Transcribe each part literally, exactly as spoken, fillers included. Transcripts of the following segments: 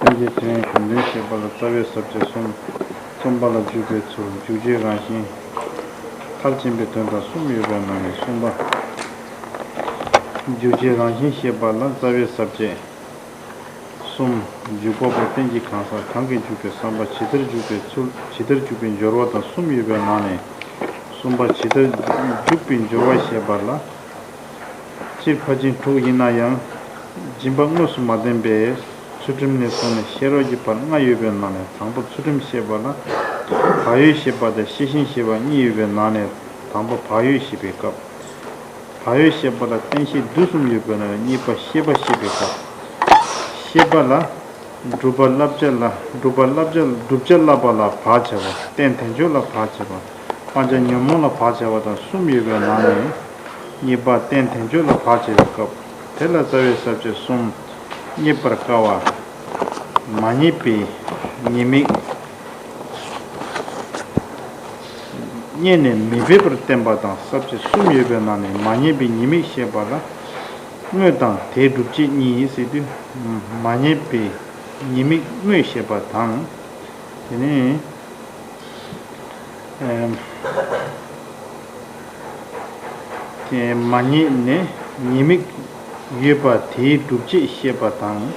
ལྷན་སྐྱེས་དོན་ཡོད་གཞུང་དོན་ཤེས་པ་ལ་རྩ་བའི་ས་བཅད་གསུམ། རྩོམ་པ་ལ་འཇུག་པའི་ཚུལ། འཇུག་བྱེད་རང་བཞིན། མཐར་ཕྱིན་པའི་དོན་དང་གསུམ་ཡོད་པའི་ནང་ནས་གསུམ་པ། འཇུག་བྱེད་རང་བཞིན་ཤེས་པ་ལ་རྩ་བའི་ས་བཅད་གསུམ། འཇུག་པ་པོ་རྟེན་གྱི་གང་ཟག་གང་གིས་འཇུག་པའི་བསམ་པ་ཇི་ལྟར་འཇུག་པའི་ཚུལ། ཇི་ལྟར་འཇུག་པའི་སྦྱོར་བ་དང་གསུམ་ཡོད་པའི་ནང་ནས་གསུམ་པ་ཇི་ལྟར་འཇུག་པའི་སྦྱོར་བ་ཤེས་པ་ལ། སྤྱིར་ཕར་ཕྱིན་དྲུག་ཡིན་ན་ཡང་། སྦྱིན་པ་དངོས་སུ་མ་བསྟན་པས་ཚུལ་ཁྲིམས་ནས་བཟུང་ནས་ཤེས་རབ་ཀྱི་བར་ལྔ་ཡོད་པའི་ནང་ནས་དང་པོ་ཚུལ་ཁྲིམས་ཤེས་པ་ལ། བག་ཡོད་ཤེས་པ་དང་ཤེས་བཞིན་ཤེས་པ་གཉིས་ཡོད་པའི་ནང་ནས་དང་པོ་བག་ཡོད་ཤེས་པའི་སྐབས། བག་ཡོད་ཤེས་པ་ལ་རྟེན་ཤེས་དུས་གསུམ་ཡོད་པའི་ནང་ནས་གཉིས་པ་ཤེས་པ་ཤེས་པའི་སྐབས། ཤེས་པ་ལ། སྒྲུབ་པ་བསླབ་བྱ་ལ། སྒྲུབ་པ་བསླབ་བྱ། བསྒྲུབ་བྱ་བསླབ་པ་ལ་བག་བྱེད་པ། རྟེན་དལ་འབྱོར་ལ་བག་བྱེད་པ། སྤང་བྱ་ཉོན་མོངས་ལ་བག་བྱེད་པ་དང་གསུམ་ཡོད་པའི་ནང་ནས། གཉིས་པ་རྟེན་དལ་འབྱོར་ལ་བག་བྱེད་པའི་སྐབས། དེ་ལ་རྩ་བའི་ས་བཅད་གསུམ། རྙེད་པར་དཀའ་བ། མ་རྙེད་པའི་ཉེས་དམིགས། རྙེད་ནས་མི་འབད་པར་བསྟན་པ་དང་ས་བཅད་གསུམ་ཡོད་པའི་ནང་ནས་མ་རྙེད་པའི་ཉེས་དམིགས་བཤད་པ་ལ། དངོས་དང་དེའི་སྒྲུབ་བྱེད་གཉིས་ཟེར་དུས། མ་རྙེད་པའི་ཉེས་དམིགས་དངོས་བཤད་པ་དང་། དེ་ནས། ཨེམ། དེ་མ་རྙེད་ནས་ཉེས་དམིགས་ཡོད་པ་དེའི་སྒྲུབ་བྱེད་བཤད་པ་དང་།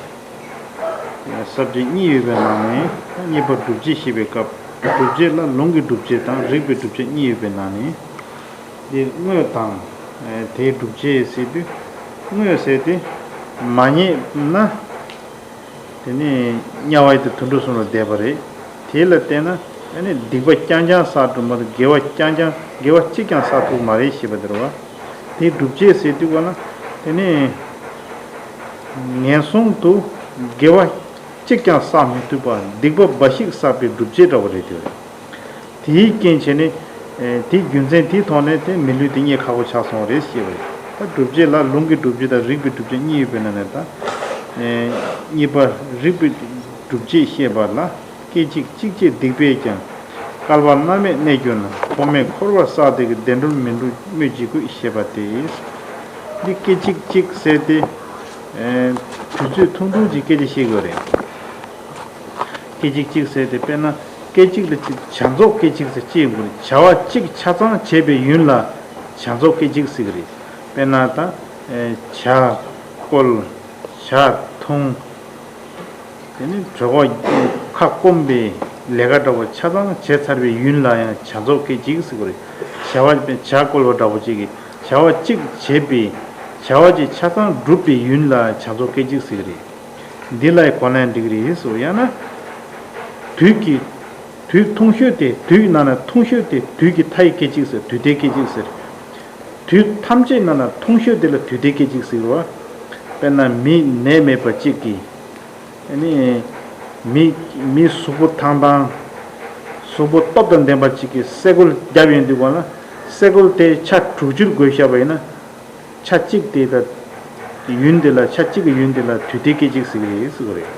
ས་བཅད་གཉིས་ཡོད་པའི་ནང་ནས་རྙེད་པར་སྒྲུབ་བྱེད་བཤད་པའི་སྐབས། སྒྲུབ་བྱེད་ལ་ལུང་གི་སྒྲུབ་བྱེད་དང་རིགས་པའི་སྒྲུབ་བྱེད་གཉིས་ཡོད་པའི་ནང་ནས། འདིར་དངོས་དང་། ཨེ། དེའི་སྒྲུབ་བྱེད་ཟེར་དུས། དངོས་ཟེར་ཏེ། མ་རྙེད་ན། དེ་ནི་དམྱལ་བ་ཡི་དྭགས་དུད་འགྲོ་གསུམ་ལ་བསྡད་པ་རེད། དེ་ལ་བརྟེན་ན་ཨ་ནི་སྡིག་པ་རྐྱང་རྐྱང་བསགས་ཐུབ་མ་གཏོགས་དགེ་བ་རྐྱང་རྐྱང་དགེ་བ་གཅིག་ཀྱང་བསགས་ཐུབ་མ་རེད་ཞེས་པ་དེ་རེད་བ། དེའི་སྒྲུབ་བྱེད་ཟེར་དུས་ག་ལ་དེ་ནི་ངན་སོང་དུ་དགེ་བ་གཅིག་ཀྱང་བསགས་མི་ཐུབ་པ་སྡིག་པ་འབའ་ཞིག་བསགས་པའི་སྒྲུབ་བྱེད་འདྲ་བ་རེད་དེ། དེའི་རྐྱེན་བྱས་ནས། ཨེ། དེའི་རྒྱུ་མཚན་དེའི་ཐོག་ནས་དེ་མི་ལུས་དེ་རྙེད་ཁག་པོ་ཆགས་སོང་བ་རེད་ཞེས་པ་རེད། ད་སྒྲུབ་བྱེད་ལ་ལུང་གི་སྒྲུབ་བྱེད་དང་རིགས་པའི་སྒྲུབ་བྱེད་གཉིས་ཡོད་པའི་ནང་ནས་ད། ཨེ། གཉིས་པ་རིགས་པའི་སྒྲུབ་བྱེད་བཤད་པ་ལ། སྐད་ཅིག་གཅིག་བྱས་སྡིག་པས་ཀྱང་། བསྐལ་པ་མནར་མེད་གནས་གྱུར་ན། ཐོག་མེད་འཁོར་བར་བསགས་དེ་གི། བདེ་འགྲོར་མི་འགྲོ་སྨོས་ཅི་དགོས་ཞེས་པ་སྟེ། འདི་སྐད་ཅིག་གཅིག་ཟེར་ཏེ། ཨེ། དུས་ཚོད་ཐུང་ཐུང་ཅིག་སྐད་ཆ་བཤད་དགོས་རེད། སྐད་ཅིག་གཅིག་ཟེར་ཏེ་དཔེར་ན་སྐད་ཅིག་ལ་གཅིག་བྱ་རྫོགས་སྐད་ཅིག་ཟེར་གཅིག་ཡོང་གི་རེད། བྱ་བ་གཅིག་ཆ་ཚང་བྱས་པའི་ཡུན་ལ་བྱ་རྫོགས་སྐད་ཅིག་ཟེར་གི་རེད། དཔེར་ན་ད་ཨེ་ཇ་བསྐོལ། ཇ་འཐུང་། དེ་ནས་གྲོད་ཁོག་ཁ་སྐོམ་པའི་ལས་ཀ་འདྲ་བོ་ཆ་ཚང་བྱས་ཚར་བའི་ཡུན་ལ་ཡང་བྱ་རྫོགས་སྐད་ཅིག་ཟེར་གི་རེད། བྱ་བ་ཇ་བསྐོལ་བ་འདྲ་བོ་གཅིག་གིས་བྱ་བ་གཅིག་བྱས་པའི་བྱ་བ་གཅིག་ཆ་ཚང་བསྒྲུབས་པའི་ཡུན་ལ་བྱ་རྫོགས་སྐད་ཅིག་ཟེར་གི་རེད། འདི་ལ་གོ་ན་འགྲིག་གི་རེད་ཟེར། ཡང་ན། དུས་ཀྱི། དུས་ཐུང་ཤོས་དེ་དུས་ནང་ན་ཐུང་ཤོས་དེ་དུས་ཀྱི་མཐའ་ཡི་སྐད་ཅིག་ཟེར། དུས་མཐའི་སྐད་ཅིག་ཟེར། དུས་ཐམས་ཅད་ནང་ན་ཐུང་ཤོས་དེ་ལ་དུས་མཐའི་སྐད་ཅིག་ཟེར་བ། དཔེར་ན་མི་ནད་མེད་པ་གཅིག་གིས། ཨ་ནི། མི། མི་གཟུགས་པོ་ཐང་ཐང་། གཟུགས་པོ་སྟོབས་དང་ལྡན་པ་གཅིག་གིས་སེ་གོལ་བརྒྱབ་ཡོང་དུས་གོང་ལ། སེ་གོལ་དེ་ཆ་དྲུག་ཅུར་བགོས་བཞག་པ་ཡིན་ན། ཆ་གཅིག་དེ་ད། ཡུན་དེ་ལ་ཆ་གཅིག་གི་ཡུན་དེ་ལ་དུས་མཐའི་སྐད་ཅིག་ཟེར་གི་རེད་ཟེར་གི་རེད།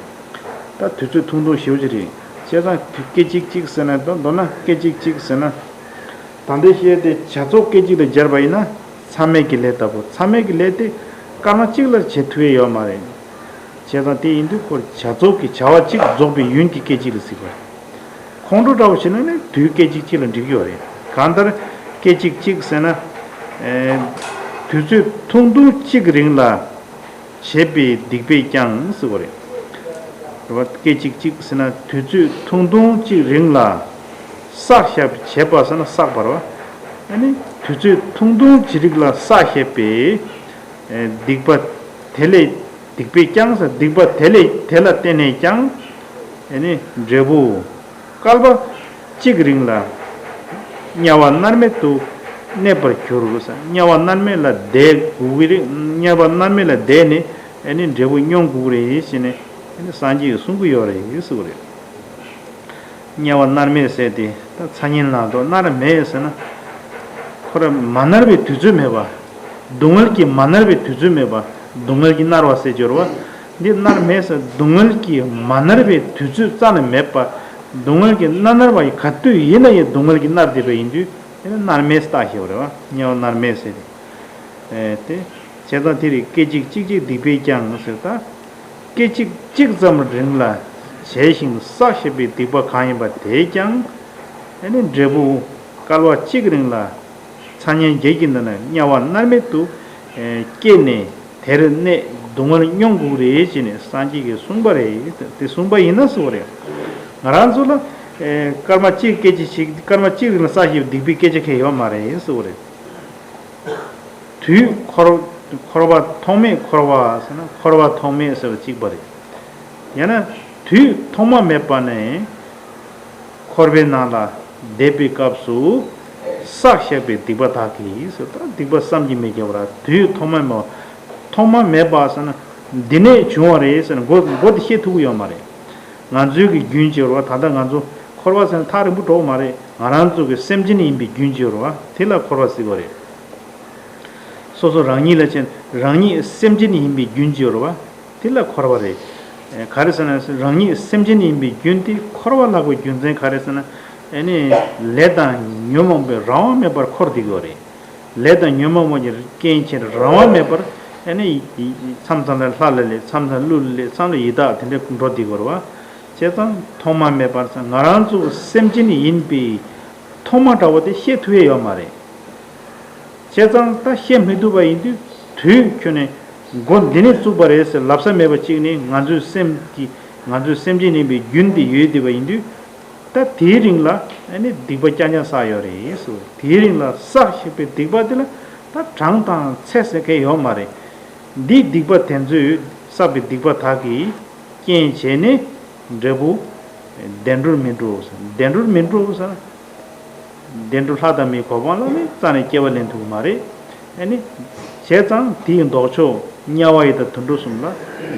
ད་དུས་ཚོད་ཐུང་ཐུང་ཞེ་པོ་ཅིག་རེད། བྱས་ཙང་དུས་སྐད་ཅིག་གཅིག་ཟེར་ན་ད་མདོར་ན་སྐད་ཅིག་གཅིག་ཟེར་ན། ད་ལྟའི་བཤད་དེ་བྱ་རྫོགས་སྐད་ཅིག་ལ་སྦྱར་བ་ཡིན་ན་མཚམས་མེད་ཀྱི་ལས་ལྟ་བུ། མཚམས་མེད་ཀྱི་ལས་དེ་སྐར་མ་གཅིག་ལ་བྱེད་ཐུབ་ཡས་ཡོད་མ་རེད། བྱས་ཙང་དེ་ཡིན་དུས་ཁོ་བྱ་རྫོགས་ཀྱི་བྱ་བ་གཅིག་རྫོགས་པའི་ཡུན་གྱི་སྐད་ཅིག་ལ་ཟེར་བ་རེད། ཁོང་ཁྲོ་འདྲ་བོ་བྱས་ན་ནི་དུས་སྐད་ཅིག་གཅིག་ལ་འགྲིག་གི་ཡོད་རེད། གང་ལྟར་སྐད་ཅིག་གཅིག་ཟེར་ན། ཨེ། དུས་ཚོད་ཐུང་ཐུང་གཅིག་རིང་ལ་བྱས་པའི་སྡིག་པས་ཀྱང་ཟེར་བ་རེད། རེད་བ། སྐད་ཅིག་གཅིག་ཟེར་ན་དུས་ཚོད་ཐུང་ཐུང་གཅིག་རིང་ལ་བསགས་བཞག་བྱས་པ་ཟེར་ན་བསགས་པ་རེད་བ། ཨ་ནི་དུས་ཚོད་ཐུང་ཐུང་ཅིག་རིང་ལ་བསགས་བཞག་པའི་སྡིག་པ་དེ་ལས། སྡིག་པས་ཀྱང་ཟེར། སྡིག་པ་དེ་ལས། དེ་ལ་བརྟེན་ནས་ཀྱང་། ཨ་ནི་འབྲས་བུ། བསྐལ་པ་གཅིག་རིང་ལ། དམྱལ་བ་མནར་མེད་དུ་གནས་པར་འགྱུར་ཟེར། དམྱལ་བ་མནར་མེད་ལ་བསྡད་དགོས་ཀྱི་རེད། དམྱལ་བ་མནར་མེད་ལ་བསྡད་ནས་ཨ་ནི་འབྲས་བུ་མྱོང་དགོས་ཀྱི་རེད་ཟེར་ནས་ཨ་ནི་སངས་རྒྱས་ཀྱིས་གསུང་གི་ཡོད་རེད་ཟེར་བ་རེད། དམྱལ་བ་མནར་མེད་ཟེར་དེ་ད་ཚ་ཉེན་ལ་སོགས་མནར་མེད་ཟེར་ན། ཁོ་རང་མ་མནར་བའི་དུས་ཚོད་མེད་པ། སྡུག་བསྔལ་གྱིས་མ་མནར་བའི་དུས་ཚོད་མེད་པ། སྡུག་བསྔལ་གྱིས་མནར་བ་ཟེར་སྦྱོར་བ། འདི་མནར་མེད་ཟེར། སྡུག་བསྔལ་གྱིས་མ་མནར་བའི་དུས་ཚོད་རྩ་ནས་མེད་པ། སྡུག་བསྔལ་གྱིས་མནར་མནར་བ་ཡི་ག་དུས་ཡིན་ན་ཡང་སྡུག་བསྔལ་གྱིས་མནར་བསྡད་པ་ཡིན་དུས་དེ་ནི་མནར་མེད་ཟེར་བཏགས་བཞག་པ་རེད་བ། དམྱལ་བ་མནར་མེད་ཟེར་ཏེ། ཨེ། དེ། བྱས་ཙང་དེ་རིང་སྐད་ཅིག་གཅིག་གཅིག་སྡིག་པས་ཀྱང་ཟེར་ད། སྐད་ཅིག་གཅིག་ཙམ་རིང་ལ་ བྱས་ཤིང་བསགས་བཞག་པའི་སྡིག་པ་གང་ཡིན་པ་དེས་ཀྱང་། ཨ་ནི་འབྲས་བུ་བསྐལ་པ་གཅིག་གི་རིང་ལ་ཚ་དམྱལ་བརྒྱད་ཀྱི་མདུན་ན་དམྱལ་བ་མནར་མེད་དུ་སྐྱེས་ནས་དེར་གནས་སྡུག་བསྔལ་མྱོང་དགོས་རེད་ཅེས་ནས་སངས་རྒྱས་ཀྱིས་གསུངས་པ་རེད། དེ་གསུངས་པ་ཡིན་ན་ཟེར་བ་རེད། ང་རང་ཚོ་ལ་སྐར་མ་གཅིག་སྐད་ཅིག་ཞིག་སྐར་མ་གཅིག་རིང་ལ་བསགས་བཞག་པའི་སྡིག་པའི་སྐད་ཆ་གང་ཡང་ཡོད་མ་རེད་ཟེར་བ་རེད། དུས་འཁོར་འཁོར་བ་ཐོག་མེད་འཁོར་བ་ཟེར་ན་འཁོར་བ་ཐོག་མེད་ཟེར་བ་གཅིག་པ་རེད། ཡང་ན་དུས་ཐོག་མ་མེད་པ་ནས་འཁོར་བའི་ནང་ལ་བསྡད་པའི་སྐབས་སུ་བསགས་བཞག་པའི་སྡིག་པ་དག་གིས་ཟེར། ད་སྡིག་པ་བསམ་གྱིས་མི་ཁྱབ་པ་ར་དུས་ཐོག་མ་མེད་པ་ཐོག་མ་མེད་པ་ཟེར་ན་འདི་ནས་བྱུང་བ་རེད་ཟེར་ན་མགོ་མགོ་དེ་བཤད་ཐུབ་ཀྱི་ཡོད་མ་རེད། ང་ཚོའི་གི་རྒྱུན་གཅིག་རེད་བ། ད་ལྟ་ང་ཚོ་འཁོར་བ་ཟེར་ན་ཐག་རིང་པོ་འགྲོ་གི་མ་རེད། ང་རང་ཚོ་གི་སེམས་ཅན་ཡིན་པའི་རྒྱུན་གཅིག་རེད་བ། དེ་ལ་འཁོར་བ་ཟེར་གི་རེད། སོ་སོ་རང་ཉིད་ལ་ཅན་རང་ཉིད་སེམས་ཅན་ཡིན་པའི་རྒྱུན་གཅིག་རེད་བ། དེ་ལ་འཁོར་བ་རེད། ག་རེ་ཟེར་ན་རང་ཉིད་སེམས་ཅན་ཡིན་པའི་རྒྱུན་དེ་འཁོར་བ་ལབ་པའི་རྒྱུ་མཚན་ག་རེ་ཟེར་ན། ཨ་ནི་ལས་དང་ཉོན་མོངས་པའི་རང་དབང་མེད་པར་འཁོར་བསྡད་ཀྱི་ཡོད་རེད། ལས་དང་ཉོན་མོངས་པ་གི་རྐྱེན་གྱིས་རང་དབང་མེད་པར་ཨ་ནི་མཚམས་མཚམས་ལ་ལྷ་ལ་སླེབས། མཚམས་མཚམས་ཀླུ་ལ་སླེབས། མཚམས་ལ་ཡི་དྭགས་དེ་འདྲ་འགྲོ་བསྡད་ཀྱི་ཡོད་རེད་བ། བྱས་ཙང་ཐོག་མ་མེད་པར་ང་རང་ཚོ་སེམས་ཅན་ཡིན་པའི་ཐོག་མ་འདྲ་བོ་དེ་བཤད་ཐུབ་ཡས་ཡོད་མ་རེད། བྱས་ཙང་ད་བཤད་མི་ཐུབ་པ་ཡིན་དུས་དུས་ཁྱོན་ནས་མགོ་འདི་ནས་བཙུགས་པ་རེད་ཟེར་ལབ་ས་མེད་པ་གཅིག་ནི་ང་ཚོའི་སེམས་ཀྱི་ང་ཚོའི་སེམས་ཅན་ཡིན་པའི་རྒྱུན་དེ་ཡོད་བསྡད་པ་ཡིན་དུས། ད་དེའི་རིང་ལ་ཨ་ནི་སྡིག་པ་རྐྱང་རྐྱང་བསགས་ཡོད་རེད་ཟེར། དེའི་རིང་ལ་བསགས་བཞག་པའི་སྡིག་པ་དེ་ལ་ད་གྲངས་དང་ཚད་ཟེར་མཁན་ཡོད་མ་རེད། འདིའི་སྡིག་པ་དེ་ཚོས་བསགས་པའི་སྡིག་པ་དག་གིས་རྐྱེན་བྱས་ནས་འབྲས་བུ་བདེ་འགྲོར་མི་འགྲོ་ཟེར། བདེ་འགྲོར་མི་འགྲོ་ཟེར། བདེ་འགྲོ་ལྷ་དང་མིའི་གོ་འཕང་ལ་ནི་རྩ་ནས་སྐྱེ་བ་ལེན་ཐུབ་ཀྱི་མ་རེད། ཨ་ནི། བྱས་ཙང་དེའི་ལྡོག་ཕྱོགས་དམྱལ་བ་ཡི་དྭགས་དུད་འགྲོ་གསུམ་ལ་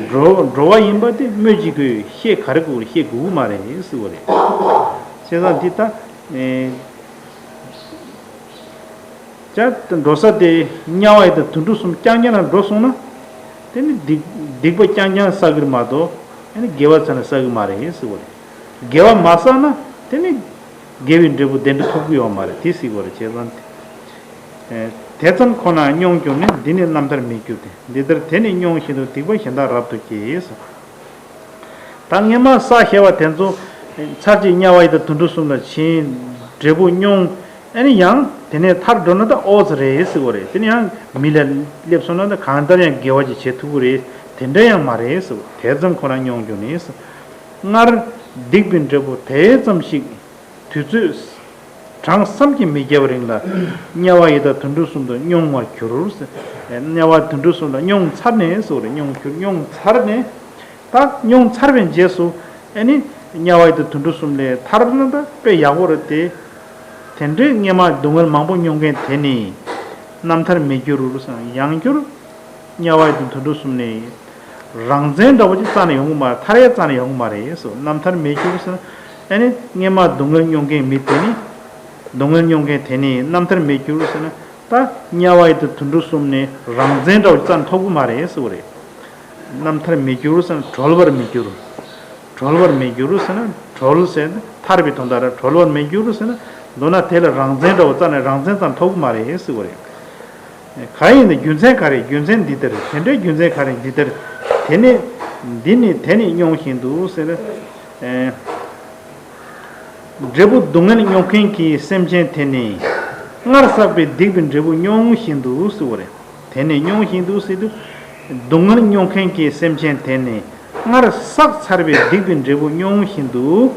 འགྲོ་འགྲོ་བ་ཡིན་པ་དེ་སྨོས་ཅི་དགོས། བཤད་ག་རེ་དགོས་བཤད་དགོས་ཀྱི་མ་རེད་ཟེར་བ་རེད། བྱས་ཙང་འདི་ལྟ། ཨེ། ཅག་འགྲོ་ས་དེ་དམྱལ་བ་ཡི་དྭགས་དུད་འགྲོ་གསུམ་རྐྱང་རྐྱང་ལ་འགྲོ་སོང་ན། དེ་ནི་སྡིག་སྡིག་པ་རྐྱང་རྐྱང་བསགས་ཀྱི་རེད་མ་གཏོགས་ཨ་ནི་དགེ་བ་ཚང་ནས་བསགས་ཀྱི་མ་རེད་ཟེར་བ་རེད། དགེ་བ་མ་བསགས་ན་དེ་ནི་དགེ་བའི་འབྲས་བུ་དེ་འདྲ་ཐོབ་ཀྱི་ཡོད་མ་རེད་དེ་ཟེར་བ་རེད། བྱས་ཙང་། ཨེ། དེ་ཙམ་ཁོ་ན་མྱོང་གྱུར་ནས། འདི་ནི་རྣམ་ཐར་མི་འགྱུར་ཏེ། འདི་ལྟར་དེ་ནི་མྱོང་བཞིན་དུ། སྡིག་པ་གཞན་དག་རབ་ཏུ་སྐྱེས་སོ། ད་སྔས་མ་བསགས་བཞག་པ་དེ་ཚོ་ཚར་གཅིག་དམྱལ་བ་ཡི་དྭགས་དུད་འགྲོ་གསུམ་ལ་ཕྱིན། འབྲས་བུ་མྱོང་། ཨ་ནི་ཡང་དེ་ནས་ཐར་འགྲོ་ན་ད་ཨོ་ཙི་རེད་ཟེར་བ་རེད། དེ་ནས་ཡང་མི་ལ་སླེབས་སོང་ན་ད་གང་ལྟར་ཡང་དགེ་བ་ཅིག་བྱེད་ཐུབ་ཀྱི་རེད། དེ་འདྲ་ཡང་མ་རེད་ཟེར་བ། དེ་ཙམ་ཁོ་ན་མྱོང་གྱུར་ནས་ཟེར། སྔར་སྡིག་པའི་འབྲས་བུ་དེ་ཙམ་ཞིག་དུས་ཚོད་གྲངས་བསམ་གྱིས་མི་ཁྱབ་པའི་རིང་ལ་དམྱལ་བ་ཡི་དྭགས་དུད་འགྲོ་གསུམ་དུ་མྱོང་བར་གྱུར། དམྱལ་བ་དུད་འགྲོ་གསུམ་ལ་མྱོང་ཚར་ནས་སོ་རེ། མྱོང་གྱུར། མྱོང་ཚར་ནས། ད་མྱོང་ཚར་བའི་རྗེས་སུ་ཨ་ནི་དམྱལ་བ་ཡི་དྭགས་དུད་འགྲོ་གསུམ་ལས་ཐར་ན་ད་དཔེ་ཡག་པོ་རེད་དེ། དེ་འདྲའི་སྔས་མ་སྡུག་བསྔལ་མང་པོ་མྱོང་མཁན་དེ་ནི་རྣམ་ཐར་མི་འགྱུར་ཟེར། ཡང་བསྐྱར་དམྱལ་བ་ཡི་དྭགས་དུད་འགྲོ་གསུམ་ནས་རང་བཙན་འདྲ་བོ་ཅིག་རྩ་ནས་ཡོང་གི་མ་རེད། ཐར་ཡས་རྩ་ནས་ཡོང་གི་མ་རེད་ཟེར། རྣམ་ཐར་མི་འགྱུར་ཟེར་ན། ཨ་ནི་སྔས་མ་སྡུག་བསྔལ་མྱོང་མཁན་མི་དེ་ནི། སྡུག་བསྔལ་མྱོང་མཁན་དེ་ནི་རྣམ་ཐར་མི་འགྱུར་ཟེར་ན། ད་དམྱལ་བ་ཡི་དྭགས་དུད་འགྲོ་གསུམ་ནས་རང་བཙན་འདྲ་བོ་ཅིག་རྩ་ནས་ཐོབ་གི་མ་རེད་ཟེར་བ་རེད། རྣམ་ཐར་མི་འགྱུར་ཟེར་ན་གྲོལ་བར་མི་འགྱུར། གྲོལ་བར་མི་འགྱུར་ཟེར་ན། གྲོལ་ཟེར་ན་ཐར་པའི་དོན་དག་རེད། གྲོལ་བར་མི་འགྱུར་ཟེར་ན། མདོར་ན་དེ་ལ་རང་བཙན་འདྲ་བོ་རྩ་ནས་རང་བཙན་ཙམ་ཐོབ་ཀྱི་མ་རེད་ཟེར་བ་རེད། གང་ཡིན་ན་རྒྱུ་མཚན་ག་རེ། རྒྱུ་མཚན་འདི་ལྟར། དེ་འདྲའི་རྒྱུ་མཚན་ག་རེ། འདི་ལྟར། དེ་ནི། འདི་ནི་དེ་ནི་མྱོང་བཞིན་དུ་ཟེར། ཨེ། འབྲས་བུ་སྡུག་བསྔལ་མྱོང་མཁན་གྱི་སེམས་ཅན་དེ་ནི། སྔར་བསགས་པའི་སྡིག་པའི་འབྲས་བུ་མྱོང་བཞིན་དུ་ཟེར་བ་རེད། དེ་ནས་མྱོང་བཞིན་དུ་ཟེར་དུས། སྡུག་བསྔལ་མྱོང་མཁན་གྱི་སེམས་ཅན་དེ་ནི་སྔར་བསགས་ཚར་བའི་སྡིག་པའི་འབྲས་བུ་མྱོང་བཞིན་དུ།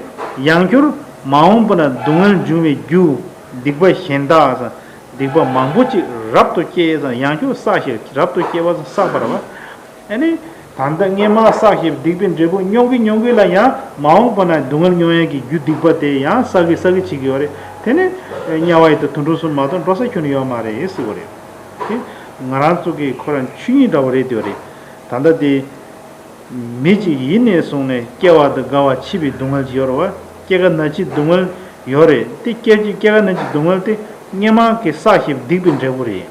ཡང་བསྐྱར་མ་འོངས་པ་ན་སྡུག་བསྔལ་འབྱུང་བའི་རྒྱུ། སྡིག་པ་གཞན་དག་ཟེར། སྡིག་པ་མང་པོ་ཅིག་རབ་ཏུ་སྐྱེས་ཟེར། ཡང་བསྐྱར་བསགས་ཤིང་རབ་ཏུ་སྐྱེ་བ་ཟེར་བསགས་པ་རེད་བ། ཨ་ནི། ད་ལྟ་སྔས་མ་བསགས་ཤིང་སྡིག་པའི་འབྲས་བུ་མྱོང་གི་མྱོང་གི་ལ་ཡང་མ་འོངས་པ་ན་སྡུག་བསྔལ་མྱོང་ཡས་ཀྱི་རྒྱུ་སྡིག་པ་དེ་ཡང་བསགས་ཀྱི་བསགས་ཀྱི་བྱེད་ཀྱི་ཡོད་རེད། དེ་ནི་དམྱལ་བ་ཡི་དྭགས་དུད་འགྲོ་གསུམ་མ་གཏོགས་འགྲོ་ས་ཁྱོན་ནས་ཡོད་མ་རེད་ཟེར་བ་རེད། དེ་ང་རང་ཚོ་གི་ཁོ་རང་ཆོས་ཉིད་འདྲ་བོ་རེད་དེ་རེད། ད་ལྟ་དེ་མི་གཅིག་ཡིན་ནས་བཟུང་ནས་སྐྱེ་བ་དང་རྒ་བ་འཆི་བའི་སྡུག་བསྔལ་ཅིག་ཡོད་རེད་བ། སྐྱེ་རྒ་ན་འཆིའི་སྡུག་བསྔལ་ཡོད་རེད་དེ། སྐྱེ་སྐྱེ་རྒ་ན་འཆིའི་སྡུག་བསྔལ་དེ་སྔས་མ་གི་བསགས་ཤིང་སྡིག་པའི་འབྲས་བུ་རེད།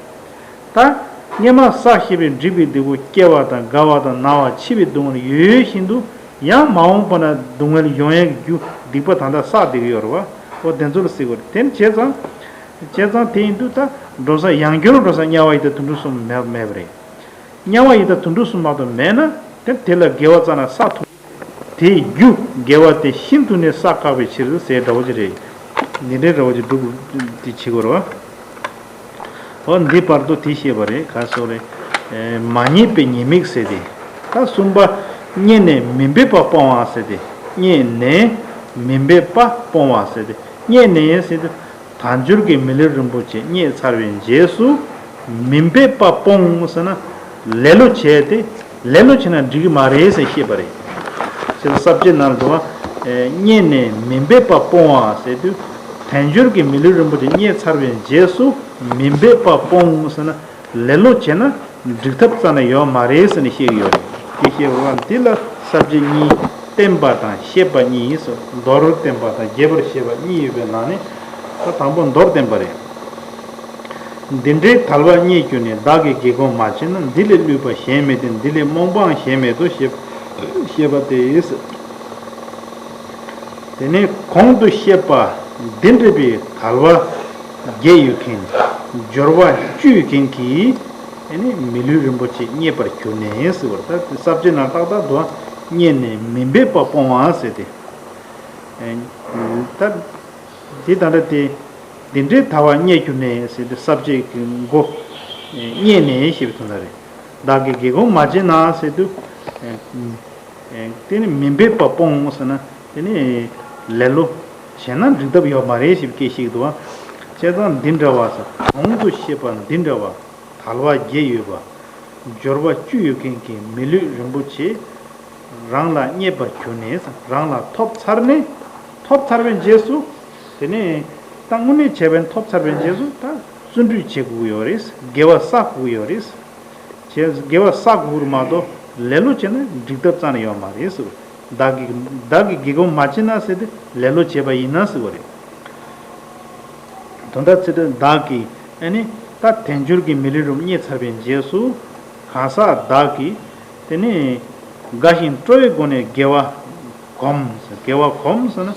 ད་སྔས་མ་བསགས་ཤིང་སྡིག་པའི་སྡིག་པ་སྐྱེ་བ་དང་རྒ་བ་དང་ན་བ་འཆི་བའི་སྡུག་བསྔལ་ཡོད་བཞིན་དུ། ཡང་མ་འོངས་པ་ན་སྡུག་བསྔལ་ཡོང་ཡས་ཀྱི་རྒྱུ་སྡིག་པ་ད་ལྟ་བསགས་བསྡད་ཀྱི་ཡོད་རེད་བ། འོ་དེ་ཚོ་ལ་ཟེར་དགོས་རེད། དེ་ནི་བྱས་ཙང་། བྱས་ཙང་དེ་ཡིན་དུས་ད་འགྲོ་ས་ཡང་བསྐྱར་འགྲོ་ས་དམྱལ་བ་ཡི་དྭགས་དུད་འགྲོ་གསུམ་མེད་མེད་པ་རེད། དམྱལ་བ་ཡི་དྭགས་དུད་འགྲོ་གསུམ་མ་གཏོགས་མེད་ན་དེ་དེ་ལ་དགེ་བ་རྩ་ནས་བསགས་ཐུབ། དེའི་རྒྱུ་དགེ་བ་དེ་ཤིན་ཏུ་ནས་བསགས་དཀའ་བའི་ཕྱིར་ཟེར་འདྲ་བོ་ཅིག་རེད། འདི་འདྲའི་འདྲ་བོ་ཅིག་སྒྲུབ་དེ་བྱེད་དགོས་རེད་བ། འོ་འདི་བར་དུ་དེ་བཤད་པ་རེད། ག་སོགས་རེད། མ་རྙེད་པའི་ཉེས་དམིགས་ཟེར་ཏེ། ད་གསུམ་པ། རྙེད་ནས་མི་འབད་པ་སྤོང་བ་ཟེར་ཏེ། རྙེད་ནས་མི་འབད་པ་སྤོང་བ་ཟེར་ཏེ། རྙེད་ནས་ཟེར་ཏེ། དལ་འབྱོར་གྱི་མི་ལུས་རིན་པོ་ཆེ་རྙེད་ཚར་བའི་རྗེས་སུ། མི་འབད་པ་སྤོང་ཟེར་ན། ལེ་ལོ་བྱས་ཏེ། ལེ་ལོ་བྱས་ན་འགྲིག་གི་མ་རེད་ཟེར་བཤད་པ་རེད། ཟེར་ས་བཅད་ནང་དུ་བ། རྙེད་ནས་མི་འབད་པ་སྤོང་བ་ཟེར་དུས། དལ་འབྱོར་གྱི་མི་ལུས་རིན་པོ་ཆེ་རྙེད་ཚར་བའི་རྗེས་སུ། མི་འབད་པ་སྤོང་ཟེར་ན། ལེ་ལོ་བྱས་ན་འགྲིག་ཐབས་རྩ་ནས་ཡོད་མ་རེད་ཟེར་ནས་བཤད་ཀྱི་ཡོད་རེད། དེ་བཤད་པ་འདི་ལ་ས་བཅད་གཉིས། བརྟན་པ་དང་བཤད་པ་གཉིས་སོ། མདོར་བརྟན་པ་དང་རྒྱས་པར་བཤད་པ་གཉིས་ཡོད་པའི་ནང་ནས། ད་དང་པོ་མདོར་བསྟན་པ་རེད། འདི་འདྲའི་དལ་བ་རྙེད་གྱུར་ནས། བདག་གིས་དགེ་སྒོ་མ་བྱས་ན། འདི་ལས་བསླུས་པ་གཞན་མེད་དེ། འདི་ལས་རྨོངས་པའང་གཞན་མེད་དོ། ཞེས་ཞེས་པ་སྟེ། དེ་ནས་གོང་དུ་བཤད་པ་འདི་འདྲ་བའི་དལ་བ་བརྒྱད་ཡོད་མཁན། འབྱོར་བ་བཅུ་ཡོད་མཁན་གྱི་ཨ་ནི་མི་ལུས་རིན་པོ་ཆེ་རྙེད་པར་གྱུར་ནས་ཟེར་བ་རེད། ད་ས་བཅད་ནང་ཏག་ཏག་ཏུ་རྙེད་ནས་མི་འབད་པ་སྤོང་བ་ཟེར་ཏེ། ད་འདི་ད་ལྟ་དེ་འདི་འདྲའི་དལ་བ་རྙེད་གྱུར་ནས་ཟེར་ཏེ་ས་བཅད་ཀྱི་མགོ་རྙེད་ནས་ཞེས་པའི་དོན་དག་རེད། བདག་གིས་དགེ་སྒོ་མ་བྱས་ན་ཟེར་དུས། དེ་ནི་མི་འབད་པ་སྤོང་ཟེར་ན། དེ་ནི་ལེ་ལོ་བྱས་ན་འགྲིག་ཐབས་ཡོད་མ་རེད་ཞེས་པའི་སྐད་ཤིག་འདུག་བ། བྱས་ཙང་འདི་འདྲ་བ་ཟེར། གོང་དུ་བཤད་པ་འདི་འདྲ་བ། དལ་བ་བརྒྱད་ཡོད་པ། འབྱོར་བ་བཅུ་ཡོད་མཁན་གྱི་མི་ལུས་རིན་པོ་ཆེ་རང་ལ་རྙེད་པར་གྱུར་ནས། རང་ལ་ཐོབ་ཚར་ནས། ཐོབ་ཚར་བའི་རྗེས་སུ། དེ་ནས་ད་དངོས་གནས་བྱས་པའི་ཐོབ་ཚར་བའི་རྗེས་སུ་ད་བརྩོན་འགྲུས་བྱེད་དགོས་ཀྱི་ཡོད་རེད། དགེ་བ་བསགས་དགོས་ཀྱི་ཡོད་རེད། བྱས་དགེ་བ་བསགས་དགོས་མ་གཏོགས་ལེ་ལོ་བྱས་ན་འགྲིག་ཐབས་རྩ་ནས་ཡོད་མ་རེད་ཟེར། བདག་གིས་བདག་གིས་དགེ་སྒོ་མ་བྱས་ན་ཟེར་ཏེ་ལེ་ལོ་བྱས་པ་ཡིན་ན་ཟེར་བ་རེད། དོན་དག་ཚེ་འདི་བདག་གིས་ཨ་ནི་ད་དལ་འབྱོར་གྱི་མི་ལུས་རིན་པོ་རྙེད་ཚར་བའི་རྗེས་སུ། གང་ཟག་བདག་གིས་དེ་ནི་དགའ་ཞིང་སྤྲོ་བའི་སྒོ་ནས་དགེ་བ་གོམས། དགེ་བ་གོམས་ཟེར་ན།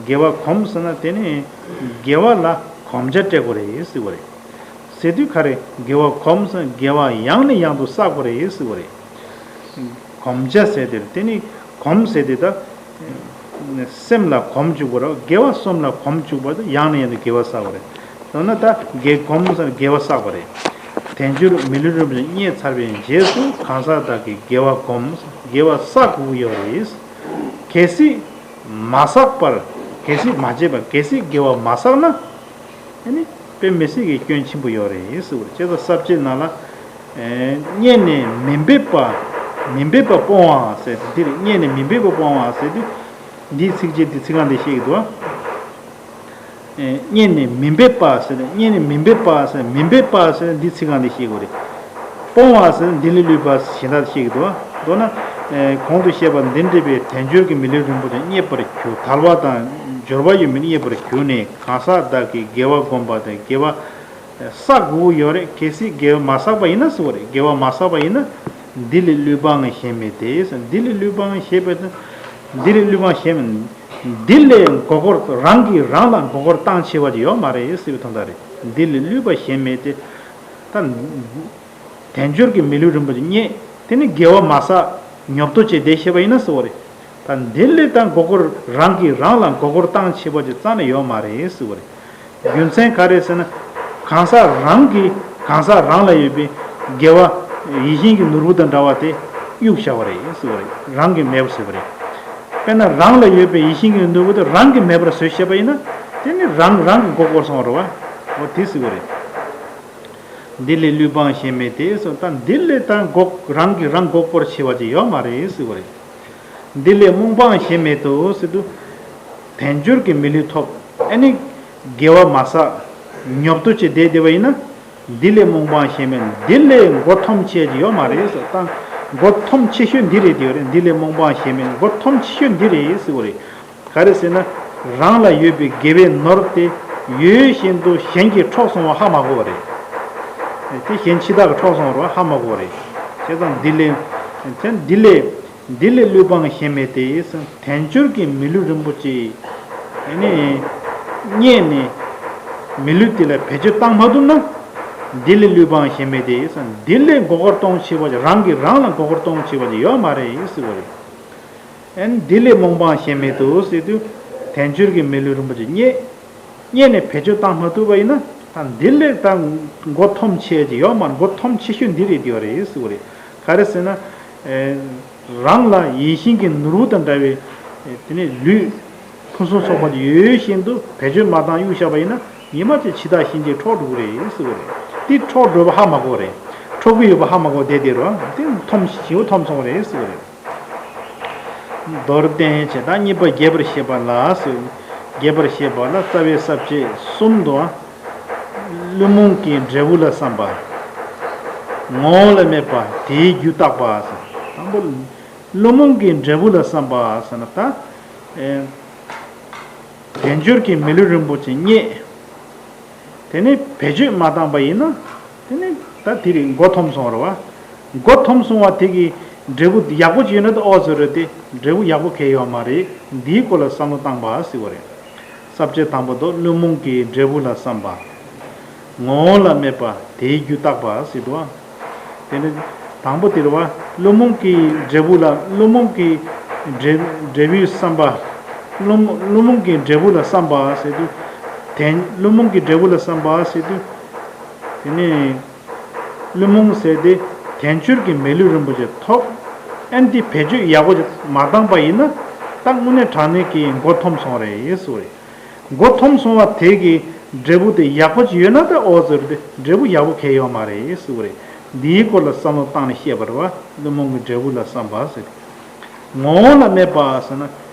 དགེ་བ་གོམས་ཟེར་ན་དེ་ནི་དགེ་བ་ལ་གོམས་བྱ་སྤྲད་དགོས་རེད་ཟེར་བ་རེད། ཟེར་དུས་ག་རེ། དགེ་བ་གོམས་ཟེར་ན་དགེ་བ་ཡང་ནས་ཡང་དུ་བསགས་པ་རེད་ཟེར་བ་རེད། གོམས་བྱ་ཟེར་དེར་དེ་ནི་གོམས་ཟེར་དེ་ད་སེམས་ལ་གོམས་བཅུག་པ་རེད། དགེ་བ་གསུམ་ལ་གོམས་བཅུག་པ་དང་ཡང་ནས་ཡང་དུ་དགེ་བ་བསགས་པ་རེད། མདོར་ན་ད་དགེ་གོམས་ཟེར་ན་དགེ་བ་བསགས་པ་རེད། དལ་འབྱོར་མི་ལུས་རིན་པོ་ཆེ་རྙེད་ཚར་བའི་རྗེས་སུ་གང་ཟག་དག་གིས་དགེ་བ་གོམས། དགེ་བ་བསགས་དགོས་ཀྱི་ཡོད་རེད། གལ་སྲིད་མ་བསགས་པར། གལ་སྲིད་མ་བྱས་པར། གལ་སྲིད་དགེ་བ་མ་བསགས་ན། ཨ་ནི་དཔེ་མི་སྲིད་ཀྱི་སྐྱོན་ཆེན་པོ་ཡོད་རེད་ཟེར་བ་རེད། བྱས་ཙང་ས་བཅད་ནང་ལ། ཨེ། རྙེད་ནས་མི་འབད་པ། མི་འབད་པ་སྤོང་བ་ཟེར་ཏེ་འདིར། རྙེད་ནས་མི་འབད་པ་སྤོང་བ་ཟེར་དུས། འདིའི་ཚིགས་བཅད་འདི་ཚིག་རྐང་འདི་བཤད་ཀྱི་འདུག་ཨ། ཨེ། རྙེད་ནས་མི་འབད་པ་ཟེར་ཏེ། རྙེད་ནས་མི་འབད་པ་ཟེར། མི་འབད་པ་ཟེར་འདི་ཚིག་རྐང་འདི་བཤད་དགོས་རེད། སྤོང་བ་ཟེར་འདི་ལས་བསླུས་པ་གཞན་དག་བཤད་ཀྱི་འདུག་ཨ། མདོར་ན། ཨེ། གོང་དུ་བཤད་པ་འདི་འདྲ་བའི་དལ་འབྱོར་གྱི་མི་ལུས་རིན་པོ་ཆེ་རྙེད་པར་གྱུར། དལ་བ་དང་འབྱོར་བ་ཡོད་མེད་རྙེད་པར་གྱུར་ནས་གང་ཟག་བདག་གིས་དགེ་བ་བསྒོམས་པ་དང་དགེ་བ་བསགས་དགོས་ཀྱི་ཡོད་རེད། གལ་སྲིད་དགེ་བ་མ་བསགས་པ་ཡིན་ན་ཟེར་བ་རེད། དགེ་བ་མ་བསགས་པ་ཡིན་ན། འདི་ལས་བསླུས་པའང་གཞན་མེད་དེ། འདི་ལས་བསླུས་པའང་ཞེས་པ་དེ། འདི་ལས་བསླུས་པའང་གཞན་མེད། འདི་ལས་མགོ་སྐོར། རང་གིས་རང་ལ་མགོ་སྐོར་བཏང་ཆེ་བ་ཅིག་ཡོད་མ་རེད་ཟེར་བའི་དོན་དག་རེད། འདི་ལས་བསླུས་པ་གཞན་མེད་དེ། ད། དལ་འབྱོར་གྱི་མི་ལུས་རིན་པོ་ཆེ་རྙེད། དེ་ནི་དགེ་བ་མ་བསགས་ཉོབ་ཏོ་བྱས་བསྡད་ཤེས་པ་ཡིན་ན་ཟེར་བ་རེད། ད་འདི་ལས་ད་མགོ་སྐོར། རང་གིས་རང་ལ་མགོ་སྐོར་བཏང་ཆེ་བ་ཅིག་རྩ་ནས་ཡོད་མ་རེད་ཟེར་བ་རེད། རྒྱུ་མཚན་ག་རེ་ཟེར་ན། གང་ཟག་རང་གིས་གང་ཟག་རང་ལ་ཡོད་པའི་དགེ་བ། ཡིད་བཞིན་གྱི་ནོར་བུ་དང་འདྲ་བ་དེ་གཡུགས་བཞག་པ་རེད་ཟེར་བ་རེད། རང་གིས་མེད་པ་བཟོས་པ་རེད། དཔེར་ན་རང་ལ་ཡོད་པའི་ཡིད་བཞིན་གྱི་ནོར་བུ་དེ་རང་གིས་མེད་པར་བཟོས་ཤེས་པ་ཡིན་ན། དེ་ནི་རང་རང་གི་མགོ་སྐོར་སོང་བ་རེད་བ། འོ་དེ་ཟེར་བ་རེད། འདི་ལས་བསླུས་པའང་གཞན་མེད་དེ་ཟེར། ད་འདི་ལས་ད་མགོ། རང་གིས་རང་མགོ་སྐོར་ཆེ་བ་ཅིག་ཡོད་མ་རེད་ཟེར་བ་རེད། འདི་ལས་རྨོངས་པའང་གཞན་མེད་དོ་ཟེར་དུས། དལ་འབྱོར་གྱི་མི་ལུས་ཐོབ། ཨ་ནི་དགེ་བ་མ་བསགས་ཉོབ་ཏོ་བྱས་བསྡད་བསྡད་པ་ཡིན་ན། འདི་ལས་རྨོངས་པའང་གཞན་མེད། འདི་ལས་མགོ་འཐོམ་ཆེ་ཅིག་ཡོད་མ་རེད་ཟེར། ད་མགོ་འཐོམ་ཆེ་ཤོས་འདི་རེད་དེ་ཡོད་རེད། འདི་ལས་རྨོངས་པའང་གཞན་མེད། མགོ་འཐོམ་ཆེ་ཤོས་འདི་རེད་ཟེར་བ་རེད། ག་རེ་ཟེར་ན། རང་ལ་ཡོད་པའི་དགེ་བའི་ནོར་དེ་ཡོད་བཞིན་དུ་གཞན་གྱིས་འཕྲོག་སོང་བ་ཧ་མ་གོ་བ་རེད། དེ་གཞན་ཕྱི་དག་གིས་འཕྲོག་སོང་བ་ཧ་མ་གོ་བ་རེད། བྱས་ཙང་འདི་ལས། དེ་འདི་ལས། འདི་ལས་བསླུས་པའང་གཞན་མེད་དེ། དལ་འབྱོར་གྱི་མི་ལུས་རིན་པོ་ཆེ། ཨ་ནི། རྙེད་ནས། མི་ལུས་དེ་ལ་བེད་སྤྱོད་བཏང་མ་ཐུབ་ན། འདི་ལས་བསླུས་པའང་གཞན་མེད་དེ། འདི་ལས་མགོ་སྐོར་གཏོང་ཆེ་བ་ཅིག་རང་གིས་རང་ལ་མགོ་སྐོར་གཏོང་ཆེ་བ་ཅིག་ཡོད་མ་རེད་ཟེར་བ་རེད། ཨན་འདི་ལས་རྨོངས་པའང་གཞན་མེད་དོ་ཟེར་དུས། དལ་འབྱོར་གྱི་མི་ལུས་རིན་པོ་ཆེ་རྙེད། རྙེད་ནས་བེད་སྤྱོད་བཏང་མ་ཐུབ་པ་ཡིན་ན། ད་འདི་ལས་ད་མགོ་འཐོམ་ཆེ་ཅིག་ཡོད་མ་རེད། མགོ་འཐོམ་ཆེ་ཤོས་འདི་རེད། འདི་བ་རེད་ཟེར་བ་རེད། ག་རེ་ཟེར་ན། ཨེ། རང་ལ་ཡིད་བཞིན་གྱི་ནོར་བུ་དང་འདྲ་བའི། ཨེ། དེ་ནས་ལུས་ཕུན་སུམ་ཚོགས་པ་ཡོད་བཞིན་དུ་བེད་སྤྱོད་མ་བཏང་གཡུག་བཞག་པ་ཡིན་ན། ཉི་མ་གཅིག་འཆི་བདག་གཤིན་རྗེ་འཕྲོག་འགྲོ་གི་རེད་ཟེར་བ་རེད། དེ་འཕྲོག་འགྲོ་བ་ཧ་མ་གོ་རེད། འཕྲོག་གི་ཡོད་པ་ཧ་མ་གོ་བསྡད་དེ་རོ། དེ་འཐོམ་ཞིའུ་འཐོམ་སོང་བ་རེད་ཟེར་བ་རེད། མདོར་བསྟན་བྱས། ད་གཉིས་པ་རྒྱས་པར་བཤད་པ་ལ་ཟེར། རྒྱས་པར་བཤད་པ་ལ་རྩ་བའི་ས་བཅད་གསུམ་དུའང་། བླུན་རྨོངས་ཀྱི་འབྲས་བུ་ལ་བསམ་པ། ངོ་བོ་ལ་སྨད་པ། དེའི་རྒྱུ་བརྟག་པ་ཟེར། དང་པོ། བླུན་རྨོངས་ཀྱི་འབྲས་བུ་ལ་བསམ་པ་ཟེར་ན་ད། ཨེ། དལ་འབྱོར་གྱི་མི་ལུས་རིན་པོ་ཆེ་རྙེད། དེ་ནས་བེད་སྤྱོད་མ་བཏང་པ་ཡིན་ན། དེ་ནས་ད་དེ་རིང་མགོ་འཐོམ་སོང་བ་རེད་བ། མགོ་འཐོམ་སོང་བ་དེ་གི་འབྲས་བུ་ཡག་པོ་ཅིག་ཡོད་ན་ད་ཨོ་ཟེར་རེད་དེ། འབྲས་བུ་ཡག་པོ་གང་ཡང་ཡོད་མ་རེད། འདིའི་སྐོར་ལ་བསམ་བློ་བཏང་པ་ཟེར་བ་རེད། ས་བཅད་དང་པོ་དུ་བླུན་རྨོངས་ཀྱི་འབྲས་བུ་ལ་བསམ་པ། ངོ་བོ་ལ་སྨད་པ། དེའི་རྒྱུ་བརྟག་པ་ཟེར་འདུག་ཨ། དེ་ནི་དང་པོ་དེ་རེད་བ། བླུན་རྨོངས་ཀྱི་འབྲས་བུ་ལ། བླུན་རྨོངས་ཀྱི་འབྲས་འབྲས་བུའི་བསམ་པ། བླུན་བླུན་རྨོངས་ཀྱི་འབྲས་བུ་ལ་བསམ་པ་ཟེར་དུས། དེ་བླུན་རྨོངས་ཀྱི་འབྲས་བུ་ལ་བསམ་པ་ཟེར་དུས། དེ་ནི་བླུན་རྨོངས་ཟེར་ཏེ། དལ་འབྱོར་གྱི་མི་ལུས་རིན་པོ་ཆེ་ཐོབ། ཨན་དེ་བེད་སྤྱོད་ཡག་པོ་ཅིག་མ་བཏང་པ་ཡིན་ན། ད་དངོས་གནས་དྲང་གནས་ཀྱི་མགོ་འཐོམ་སོང་རེད་ཟེར་བ་རེད། མགོ་འཐོམ་སོང་བ་དེ་གི་འབྲས་བུ་དེ་ཡག་པོ་ཅིག་ཡོད་ན་ད་ཨོ་ཟེར་ཏེ། འབྲས་བུ་ཡག་པོ་གང་ཡང་ཡོད་མ་རེད་ཟེར་བ་རེད། འདིའི་སྐོར་ལ་བསམ་བློ་བཏང་ནས་བཤད་པ་རེད་བ། བླུན་རྨོངས་ཀྱི་འབྲས་བུ་ལ་བསམ་པ་ཟེར། ངོ་བོ་ལ་སྨད་པ་ཟེར་ན།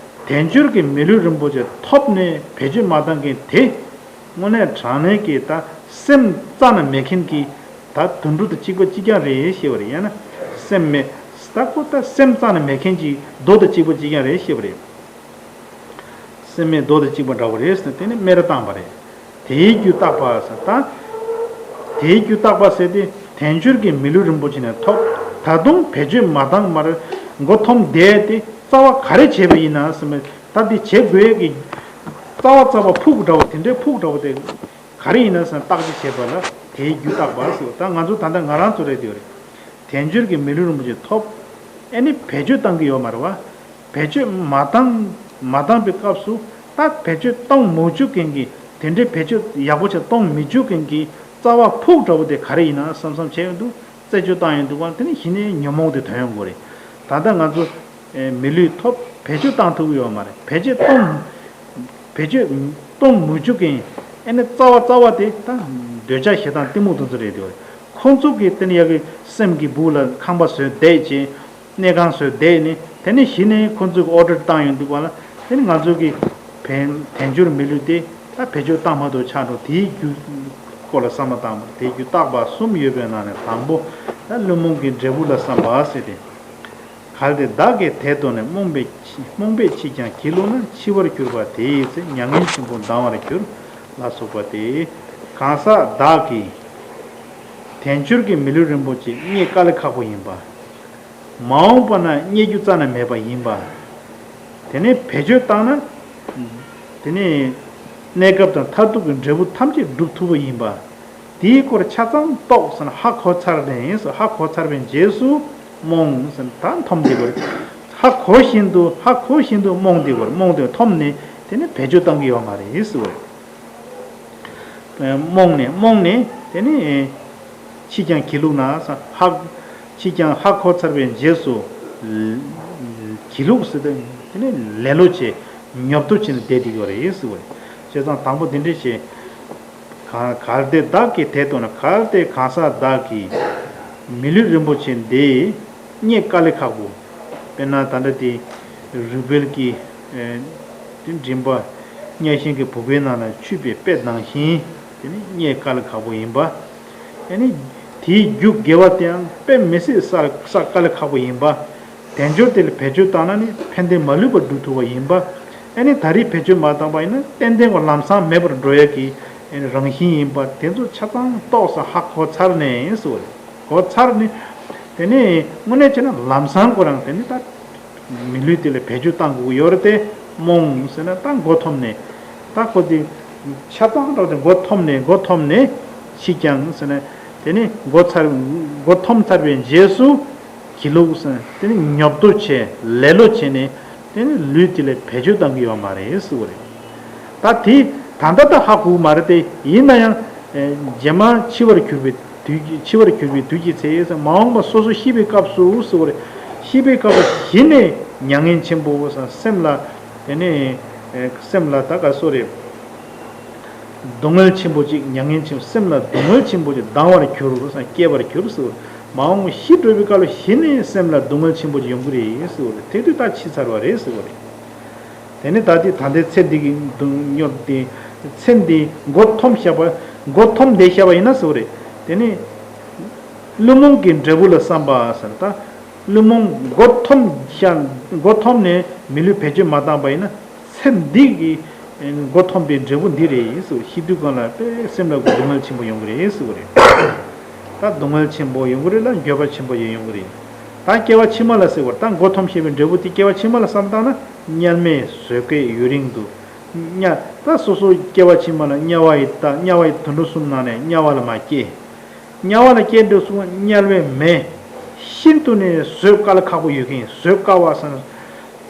དལ་འབྱོར་གྱི་མི་ལུས་རིན་པོ་ཆེ་ཐོབ་ནས་བེད་སྤྱོད་མ་བཏང་མཁན་དེ། དངོས་གནས་དྲང་གནས་ཀྱི་ད་སེམས་རྩ་ནས་མེད་མཁན་གྱི་ད་དུད་འགྲོ་དང་གཅིག་པ་གཅིག་རྐྱང་རེད་ཞེས་པ་རེད། ཡང་ན་སེམས་མེད། ད་ཁོ་ད་སེམས་རྩ་ནས་མེད་མཁན་གྱི་རྡོ་དང་གཅིག་པ་གཅིག་རྐྱང་རེད་ཞེས་པ་རེད། སེམས་མེད་རྡོ་དང་གཅིག་པ་འདྲ་བོ་རེད་ཟེར་ནས་དེ་ནི་སྨད་ར་བཏང་པ་རེད། དེའི་རྒྱུ་བརྟག་པ་ཟེར་ད། དེའི་རྒྱུ་བརྟག་པ་ཟེར་ཏེ། དལ་འབྱོར་གྱི་མི་ལུས་རིན་པོ་ཆེ་ནས་ཐོབ། ད་དུང་བེད་སྤྱོད་མ་བཏང་མར་མགོ་འཐོམ་བསྡད་དེ་རྩ་བ་ག་རེ་བྱས་པ་ཡིན་ན་ཟེར་མ། ད་འདི་བྱེད་དགོས་ཀྱི། རྩ་བ་རྩ་བ་ཕུག་འདྲ་བོ་དེ་འདྲའི་ཕུག་འདྲ་བོ་དེ། ག་རེ་ཡིན་ན་ཟེར་ན་བརྟག་དཔྱད་བྱེད་པ་ལ་དེའི་རྒྱུ་བརྟག་པ་ཟེར། ད་ང་ཚོ་ད་ལྟ་ང་རང་ཚོ་རེད་དེ་རེད། དལ་འབྱོར་གྱི་མི་ལུས་རིན་པོ་ཆེ་ཐོབ། ཨེ་ནི་བེད་སྤྱོད་བཏང་གི་ཡོད་མ་རེད་བ། བེད་སྤྱོད་མ་བཏང་མ་བཏང་པའི་སྐབས་སུ་ད་བེད་སྤྱོད་གཏོང་མི་བཅུག་མཁན་གྱི། དེ་འདྲའི་བེད་སྤྱོད་ཡག་པོ་ཞིག་གཏོང་མི་བཅུག་མཁན་གྱི་རྩ་བ་ཕུག་འདྲ་བོ་དེ་ག་རེ་ཡིན་ན་བསམ་བསམ་བྱས་ཡོང་དུས། རྩད་གཅོད་བཏང་ཡོང་དུས་གང་དེ་ནི་གཞི་ནས་ཉོན་མོངས་དེ་ཐོན་ཡོང་གི་རེད། ད་ལྟ་ང་ཚོ་མི་ལུས་ཐོབ། བེད་སྤྱོད་བཏང་ཐུབ་ཀྱི་ཡོད་མ་རེད། བེད་སྤྱོད་གཏོང་། བེད་སྤྱོད་གཏོང་མི་བཅུག་མཁན། ཨེ་ནི་རྩ་བ་རྩ་བ་དེ་ད་འདོད་ཆགས་ཞེ་སྡང་གཏི་མུག་དེ་ཚོ་རེད་དེ། ཁོ་ཚོ་གིས་དེ་ནི་ཡ་གི་སེམས་ཀྱི་སྦུག་ལ་ཁང་པ་བཟོས་བསྡད་ཅིང་། གནས་ཁང་བཟོས་བསྡད་ནི་དེ་ནི་གཞི་ནས་ཁོ་ཚོ་གི་ཨོ་ཌར་བཏང་ཡོང་དུས་གང་ལ། དེ་ནི་ང་ཚོ་གི་བན་དལ་འབྱོར་མི་ལུས་དེ་ད་བེད་སྤྱོད་བཏང་མ་ཐུབ་ཆགས་འགྲོ། དེའི་རྒྱུ་སྐོར་ལ་བསམ་བློ་བཏང་བ། དེའི་རྒྱུ་བརྟག་པ་གསུམ་ཡོད་པའི་ནང་ནས་དང་པོ་ད་བླུན་རྨོངས་ཀྱི་འབྲས་བུ་ལ་བསམ་པ་ཟེར་ཏེ། གལ་ཏེ་བདག་གིས་དེ་རྟོགས་ནས། རྨོངས་པས་རྨོངས་པས་ཕྱིས་ཀྱང་སྒྱིད་ལུག་ན། འཆི་བར་གྱུར་པ་དེ་ཡི་ཚེ། མྱ་ངན་ཆེན་པོ་ལྡང་བར་འགྱུར། ལ་སོགས་པ་སྟེ། གང་ཟག་བདག་གིས་དལ་འབྱོར་གྱི་མི་ལུས་རིན་པོ་ཆེ་རྙེད་དཀའ་ལས་ཁག་པོ་ཡིན་པ། མ་འོངས་པ་ན་རྙེད་རྒྱུ་རྩ་ནས་མེད་པ་ཡིན་པ། དེ་ནས་བེད་སྤྱོད་བཏང་ན། དེ་ནས་གནས་སྐབས་དང་མཐར་ཐུག་གི་འབྲས་བུ་ཐམས་ཅད་སྒྲུབ་ཐུབ་པ་ཡིན་པ། དེའི་སྐོར་ཆ་ཚང་རྟོགས་ཟེར་ན་ཧ་གོ་ཚར་ནས་ཟེར། ཧ་གོ་ཚར་བའི་རྗེས་སུ་རྨོངས་ཟེར་ན་ད་འཐོམས་བསྡད་པ་རེད། ཧ་གོ་བཞིན་དུ་ཧ་གོ་བཞིན་དུ་རྨོངས་བསྡད་པ་རེད། རྨོངས་བསྡད་འཐོམས་ནས་དེ་ནས་བེད་སྤྱོད་བཏང་གི་ཡོད་མ་རེད་ཟེར་བ་རེད། རྨོངས་ནས་རྨོངས་ནས་དེ་ནས་ཕྱིས་ཀྱང་སྒྱིད་ལུག་ན་ཟེར། ཧ་ཕྱིས་ཀྱང་ཧ་གོ་ཚར་བའི་རྗེས་སུ་སྒྱིད་ལུག་ཟེར་ཏེ་དེ་ནས་ལེ་ལོ་བྱས། ཉོབ་ཏོ་བྱས་ནས་བསྡད་བསྡད་ཀྱི་ཡོད་རེད་ཟེར་བ་རེད། བྱས་ཙང་དང་པོ་འདི་འདྲ་བྱས། ག་གལ་ཏེ་བདག་གིས་དེ་རྟོགས་ན། གལ་ཏེ་གང་ཟག་བདག་གིས་མི་ལུས་རིན་པོ་ཆེ་འདི་རྙེད་དཀའ་ལས་ཁག་པོ། དཔེར་ན་ད་ལྟ་དེ་རུས་སྦལ་གྱི་ཨེ་དེ་མགྲིན་པ། གཉའ་ཤིང་གི་བུ་གའི་ནང་ལ་ཆུད་པའི་དཔེ་ནང་བཞིན་དེ་ནི་རྙེད་དཀའ་ལས་ཁག་པོ་ཡིན་པ། ཨེ་ནི་དེའི་རྒྱུ་དགེ་བ་དེའང་དཔེ་མི་སྲིད་བསགས་བསགས་དཀའ་ལས་ཁག་པོ་ཡིན་པ། དལ་འབྱོར་དེ་ལ་བེད་སྤྱོད་བཏང་ན་ནི་ཕན་བདེ་མ་ལུས་པ་སྒྲུབ་ཐུབ་པ་ཡིན་པ། ཨེ་ནི་ད་རེས་བེད་སྤྱོད་མ་བཏང་པ་ཡིན་ན་ཏན་ཏན་གོ་ལམ་སང་མེད་པར་འགྲོ་ཡ་གི་ཨེ་ནི་རང་བཞིན་ཡིན་པ་དེ་ཚོ་ཆ་ཚང་རྟོགས་ས་ཧ་གོ་ཚར་ནས་ཟེར་བ་རེད། གོ་ཚར་ནས་དེ་ནས་དངོས་གནས་བྱས་ན་ལམ་སང་ཁོ་རང་དེ་ནི་ད་མི་ལུས་དེ་ལ་བེད་སྤྱོད་བཏང་དགོས་ཀྱི་ཡོད་རེད་དེ། རྨོངས་ཟེར་ན་ད་མགོ་འཐོམས་ནས་ད་ཁོ་དེ་ཆ་ཚང་འགྲོ་དེ་མགོ་འཐོམས་ནས་མགོ་འཐོམས་ནས་ཕྱིས་ཀྱང་ཟེར་ན་དེ་ནི་མགོ་ཚར་མགོ་འཐོམས་ཚར་བའི་རྗེས་སུ་སྒྱིད་ལུག་ཟེར་ན་དེ་ནི་ཉོབ་ཏོ་བྱས་ལེ་ལོ་བྱས་ནས། དེ་ནི་ལུས་དེ་ལ་བེད་སྤྱོད་བཏང་གི་ཡོད་མ་རེད་ཟེར་བ་རེད། ད་དེ་ད་ལྟ་ད་ཧ་གོ་གི་མ་རེད་དེ། ཡིན་ན་ཡང་རྗེས་མ་འཆི་བར་གྱུར་པའི་དུས་ཀྱི་འཆི་བར་གྱུར་པའི་དུས་ཀྱི་ཚེ་མ་འོངས་པ་སོ་སོ་ཤི་བའི་སྐབས་སུ་ཟེར་བ་རེད། ཤི་བའི་སྐབས་སུ་གཞི་ནས་མྱ་ངན་ཆེན་པོ་སེམས་ལ། དེ་ནི་སེམས་ལ་ད་ག་སོ་རེད། སྡུག་བསྔལ་ཆེན་པོ་ཅིག་མྱ་ངན་ཆེན་པོ་སེམས་ལ་སྡུག་བསྔལ་ཆེན་པོ་ཅིག་ལྡང་བར་གྱུར་ཟེར། སྐྱེ་བར་གྱུར་ཟེར། མ་འོངས་ཤི་འགྲོ་བའི་སྐབས་ལ་གཞི་ནས་སེམས་ལ་སྡུག་བསྔལ་ཆེན་པོ་ཅིག་ཡོང་གི་རེད་ཟེར། དེ་དུས་ད་འཆི་ཚར་བ་རེད་ཟེར་བ་རེད། དེ་ནི་ད་ལྟའི་ད་ལྟའི་ཚེ་འདི་གི་སྡུག་བསྔལ་དེ། ཚེ་འདི་མགོ་འཐོམ་བཞག་པ། མགོ་འཐོམ་བསྡད་བཞག་པ་ཡིན་ན་ཟེར་བ་རེད། དེ་ནི་བླུན་རྨོངས་ཀྱི་འབྲས་བུ་ལ་བསམ་པ་ཟེར། ད་བླུན་རྨོངས་མགོ་འཐོམ་བཞག་མགོ་འཐོམ་ནས་མི་ལུས་བེད་སྤྱོད་མ་བཏང་པ་ཡིན་ན། ཚེ་འདི་གི་མགོ་འཐོམ་པའི་འབྲས་བུ་འདི་རེད་ཟེར། ཤི་དུས་གང་ལ་དཔེ་སེམས་ལ་སྡུག་བསྔལ་ཆེན་པོ་ཡོང་གི་རེད་ཟེར་བ་རེད། ད་སྡུག་བསྔལ་ཆེན་པོ་ཡོང་གི་རེད་ལ། འགྱོད་པ་ཆེན་པོ་ཡང་ཡོང་གི་རེད། ད་སྐྱེ་བ་ཕྱི་མ་ལ་ཟེར་བ་རེད། ད་མགོ་འཐོམ་ཞེས་པའི་འབྲས་བུ་དེ་སྐྱེ་བ་ཕྱི་མ་ལ་བསམ་བཏང་ན། དམྱལ་མེ་བཟོད་དཀའི་ཡུན་རིང་དུ། དམྱལ་ད་སོ་སོ་སྐྱེ་བ་ཕྱི་མ་ལ་དམྱལ་བ་ཡི། ད་དམྱལ་བ་ཡི་དུད་འགྲོ་གསུམ་ནང་ནས་དམྱལ་བ་ལ་མར་སྐྱེས། དམྱལ་བ་ལ་སྐྱེས་འགྲོ་སོང་། དམྱལ་བའི་མེ་ཤིན་ཏུ་ནས་བཟོད་དཀའ་ལ་ཁག་པོ་ཡོད་མཁན། བཟོད་དཀའ་བ་ཟེར་ན་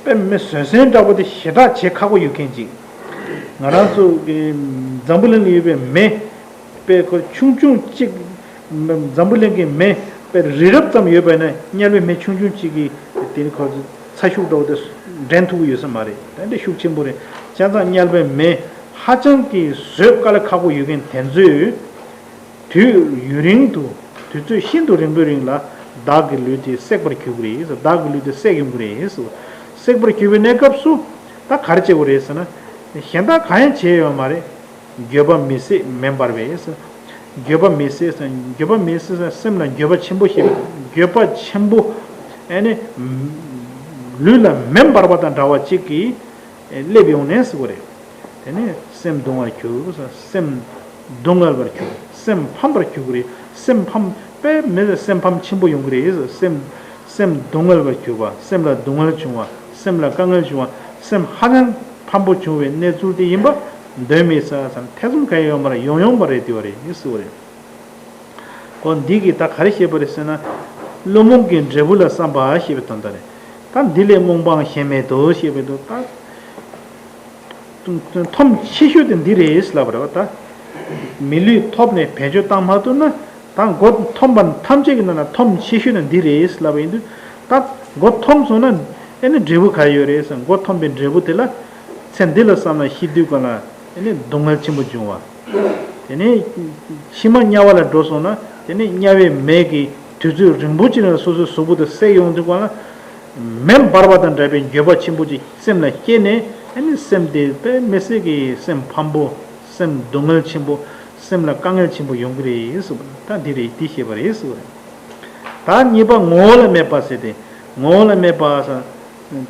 དཔེ་མི་བཟོད་བསྲན་འདྲ་པོ་དེ་ཞེ་དྲག་བྱེད་ཁག་པོ་ཡོད་མཁན་ཅིག་ང་རང་ཚོ་གི་འཛམ་བུ་གླིང་ལ་ཡོད་པའི་མེ་དཔེ་ཁོ་ཆུང་ཆུང་གཅིག་འཛམ་བུ་གླིང་གི་མེ་དཔེ་རི་རབ་ཙམ་ཡོད་པ་ན། དམྱལ་བའི་མེ་ཆུང་ཆུང་གཅིག་གིས་དེ་ནི་ཁོ་ཚོ་ཚ་ཤུགས་འདྲ་པོ་དེ་འགྲན་ཐུབ་ཀྱི་ཡོད་ས་མ་རེད། དེ་འདྲ་ཤུགས་ཆེན་པོ་རེད། བྱས་ཙང་དམྱལ་བའི་མེ་ཧ་ཅང་གི་བཟོད་དཀའ་ལ་ཁག་པོ་ཡོད་མཁན་དེ་ཚོས། དུས་ཡུན་རིང་དུ། དུས་ཚོད་ཤིན་ཏུ་རིང་པོའི་རིང་ལ་བདག་གི་ལུས་དེ་བསྲེག་པར་གྱུར་གྱི་རེད། བདག་གི་ལུས་དེ་བསྲེག་ཡོང་གི་རེད། བསྲེག་པར་གྱུར་པའི་གནས་སྐབས་སུ་ད་ག་རེ་བྱེད་དགོས་རེད་ཟེར་ན། གཞན་དག་གང་ཡང་བྱས་ཡོད་མ་རེད། འགྱོད་པ་མི་སྲིད་མེ་འབར་བས་ཟེར། འགྱོད་པ་མི་སྲིད་ཟེར། འགྱོད་པ་མི་སྲིད་ཟེར། སེམས་ལ་འགྱོད་པ་ཆེན་པོ་ཞེས་པའི་འགྱོད་པ་ཆེན་པོ། ཨ་ནི་ལུས་ལ་མེ་འབར་བ་དང་འདྲ་བ་གཅིག་གིས་སླེབས་ཡོང་ནས་ཟེར་བ་རེད། དེ་ནས་སེམས་གདུང་བར་གྱུར། སེམས་སྡུག་བསྔལ་བར་གྱུར། སེམས་ཕམ་པར་གྱུར་གྱི་རེད། སེམས་ཕམ་པས་མི་ཚེ་སེམས་ཕམ་ཆེན་པོ་ཡོང་གི་རེད། སེམས་སེམས་སྡུག་བསྔལ་བར་གྱུར་པ། སེམས་ལ་སྡུག་བསྔལ་བྱུང་བ། སེམས་ལ་དཀའ་ངལ་བྱུང་བ། སེམས་ཧ་ཅང་ཕམ་པོ་བྱུང་བའི་གནས་ཚུལ་དེ་ཡིན་པ་གདོན་མི་ཟ་ཟེར། ཐེ་ཚོམ་གང་ཡང་ཡོད་མ་རེད། ཡོང་ཡོང་བ་རེད། དེ་བ་རེད་ཟེར་བ་རེད། འོ་འདི་གིས་ད་ག་རེ་བཤད་པ་རེད་ཟེར་ན། བླུན་རྨོངས་ཀྱི་འབྲས་བུ་ལ་བསམ་པ་ཞེས་པའི་དོན་དག་རེད། ད་འདི་ལས་རྨོངས་པའང་གཞན་མེད་དོ་ཞེས་པའི་དོན་ད། འཐོམ་ཆེ་ཤོས་དེ་འདི་རེད་ལབ་པ་རེད་པ། ད་མི་ལུས་ཐོབ་ནས་བེད་སྤྱོད་བཏང་མ་ཐུབ་ན། ད་མགོ་འཐོམ་པ་ཐམས་ཅད་ཀྱི་ནང་ན་འཐོམ་ཆེ་ཤོས་དེ་འདི་རེད་ལབ་པ་ཡིན་དུས། ད་མགོ་འཐོམ་སོང་ན་ཨེ་ནི་འབྲས་བུ་ག་ཡོད་རེད་ཟེར། མགོ་འཐོམ་པའི་འབྲས་བུ་དེ་ལ། ཚེ་འདི་ལ་བསམ་ན་ཤི་དུས་གང་ལ་ཨེ་ནི་སྡུག་བསྔལ་ཆེན་པོ་འབྱུང་བ། དེ་ནས་ཕྱི་མ་དམྱལ་བ་ལ་འགྲོ་སོང་ན། དེ་ནས་དམྱལ་བའི་མེ་གིས་དུས་ཚོད་རིང་པོ་ཅིག་ནང་སོ་སོའི་གཟུགས་པོ་དེ་བསྲེག་ཡོང་དུས་གང་ལ། མེ་འབར་བ་དང་འདྲ་བའི་འགྱོད་པ་ཆེན་པོ་ཅིག་སེམས་ལ་སྐྱེས་ནས། ཨ་ནི་སེམས་དེ་དཔེ་མི་སྲིད་ཀྱི་སེམས་ཕམ་པོ། སེམས་སྡུག་བསྔལ་ཆེན་པོ། སེམས་ལ་དཀའ་ངལ་ཆེན་པོ་ཡོང་གི་རེད་ཟེར་བ། ད་འདི་རེད། འདི་ཤེས་པ་རེད་ཟེར་བ་རེད། ད་གཉིས་པ་ངོ་བོ་ལ་སྨད་པ་ཟེར་ཏེ། ངོ་བོ་ལ་སྨད་པ་ཟེར།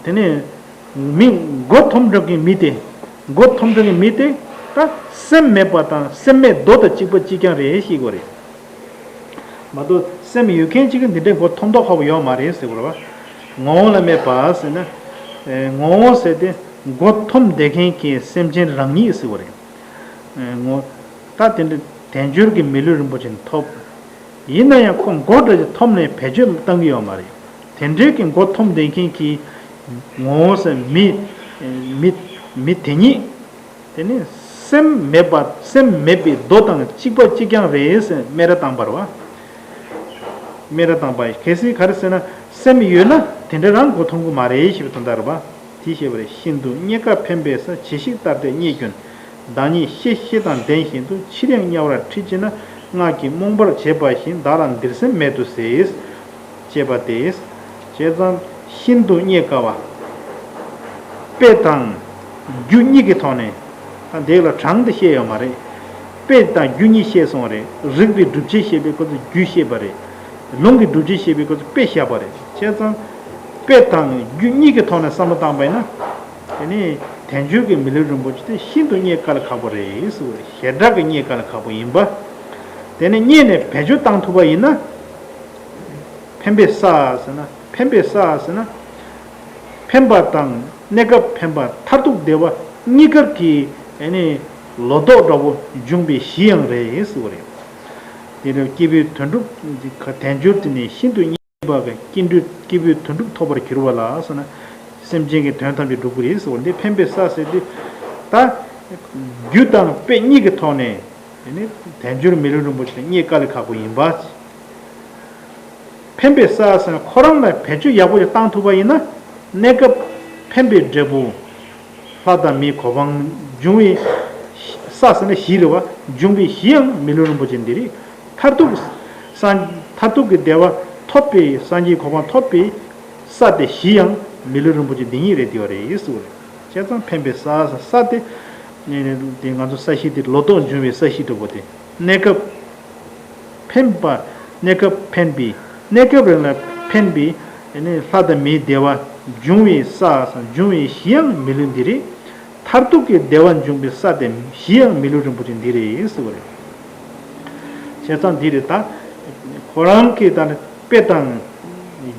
དེ་ནས་མི་མགོ་འཐོམ་འགྲོ་གི་མི་དེ། མགོ་འཐོམ་འགྲོ་གི་མི་དེ་ད་སེམས་མེད་པ་དང་སེམས་མེད་རྡོ་དང་གཅིག་པ་གཅིག་རྐྱང་རེད་ཤེས་དགོས་རེད། མ་གཏོགས་སེམས་ཡོད་མཁན་གཅིག་གིས་འདི་འདྲའི་མགོ་འཐོམ་མདོག་ཁ་པོ་ཡོད་མ་རེད་ཟེར་དགོས་རེད་པ། ངོ་བོ་ལ་སྨད་པ་ཟེར་ན། ཨེ་ངོ་བོ་ཟེར་ཏེ་མགོ་འཐོམ་བསྡད་མཁན་གྱི་སེམས་ཅན་རང་ཉིད་ཟེར་དགོས་རེད། ཨེ་ངོ་། ད་དེ་འདྲ་དལ་འབྱོར་གྱི་མི་ལུས་རིན་པོ་ཆེ་ཐོབ། ཡིན་ན་ཡང་ཁོ་མགོ་འདྲ་ཞིག་འཐོམ་ནས་བེད་སྤྱོད་བཏང་གི་ཡོད་མ་རེད། དེ་འདྲའི་གི་མགོ་འཐོམ་བསྡད་མཁན་གྱི་ངོ་བོ་ཟེར་མི། མི། མི་དེ་ཉིད། དེ་ནི་སེམས་མེད་པ། སེམས་མེད་པའི་རྡོ་དང་གཅིག་པ་གཅིག་རྐྱང་རེད་ཟེར་སྨད་ར་བཏང་པ་རེད་པ། སྨད་ར་བཏང་པ། གལ་སྲིད་ག་རེ་ཟེར་ན། སེམས་ཡོད་ན་དེ་འདྲ་རང་མགོ་འཐོམ་གི་མ་རེད་ཞེས་པའི་དོན་དག་རེད་པ། དེ་ཞེས་པ་རེད། ཤིན་ཏུ་རྙེད་དཀའ་ཕན་པའི་ས། ཇི་ཞིག་ལྟར་འབྲས་རྙེད་ཀུན། བདག་ཉིད་ཤེས་ཤེས་དང་ལྡན་བཞིན་དུ། ཕྱིར་ཡང་དམྱལ་བར་ཁྲིད་བྱེད་ན། སྔགས་ཀྱིས་རྨོངས་པར་བྱས་པ་བཞིན། བདག་ལ་འདིར་སེམས་མེད་དུ་ཟད། ཅེས་པ་སྟེ། བྱས་ཙང་ཤིན་ཏུ་རྙེད་དཀའ་བ། དཔེ་དང་རྒྱུ་གཉིས་ཀྱི་ཐོག་ནས། ད་འདི་ལ་གྲངས་དེ་བཤད་ཡོད་མ་རེད། དཔེ་དང་རྒྱུ་གཉིས་བཤད་སོང་བ་རེད། རིགས་པའི་སྒྲུབ་བྱེད་བཤད་པའི་སྐབས་སུ་རྒྱུ་བཤད་པ་རེད། ལུང་གི་སྒྲུབ་བྱེད་བཤད་པའི་སྐབས་སུ་དཔེ་བཞག་པ་རེད། བྱས་ཙང་དཔེ་དང་རྒྱུ་གཉིས་ཀྱི་ཐོག་ནས་བསམ་བློ་བཏང་པ་ཡིན་ན། དེ་ནི་དལ་འབྱོར་གྱི་མི་ལུས་རིན་པོ་ཆེ་དེ་ཤིན་ཏུ་རྙེད་དཀའ་ལ་ཁག་པོ་རེད་ཟེར་བ་རེད། ཞེ་དྲག་གི་རྙེད་དཀའ་ལ་ཁག་པོ་ཡིན་པ། དེ་ནི་རྙེད་ནས་བེད་སྤྱོད་བཏང་ཐུབ་པ་ཡིན་ན། ཕན་པའི་ས་ཟེར་ན། ཕན་པའི་ས་ཟེར་ན། ཕན་པ་དང་གནས་སྐབས་ཕན་པ། མཐར་ཐུག་བདེ་བ་གཉིས་ཀར་གྱི་ཨེ་ནི་ལོ་ཏོག་འདྲ་པོ་འབྱུང་བའི་གཞི་ཡང་རེད་ཟེར་བ་རེད། དེ་ལྟར་སྐྱེས་བུའི་དོན་གྲུབ། དལ་འབྱོར་དེ་ནི་ཤིན་ཏུ་རྙེད་པ་གི་སྐྱེས་དུས་སྐྱེས་བུའི་དོན་གྲུབ་ཐོབ་པར་གྱུར་པ་ལ་ཟེར་ན། སེམས་ཅན་གྱི་དོན་ཐམས་ཅད་འགྲུབ་ཀྱི་རེད་ཟེར་བ་འདི་འཕེན་པའི་ས་ཟེར་དུས། ད་རྒྱུ་དང་དཔེ་གཉིས་ཀྱི་ཐོག་ནས་དེ་ནི་དལ་འབྱོར་མི་ལུས་རིན་པོ་ཆེ་རྙེད་དཀའ་ལས་ཁག་པོ་ཡིན་པ། འཕེན་པའི་ས་ཟེར་ན་ཁོ་རང་ལ་བེད་སྤྱོད་ཡག་པོ་ཞིག་བཏང་ཐུབ་པ་ཡིན་ན། གནས་སྐབས་འཕེན་པའི་འབྲས་བུ་ལྷ་དང་མིའི་གོ་འཕང་འབྱུང་བའི་ས་ཟེར་ན་གཞི་རེད་བ། འབྱུང་བའི་གཞི་ཡང་མི་ལུས་རིན་པོ་ཆེ་འདི་རེད། མཐར་ཐུག་སངས་མཐར་ཐུག་གི་བདེ་བ་ཐོབ་པའི་སངས་རྒྱས་གོ་འཕང་ཐོབ་པའི་ས་དེ་གཞི་ཡང་མི་ལུས་རིན་པོ་ཆེ་འདི་ཉིད་རེད་དེ་བ་རེད་ཟེར་བ་རེད། བྱས་ཙང་འཕེན་པའི་ས་ས་དེ་ནི་དེ་ང་ཚོ་ས་གཞི་དེ་ལོ་ཏོག་འབྱུང་བའི་ས་གཞི་འདྲ་པོ་དེ། གནས་སྐབས་འཕེན་པ། གནས་སྐབས་འཕེན་པའི། གནས་སྐབས་རིང་ལ་འཕེན་པའི་ནི་ལྷ་དང་མིའི་བདེ་བ་འབྱུང་བའི་ས། འབྱུང་བའི་གཞི་ཡང་མི་ལུས་འདི་རེད། མཐར་ཐུག་གི་བདེ་བ་འབྱུང་བའི་ས་དེ་གཞི་ཡང་མི་ལུས་རིན་པོ་ཆེ་འདི་རེད་ཟེར་བ་རེད། བྱས་ཙང་འདི་རེད་ད། ཁོ་རང་གིས་ད་ནི་དཔེ་དང་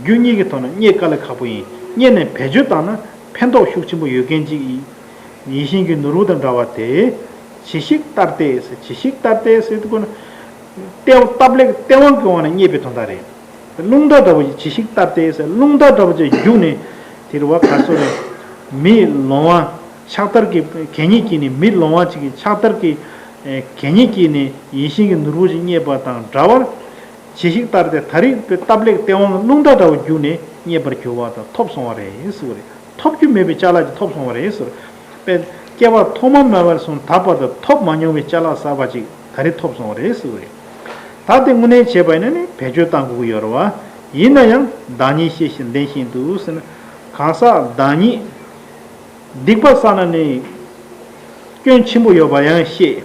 རྒྱུ་གཉིས་ཀྱི་ཐོག་ནས་རྙེད་དཀའ་ལས་ཁག་པོ་ཡིན། རྙེད་ནས་བེད་སྤྱོད་བཏང་ན་ཕན་ཐོགས་ཤུགས་ཆེན་པོ་ཡོད་མཁན་ཅིག་ཡིན། ཡིད་བཞིན་གྱི་ནོར་བུ་དང་འདྲ་བ་དེ། ཇི་ཞིག་ལྟར་ཏེ་ཟེར། ཇི་ཞིག་ལྟར་ཏེ་ཟེར་དུས་ཀོ་ན། སྟེ་སྟབས་ལེགས་སྟེས་དབང་གི་དབང་ནས་རྙེད་པའི་དོན་དག་རེད། རླུང་རྟ་འདྲ་བོ་ཞིག་ཇི་ཞིག་ལྟར་ཏེ་ཟེར། རླུང་རྟ་འདྲ་བོ་ཅིག་རྒྱུག་ནས་དེ་རུ་བ་ག་སོ་རེད། མི་ལོང་བ་ཕྱག་བདར་གྱི་གད་སྙིགས་ཀྱིས་ནི། མི་ལོང་བ་ཅིག་གི་ཕྱག་བདར་གྱི་གད་སྙིགས་ཀྱིས་ནི་ཡིད་བཞིན་གྱི་ནོར་བུ་ཞིག་རྙེད་པ་དང་འདྲ་བར། ཇི་ཞིག་ལྟར་ཏེ་ད་རེས་པའི་སྟབས་ལེགས་སྟེས་དབང་རླུང་རྟ་འདྲ་བོ་རྒྱུག་ནས་རྙེད་པར་གྱུར་བ་དང་ཐོབ་སོང་བ་རེད་ཟེར་བ་རེད། ཐོབ་རྒྱུ་མེད་པའི་ཅ་ལག་ཅིག་ཐོབ་སོང་བ་རེད་ཟེར། པས་སྐྱེ་བ་ཐོག་མ་མེད་པར་བཟུང་ད་བར་དུ་ཐོབ་མ་མྱོང་བའི་ཅ་ལག་གསར་པ་ཅིག་ད་རེས་ཐོབ་སོང་བ་རེད་ཟེར་བ་རེད། ད་དེ་དངོས་གནས་བྱས་པ་ཡིན་ན་ནི་བེད་སྤྱོད་བཏང་དགོས་ཀྱི་ཡོད་རེད་བ། ཡིན་ན་ཡང་བདག་ཉིད་ཤེས་ཤིང་ལྡན་བཞིན་དུ་ཟེར་ན། གང་ཟག་བདག་ཉིད་སྡིག་པ་བསགས་ན་ནི་སྐྱོན་ཆེན་པོ་ཡོད་པ་ཡང་ཤེས།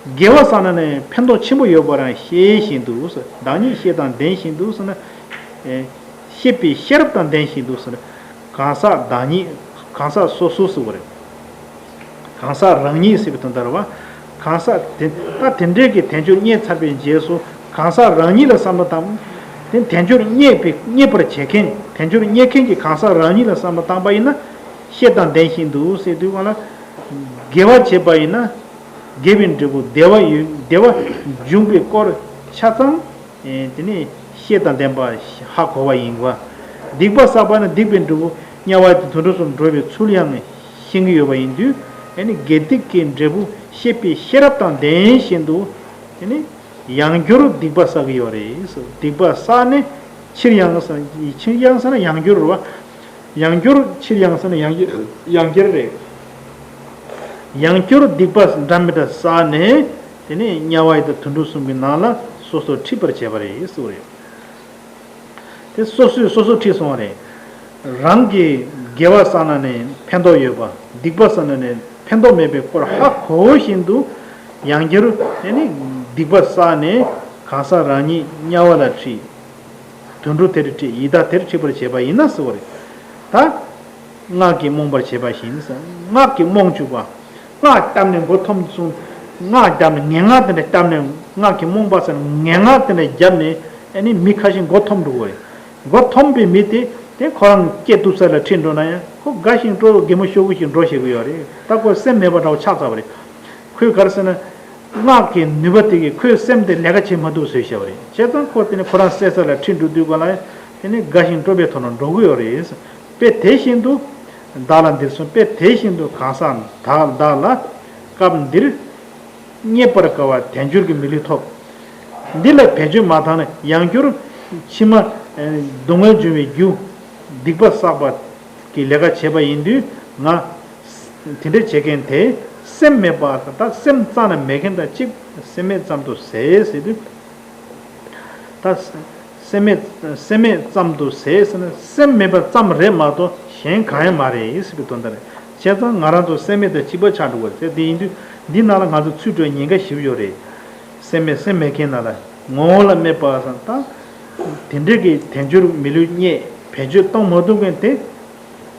དགེ་བ་བསགས་ན་ནི་ཕན་ཐོགས་ཆེན་པོ་ཡོད་པ་ཡང་ཤེས་བཞིན་དུ་ཟེར། བདག་ཉིད་ཤེས་དང་ལྡན་བཞིན་དུ་ཟེར་ན། ཨེ། ཤེས་པའི་ཤེས་རབ་དང་ལྡན་བཞིན་དུ་ཟེར། གང་ཟག་བདག་ཉིད། གང་ཟག་སོ་སོ་ཟེར་བ་རེད། གང་ཟག་རང་ཉིད་ཟེར་བའི་དོན་དག་རེད་བ། གང་ཟག་དེ་ད་དེ་འདྲའི་གི་དལ་འབྱོར་རྙེད་ཚར་བའི་རྗེས་སུ་གང་ཟག་རང་ཉིད་ལ་བསམ་བློ་བཏང་། དེ་དལ་འབྱོར་རྙེད་པའི་རྙེད་པར་བྱེད་མཁན། དལ་འབྱོར་རྙེད་མཁན་གྱི་གང་ཟག་རང་ཉིད་ལ་བསམ་བློ་བཏང་པ་ཡིན་ན། ཤེས་དང་ལྡན་བཞིན་དུ་ཟེར་དུས་གང་ལ། དགེ་བ་བྱེད་པ་ཡིན་ན། དགེ་བའི་འབྲས་བུ་བདེ་བ་ཡོད། བདེ་བ་འབྱུང་བའི་སྐོར་ཆ་ཚང་། ཨེ། དེ་ནི་ཤེས་དང་ལྡན་པ་ཧ་གོ་བ་ཡིན་པ། སྡིག་པ་བསགས་པ་ན་སྡིག་པའི་འབྲས་བུ་དམྱལ་བ་དང་དུད་འགྲོ་གསུམ་འགྲོ་བའི་ཚུལ་ཡང་ཤེས་ཀྱི་ཡོད་པ་ཡིན་དུས། ཨེ་ནི་དགེ་སྡིག་གི་འབྲས་བུ་ཤེས་པའི་ཤེས་རབ་དང་ལྡན་བཞིན་དུ། དེ་ནི་ཡང་བསྐྱར་སྡིག་པ་བསགས་ཀྱི་ཡོད་རེད། སྡིག་པ་བསགས་ནས་ཕྱིར་ཡང་བསགས། ཕྱིར་ཡང་བསགས་ན་ཡང་བསྐྱར་རེད་བ། ཡང་བསྐྱར་ཕྱིར་ཡང་བསགས་ན་ཡང་བསྐྱར་ཡང་བསྐྱར་རེད། ཡང་བསྐྱར་སྡིག་པ་འདྲ་མི་འདྲ་བསགས་ནས། དེ་ནས་དམྱལ་བ་ཡི་དང་དུད་འགྲོ་གསུམ་གྱི་ནང་ལ་སོ་སོར་ཁྲིད་པར་བྱེད་པ་རེད་ཟེར་བ་རེད། དེ་སོ་སོས་སོ་སོར་ཁྲིད་སོང་བ་རེད། རང་གིས་དགེ་བ་བསགས་ན་ནི་ཕན་ཐོགས་ཡོད་པ། སྡིག་པ་བསགས་ན་ནི་ཕན་ཐོགས་མེད་པའི་སྐོར་ཧ་གོ་བཞིན་དུ། ཡང་བསྐྱར་དེ་ནི་སྡིག་པ་བསགས་ནས་གང་ཟག་རང་ཉིད་དམྱལ་བ་ལ་ཁྲིད། དུད་འགྲོ་དེར་ཁྲིད། ཡི་དྭགས་དེར་ཁྲིད་པར་བྱེད་པ་ཡིན་ན་ཟེར་བ་རེད། ད། སྔགས་ཀྱིས་རྨོངས་པར་བྱེད་པ་བཞིན། སྔགས་ཀྱིས་རྨོངས་བཅུག་པ། སྔགས་བཏབ་ནས་མགོ་འཐོམས་སོང་། སྔགས་བརྒྱབ་ནས་ངན་སྔགས་དེ་འདྲ་བཏབ་ནས། སྔགས་ཀྱིས་རྨོངས་པ་ཟེར་ནས་ངན་སྔགས་དེ་འདྲ་བརྒྱབ་ནས། ཨ་ནི་མི་ཁ་ཤས་མགོ་འཐོམས་འགྲོ་གི་རེད། མགོ་འཐོམས་པའི་མི་དེ་དེ་ཁོ་རང་སྐྱེ་ཐུབ་ས་ལ་ཁྲིད་འགྲོ་ན་ཡང་ཁོ་དགའ་ཞིང་སྤྲོ། གད་མོ་ཤོར་གི་ཞིག་འགྲོ་ཤེས་ཀྱི་ཡོད་རེད། ད་ཁོ་སེམས་མེད་པ་འདྲ་བོ་ཆགས་ཚར་བ་རེད། ཁོས་ག་རེ་ཟེར་ན། སྔགས་ཀྱི་ནུས་པ་དེ་གིས་ཁོའི་སེམས་དེ་ལས་ཀ་བྱེད་མ་ཐུབ་བཟོས་བཞག་པ་རེད། བྱས་ཙང་ཁོ་དེ་ནི་ཁོ་རང་བསད་ས་ལ་ཁྲིད་འགྲོ་དུས་ག་ལ་དེ་ནི་དགའ་ཞིང་སྤྲོ་བའི་ཐོག་ནས་འགྲོ་གི་ཡོད་རེད། དཔེ་དེ་བཞིན་དུ། བདག་ལ་འདིར་གསུངས། དཔེ་དེ་བཞིན་དུ་གང་ཟག་བདག་བདག་ལ་སྐབས་འདིར་རྙེད་པར་དཀའ་བ་དལ་འབྱོར་གྱི་མི་ལུས་ཐོབ། འདི་ལ་བེད་སྤྱོད་མ་བཏང་ན་ཡང་བསྐྱར་ཕྱི་མ་སྡུག་བསྔལ་འབྱུང་བའི་རྒྱུ། སྡིག་པ་བསགས་པ་གི་ལས་ཀ་བྱས་པ་ཡིན་དུས་ང་། དེ་འདྲ་བྱེད་མཁན་དེ་སེམས་མེད་པ་དང་། ད་སེམས་རྩ་ནས་མེད་མཁན་དང་གཅིག་སེམས་མེད་ཙམ་དུ་ཟད་ཟེར་དུས། ད་སེམས་མེད་སེམས་མེད་ཙམ་དུ་ཟད་ཟེར་ན་སེམས་མེད་པ་ཙམ་རེད་མ་གཏོགས་གཞན་གང་ཡང་མ་རེད་ཟེར་བའི་དོན་དག་རེད། བྱས་ཙང་ང་རང་ཚོ་སེམས་མེད་དང་གཅིག་པ་ཆགས་འགྲོ་བ་རེད། དེ་ཡིན་དུས་འདི་ནང་ལ་ང་ཚོ་ཚུད་འགྲོ་ཉེན་ཁ་ཞེ་པོ་ཡོད་རེད། སེམས་མེད་སེམས་མེད་མཁན་ནང་ལ་ངོ་བོ་ལ་སྨད་པ་ཟེར། ད་དེ་འདྲའི་གི་དལ་འབྱོར་མི་ལུས་རྙེད་བེད་སྤྱོད་གཏོང་མ་ཐུབ་མཁན་དེ།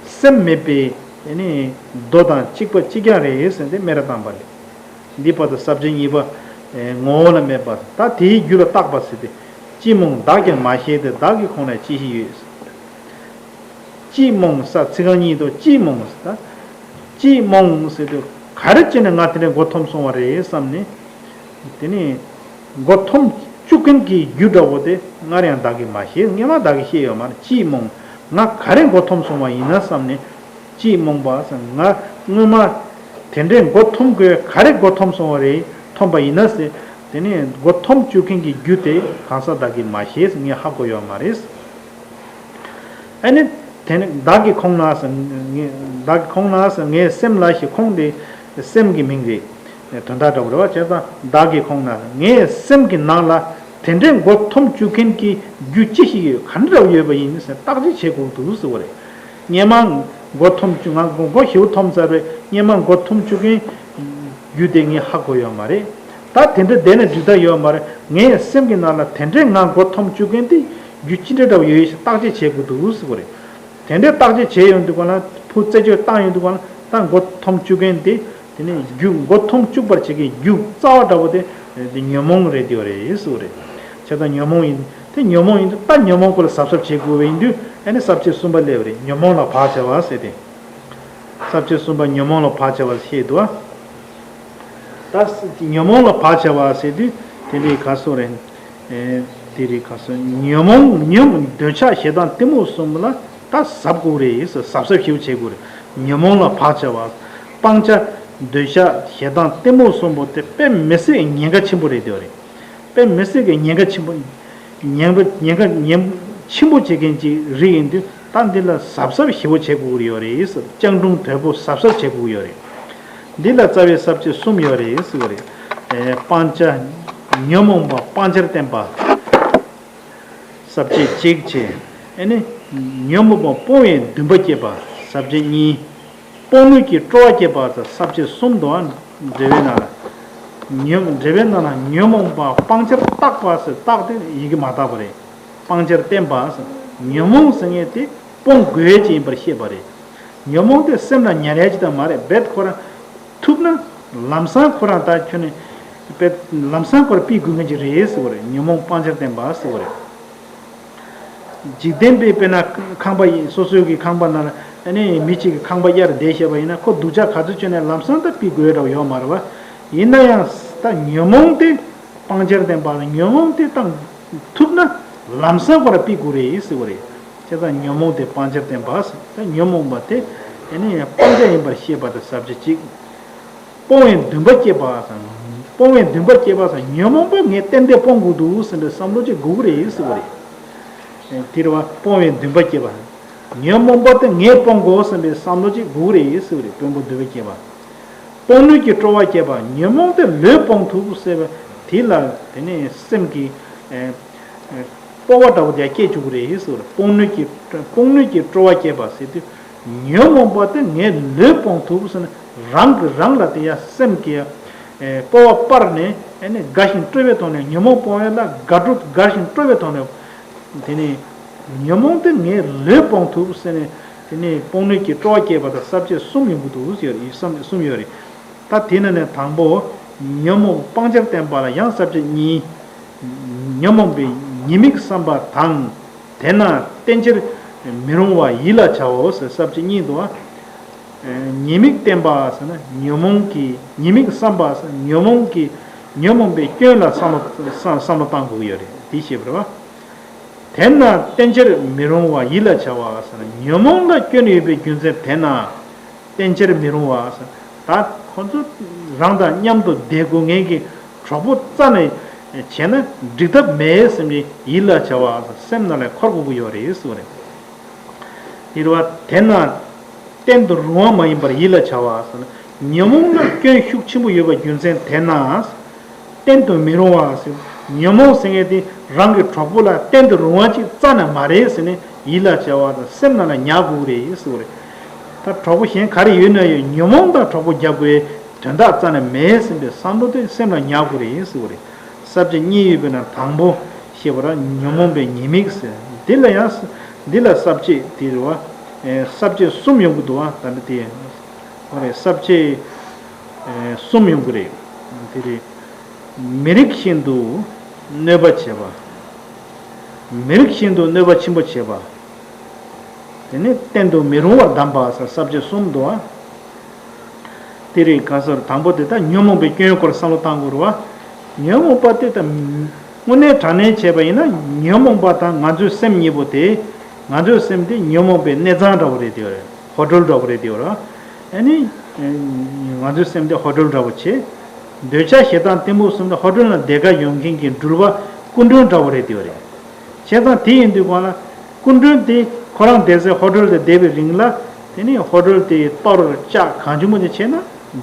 སེམས་མེད་པའི་ནི་རྡོ་དང་གཅིག་པ་གཅིག་རྐྱང་རེད་ཟེར་ཏེ་སྨད་ར་བཏང་པ་རེད། འདི་བར་དུ་ས་བཅད་གཉིས་པ། ངོ་བོ་ལ་སྨད་པ། ད་དེའི་རྒྱུ་ལ་བརྟག་པ་ཟེར་ཏེ། ཅིས་རྨོངས་བདག་ཀྱང་མ་ཤེས་ཏེ། བདག་གི་ཁོང་ན་ཅི་ཞིག་ཡོད། ཅིས་རྨོངས་ས་ཚིག་རྐང་གཉིས་དུ་ཅིས་རྨོངས་ཟེར། ད་ཅིས་རྨོངས་ཟེར་དུས་ག་རེ་བྱས་ནས་ང་དེ་འདྲའི་མགོ་འཐོམས་སོང་བ་རེད་བསམ་ནས། དེ་ནས་མགོ་འཐོམས་བཅུག་མཁན་གྱི་རྒྱུ་འདྲ་བོ་དེ་སྔར་ཡང་བདག་གིས་མ་ཤེས། སྔོན་མ་བདག་གིས་ཤེས་ཡོད་མ་རེད། ཅིས་རྨོངས། ང་ག་རེ་མགོ་འཐོམས་སོང་བ་ཡིན་ན་བསམ་ནས། ཅིས་རྨོངས་པ་ཟེར། ང་སྔོན་མ་དེ་འདྲའི་མགོ་འཐོམས་དགོས། ག་རེ་མགོ་འཐོམས་སོང་བ་རེད། འཐོམས་པ་ཡིན་ན་ཟེར། དེ་ནས་མགོ་འཐོམས་བཅུག་མཁན་གྱི་རྒྱུ་དེ་གང་ཟག་བདག་གིས་མ་ཤེས། ངས་ཧ་གོ་ཡོད་མ་རེད། ཨ་ནི། དེ་ནི་བདག་གིས་ཁོང་ན་ཟེར། ངས་བདག་གིས་ཁོང་ན་ཟེར། ངའི་སེམས་ལ་ཞེས། ཁོང་དེ་སེམས་ཀྱི་མིང་རེད། དོན་དག་འདྲ་པོ་རེད་བ། བྱས་ཙང་བདག་གིས་ཁོང་ན་ཟེར། ངའི་སེམས་ཀྱི་ནང་ལ་དེ་འདྲའི་མགོ་འཐོམས་བཅུག་མཁན་གྱི་རྒྱུ་ཅི་ཞིག་ཡོད། ག་འདྲ་ཡོད་པ་ཡིན་ཟེར་བརྟག་དཔྱད་བྱེད་དགོས་འདུག་ཟེར་བ་རེད། སྔོན་མ་མགོ་འཐོམས་བཅུག་ང་མགོ་མགོ་ཞེ་པོ་འཐོམས་ཚར་བས། སྔོན་མ་མགོ་འཐོམས་བཅུག་མཁན་རྒྱུ་དེ་ངས་ཧ་གོ་ཡོད་མ་རེད། ད་དེ་འདྲ་བསྡད་ནས་འགྲིག་ཐབས་ཡོད་མ་རེད། ངའི་སེམས་ཀྱི་ནང་ལ་དེ་འདྲའི་ང་མགོ་འཐོམས་བཅུག་མཁན་དེ་རྒྱུ་ཅི་འདྲ་འདྲ་པོ་ཡོད་ཞེས་བརྟག་དཔྱད་བྱེད་དགོས་འདུག་ཟེར་བ་རེད། དེ་འདྲའི་བརྟག་དཔྱད་བྱས་ཡོང་དུས་ག་ལ། ཕུ་རྩད་གཅོད་བཏང་ཡོང་དུས་ག་ལ། ད་མགོ་འཐོམས་བཅུག་མཁན་དེ། དེ་ནས་རྒྱུ་མགོ་འཐོམས་བཅུག་པར་བྱེད་མཁན་རྒྱུ་རྩ་བ་འདྲ་པོ་དེ། དེ་ཉོན་མོངས་རེད་དེ་རེད་ཟེར་བ་རེད། བྱས་ཙང་ཉོན་མོངས་ཡིན། དེ་ཉོན་མོངས་ཡིན་དུས་ད་ཉོན་མོངས་སྐོར་ལ་གཟབ་གཟབ་བྱེད་དགོས་པ་ཡིན་དུས། ཨ་ནི་ས་བཅད་གསུམ་པ་སླེབས་པ་རེད། ཉོན་མོངས་ལ་བག་བྱ་བ་ཟེར་ཏེ། ས་བཅད་གསུམ་པ་ཉོན་མོངས་ལ་བག་བྱ་བ་ཞེས་འདུག་ཨ། ད་ཉོན་མོངས་ལ་བག་བྱ་བ་ཟེར་དུས་དེ་འདྲའི་ག་སོ་རེད། ཨེ། དེ་རིགས་ག་སོ། ཉོན་མོངས་ཉོན་འདོད་ཆགས་ཞེ་སྡང་གཏི་མུག་གསུམ་ལ་ད་གཟབ་དགོས་རེད་ཟེར། གཟབ་གཟབ་ཞིབ་བྱེད་དགོས་རེད། ཉོན་མོངས་ལ་བག་བྱ་བ། སྤང་བྱ། འདོད་ཆགས་ཞེ་སྡང་གཏི་མུག་གསུམ་པོ་དེ་དཔེ་མི་སྲིད་ཉེན་ཁ་ཆེན་པོ་རེད་དེ་རེད། དཔེ་མི་སྲིད་ཀྱི་ཉེན་ཁ་ཆེན་པོ། ཉེན་པ་ཉེན་ཁ་ཉེན་ཆེན་པོ་བྱེད་མཁན་གྱི་རིགས་ཡིན་དུས། ད་འདི་ལ་གཟབ་གཟབ་ཞིབ་པོ་བྱེད་དགོས་ཀྱི་ཡོད་རེད་ཟེར། སྤྱང་གྲུང་དོད་པོ་གཟབ་གཟབ་བྱེད་དགོས་ཀྱི་ཡོད་རེད། འདི་ལ་རྩ་བའི་ས་བཅད་གསུམ་ཡོད་རེད་ཟེར་བ་རེད། ཨེ། སྤང་བྱ། ཉོན་མོངས་པ་སྤང་བྱར་བསྟན་པ། ས་བཅད་གཅིག་བྱས། ཨེ་ནི། ཉོན་མོངས་པ་སྤོང་བའི་འདུན་པ་བསྐྱེད་པ། ས་བཅད་གཉིས། སྤོང་ནུས་ཀྱི་སྤྲོ་བ་བསྐྱེད་པ་དང་ས་བཅད་གསུམ་དུ། འགྲེལ་པའི་ནང་ལ། ཉོན། འགྲེལ་པའི་ནང་ལ་ཉོན་མོངས་པ་སྤང་བྱར་བརྟག་པ་ཟེར། བརྟག་དེ་ཡི་གེ་མ་བཏགས་པ་རེད། སྤང་བྱར་བསྟན་པ་ཟེར། ཉོན་མོངས་ཟེར་མཁན་དེ་སྤོང་དགོས་ཀྱི་ཡིན་པར་བཤད་པ་རེད། ཉོན་མོངས་དེ་སེམས་ལ་ཉར་ཡ་ཅིག་ད་མ་རེད། རྦད་ཁོ་རང་ཐུབ་ན་ལམ་སང་ཁོ་རང་ད་ཁྱོན་ནས་རྦད་ལམ་སང་ཁོ་རང་ཕུད་དགོས་མཁན་ཅིག་རེད་ཟེར་བ་རེད། ཉོན་མོངས་སྤང་བྱར་བསྟན་པ་ཟེར་བ་རེད། འཇིག་རྟེན་པའི་དཔེར་ན་ཁང་པ་ཡིན། སོ་སོའི་གི་ཁང་པ་ནང་ལ་ཨ་ནི་མི་གཅིག་གི་ཁང་པ་གཡར་བསྡད་བྱས་པ་ཡིན་ན། ཁོ་སྡུག་ཅག་ག་ཚོད་བྱས་ནས་ལམ་སང་ད་ཕུད་དགོས་འདྲ་བོ་ཡོད་མ་རེད་བ། ཡིན་ན་ཡང་ད་ཉོན་མོངས་དེ་སྤང་བྱར་བསྟན་པ་ལ། ཉོན་མོངས་དེ་ད་ཐུབ་ན་ལམ་སང་ཁོ་རང་ཕུད་དགོས་རེད་ཟེར་བ་རེད། བྱས་ཙང་ཉོན་མོངས་དེ་སྤང་བྱར་བསྟན་པ་ཟེར། ད་ཉོན་མོངས་པ་དེ་ཨ་ནི་སྤང་བྱ་ཡིན་པར་ཤེས་པ་དེ་ས་བཅད་གཅིག་སྤོང་བའི་འདུན་པ་བསྐྱེད་པ་ཟེར། སྤོང་བའི་འདུན་པ་བསྐྱེད་པ་ཟེར། ཉོན་མོངས་པ་ངས་ཏན་ཏན་སྤོང་དགོས་འདུག་ཟེར་བའི་བསམ་བློ་ཅིག་དགོས་ཀྱི་རེད་ཟེར་བ་རེད། དེ་རེད་བ། སྤོང་བའི་འདུན་པ་བསྐྱེད་པ། ཉོན་མོངས་པ་དེ་ངས་སྤོང་དགོས་ཟེར་བའི་བསམ་བློ་ཅིག་དགོས་ཀྱི་རེད་ཟེར་བ་རེད། སྤོང་བའི་འདུན་པ་བསྐྱེད་པ། སྤོང་ནུས་ཀྱི་སྤྲོ་བ་བསྐྱེད་པ། ཉོན་མོངས་དེ་ལོས་སྤོང་ཐུབ་ཟེར་བ་དེ་ལ། དེ་ནས་སེམས་ཀྱི་ཨེ། སྤོབས་པ་འདྲ་བོ་དེ་སྐྱེ་བཅུག་གི་རེད་ཟེར་བ་རེད། སྤོང་ནུས་ཀྱི། སྤོང་ནུས་ཀྱི་སྤྲོ་བ་བསྐྱེད་པ་ཟེར་དུས། ཉོན་མོངས་པ་དེ་ངས་ལོས་སྤོང་ཐུབ་ཟེར་ནས་རང་གིས་རང་ལ་དེ་ཡ་སེམས་ཀྱི་ཨེ་སྤོབས་པ་སྤར་ནས། ཨེ་ནས་དགའ་ཞིང་སྤྲོ་བའི་ཐོག་ནས། ཉོན་མོངས་སྤོང་བ་ལ་དགའ་སྤྲོ་དགའ་ཞིང་སྤྲོ་བའི་ཐོག་ནས། དེ་ནས་ཉོན་མོངས་དེ་ངས་ལོས་སྤོང་ཐུབ་ཟེར་ནས། དེ་ནས་སྤོང་ནུས་ཀྱི་སྤྲོ་བ་བསྐྱེད་པ་དང་ས་བཅད་གསུམ་ཡོང་གི་འདུག་ཟེར་ཡོད་རེད། བསམ་གསུམ་ཡོད་རེད། ད་དེ་ནང་ནས་དང་པོ། ཉོན་མོངས་སྤང་བྱར་བསྟན་པ་ལ་ཡང་ས་བཅད་གཉིས། ཉོན་མོངས་པའི་ཉེས་དམིགས་བསམ་པ་དང་། དེས་ན་བསྟེན་ཕྱིར་མི་རུང་བ་ཡིད་ལ་བྱའོ་ཟེར། ས་བཅད་གཉིས་འདུག་བ། ཉེས་དམིགས་བསྟན་པ་ཟེར་ན་ཉོན་མོངས་ཀྱི་ཉེས་དམིགས་བསམ་པ་ཟེར། ཉོན་མོངས་ཀྱི་ཉོན་མོངས་པའི་སྐྱོན་ལ་བསམ་བློ་བསམ་བསམ་བློ་བཏང་དགོས་ཀྱི་ཡོད་རེད། འདི་ཤེས་པ་རེད་བ། དེས་ན་བསྟེན་ཕྱིར་མི་རུང་བ་ཡིད་ལ་བྱ་བ་ཟེར་ན། ཉོན་མོངས་ལ་སྐྱོན་ཡོད་པའི་རྒྱུ་མཚན་དེས་ན། བསྟེན་ཕྱིར་མི་རུང་བ་ཟེར། ད་ཁོ་ཚོ་རང་དང་མཉམ་དུ་བསྡད་དགོས་ངེས་ཀྱི་གྲོགས་པོ་རྩ་ནས་བྱས་ན་འགྲིག་ཐབས་མེད་ཟེར་ནས་ཡིད་ལ་བྱ་བ་ཟེར། སེམས་ནང་ལ་འཁོར་དགོས་ཀྱི་ཡོད་རེད་ཟེར་བ་རེད། དེ་རེད་བ། དེས་ན་བསྟེན་དུ་རུང་བ་མ་ཡིན་པར་ཡིད་ལ་བྱ་བ་ཟེར་ན། ཉོན་མོངས་ལ་སྐྱོན་ཤུགས་ཆེན་པོ་ཡོད་པའི་རྒྱུ་མཚན་དེས་ན། བསྟེན་དུ་མི་རུང་བ་ཟེར། ཉོན་མོངས་ཟེར་མཁན་དེ་རང་གི་གྲོགས་པོ་ལ་བསྟེན་དུ་རུང་བ་ཅིག་རྩ་ནས་མ་རེད་ཟེར་ནས་ཡིད་ལ་བྱ་བ་དང་སེམས་ནང་ལ་ཉར་དགོས་རེད་ཟེར་བ་རེད། ད་གྲོགས་པོ་གཞན་ག་རེ་ཡོད་ན་ཡོད། ཉོན་མོངས་དང་གྲོགས་པོ་རྒྱག་དགོས་དོན་དག་རྩ་ནས་མེད་ཟེར་བའི་བསམ་བློ་དེ་སེམས་ལ་ཉར་དགོས་རེད་ཟེར་བ་རེད། ས་བཅད་གཉིས་ཡོད་པའི་ནང་དང་པོ་ཞེས་པ་ར་ཉོན་མོངས་པའི་ཉེས་དམིགས་ཟེར། འདི་ལ་ཡང་འདི་ལ་ས་བཅད་དེ་རེད་བ། ས་བཅད་གསུམ་ཡོང་གི་འདུག་བ། ད་འདི་དེ་ཨོ་རེད། ས་བཅད་གསུམ་ཡོང་གི་རེད། དེ་རེད། མི་རིགས་བཞིན་དུ་གནོད་པ་བྱེད་པ། མི་རིགས་བཞིན་དུ་གནོད་པ་ཆེན་པོ་བྱེད་པ། དེ་ནི་བསྟེན་དུ་མི་རུང་བར་གདམས་པ་ཟེར། ས་བཅད་གསུམ་འདུག་བ། དེ་རིང་ག་སར་དང་པོ་དེ་ད་ཉོན་མོངས་པའི་སྐྱོན་སྐོར་བསམ་བློ་བཏང་དགོས་རེད་བ། ཉོན་མོངས་པ་དེ་ད་དངོས་གནས་དྲང་གནས་བྱས་པ་ཡིན་ན་ཉོན་མོངས་པ་དང་ང་ཚོའི་སེམས་གཉིས་པོ་དེ་ ང་ཚོའི་སེམས་དེ་ཉོན་མོངས་པའི་གནས་ཚང་འདྲ་བོ་རེད་དེ་བ་རེད། ཧོ་ཊལ་འདྲ་བོ་རེད་དེ་བ་རེད། ཨ་ནི། ང་ཚོའི་སེམས་དེ་ཧོ་ཊལ་འདྲ་བོ་བྱས། འདོད་ཆགས་ཞེ་སྡང་གཏི་མུག་གསུམ་དེ་ཧོ་ཊལ་ནང་བསྡད་ག་ཡོང་མཁན་གྱི་འགྲུལ་པ་སྐུ་མགྲོན་འདྲ་བོ་རེད་དེ་བ་རེད། བྱས་ཙང་དེ་ཡིན་དུས་གང་ལ། སྐུ་མགྲོན་དེ་ཁོ་རང་བསྡད་སའི་ཧོ་ཊལ་དེ་བསྡད་པའི་རིང་ལ། དེ་ནས་ཧོ་ཊལ་དེའི་གཏོར་ལྕག་གང་བྱུང་མང་བྱུང་བྱས་ན།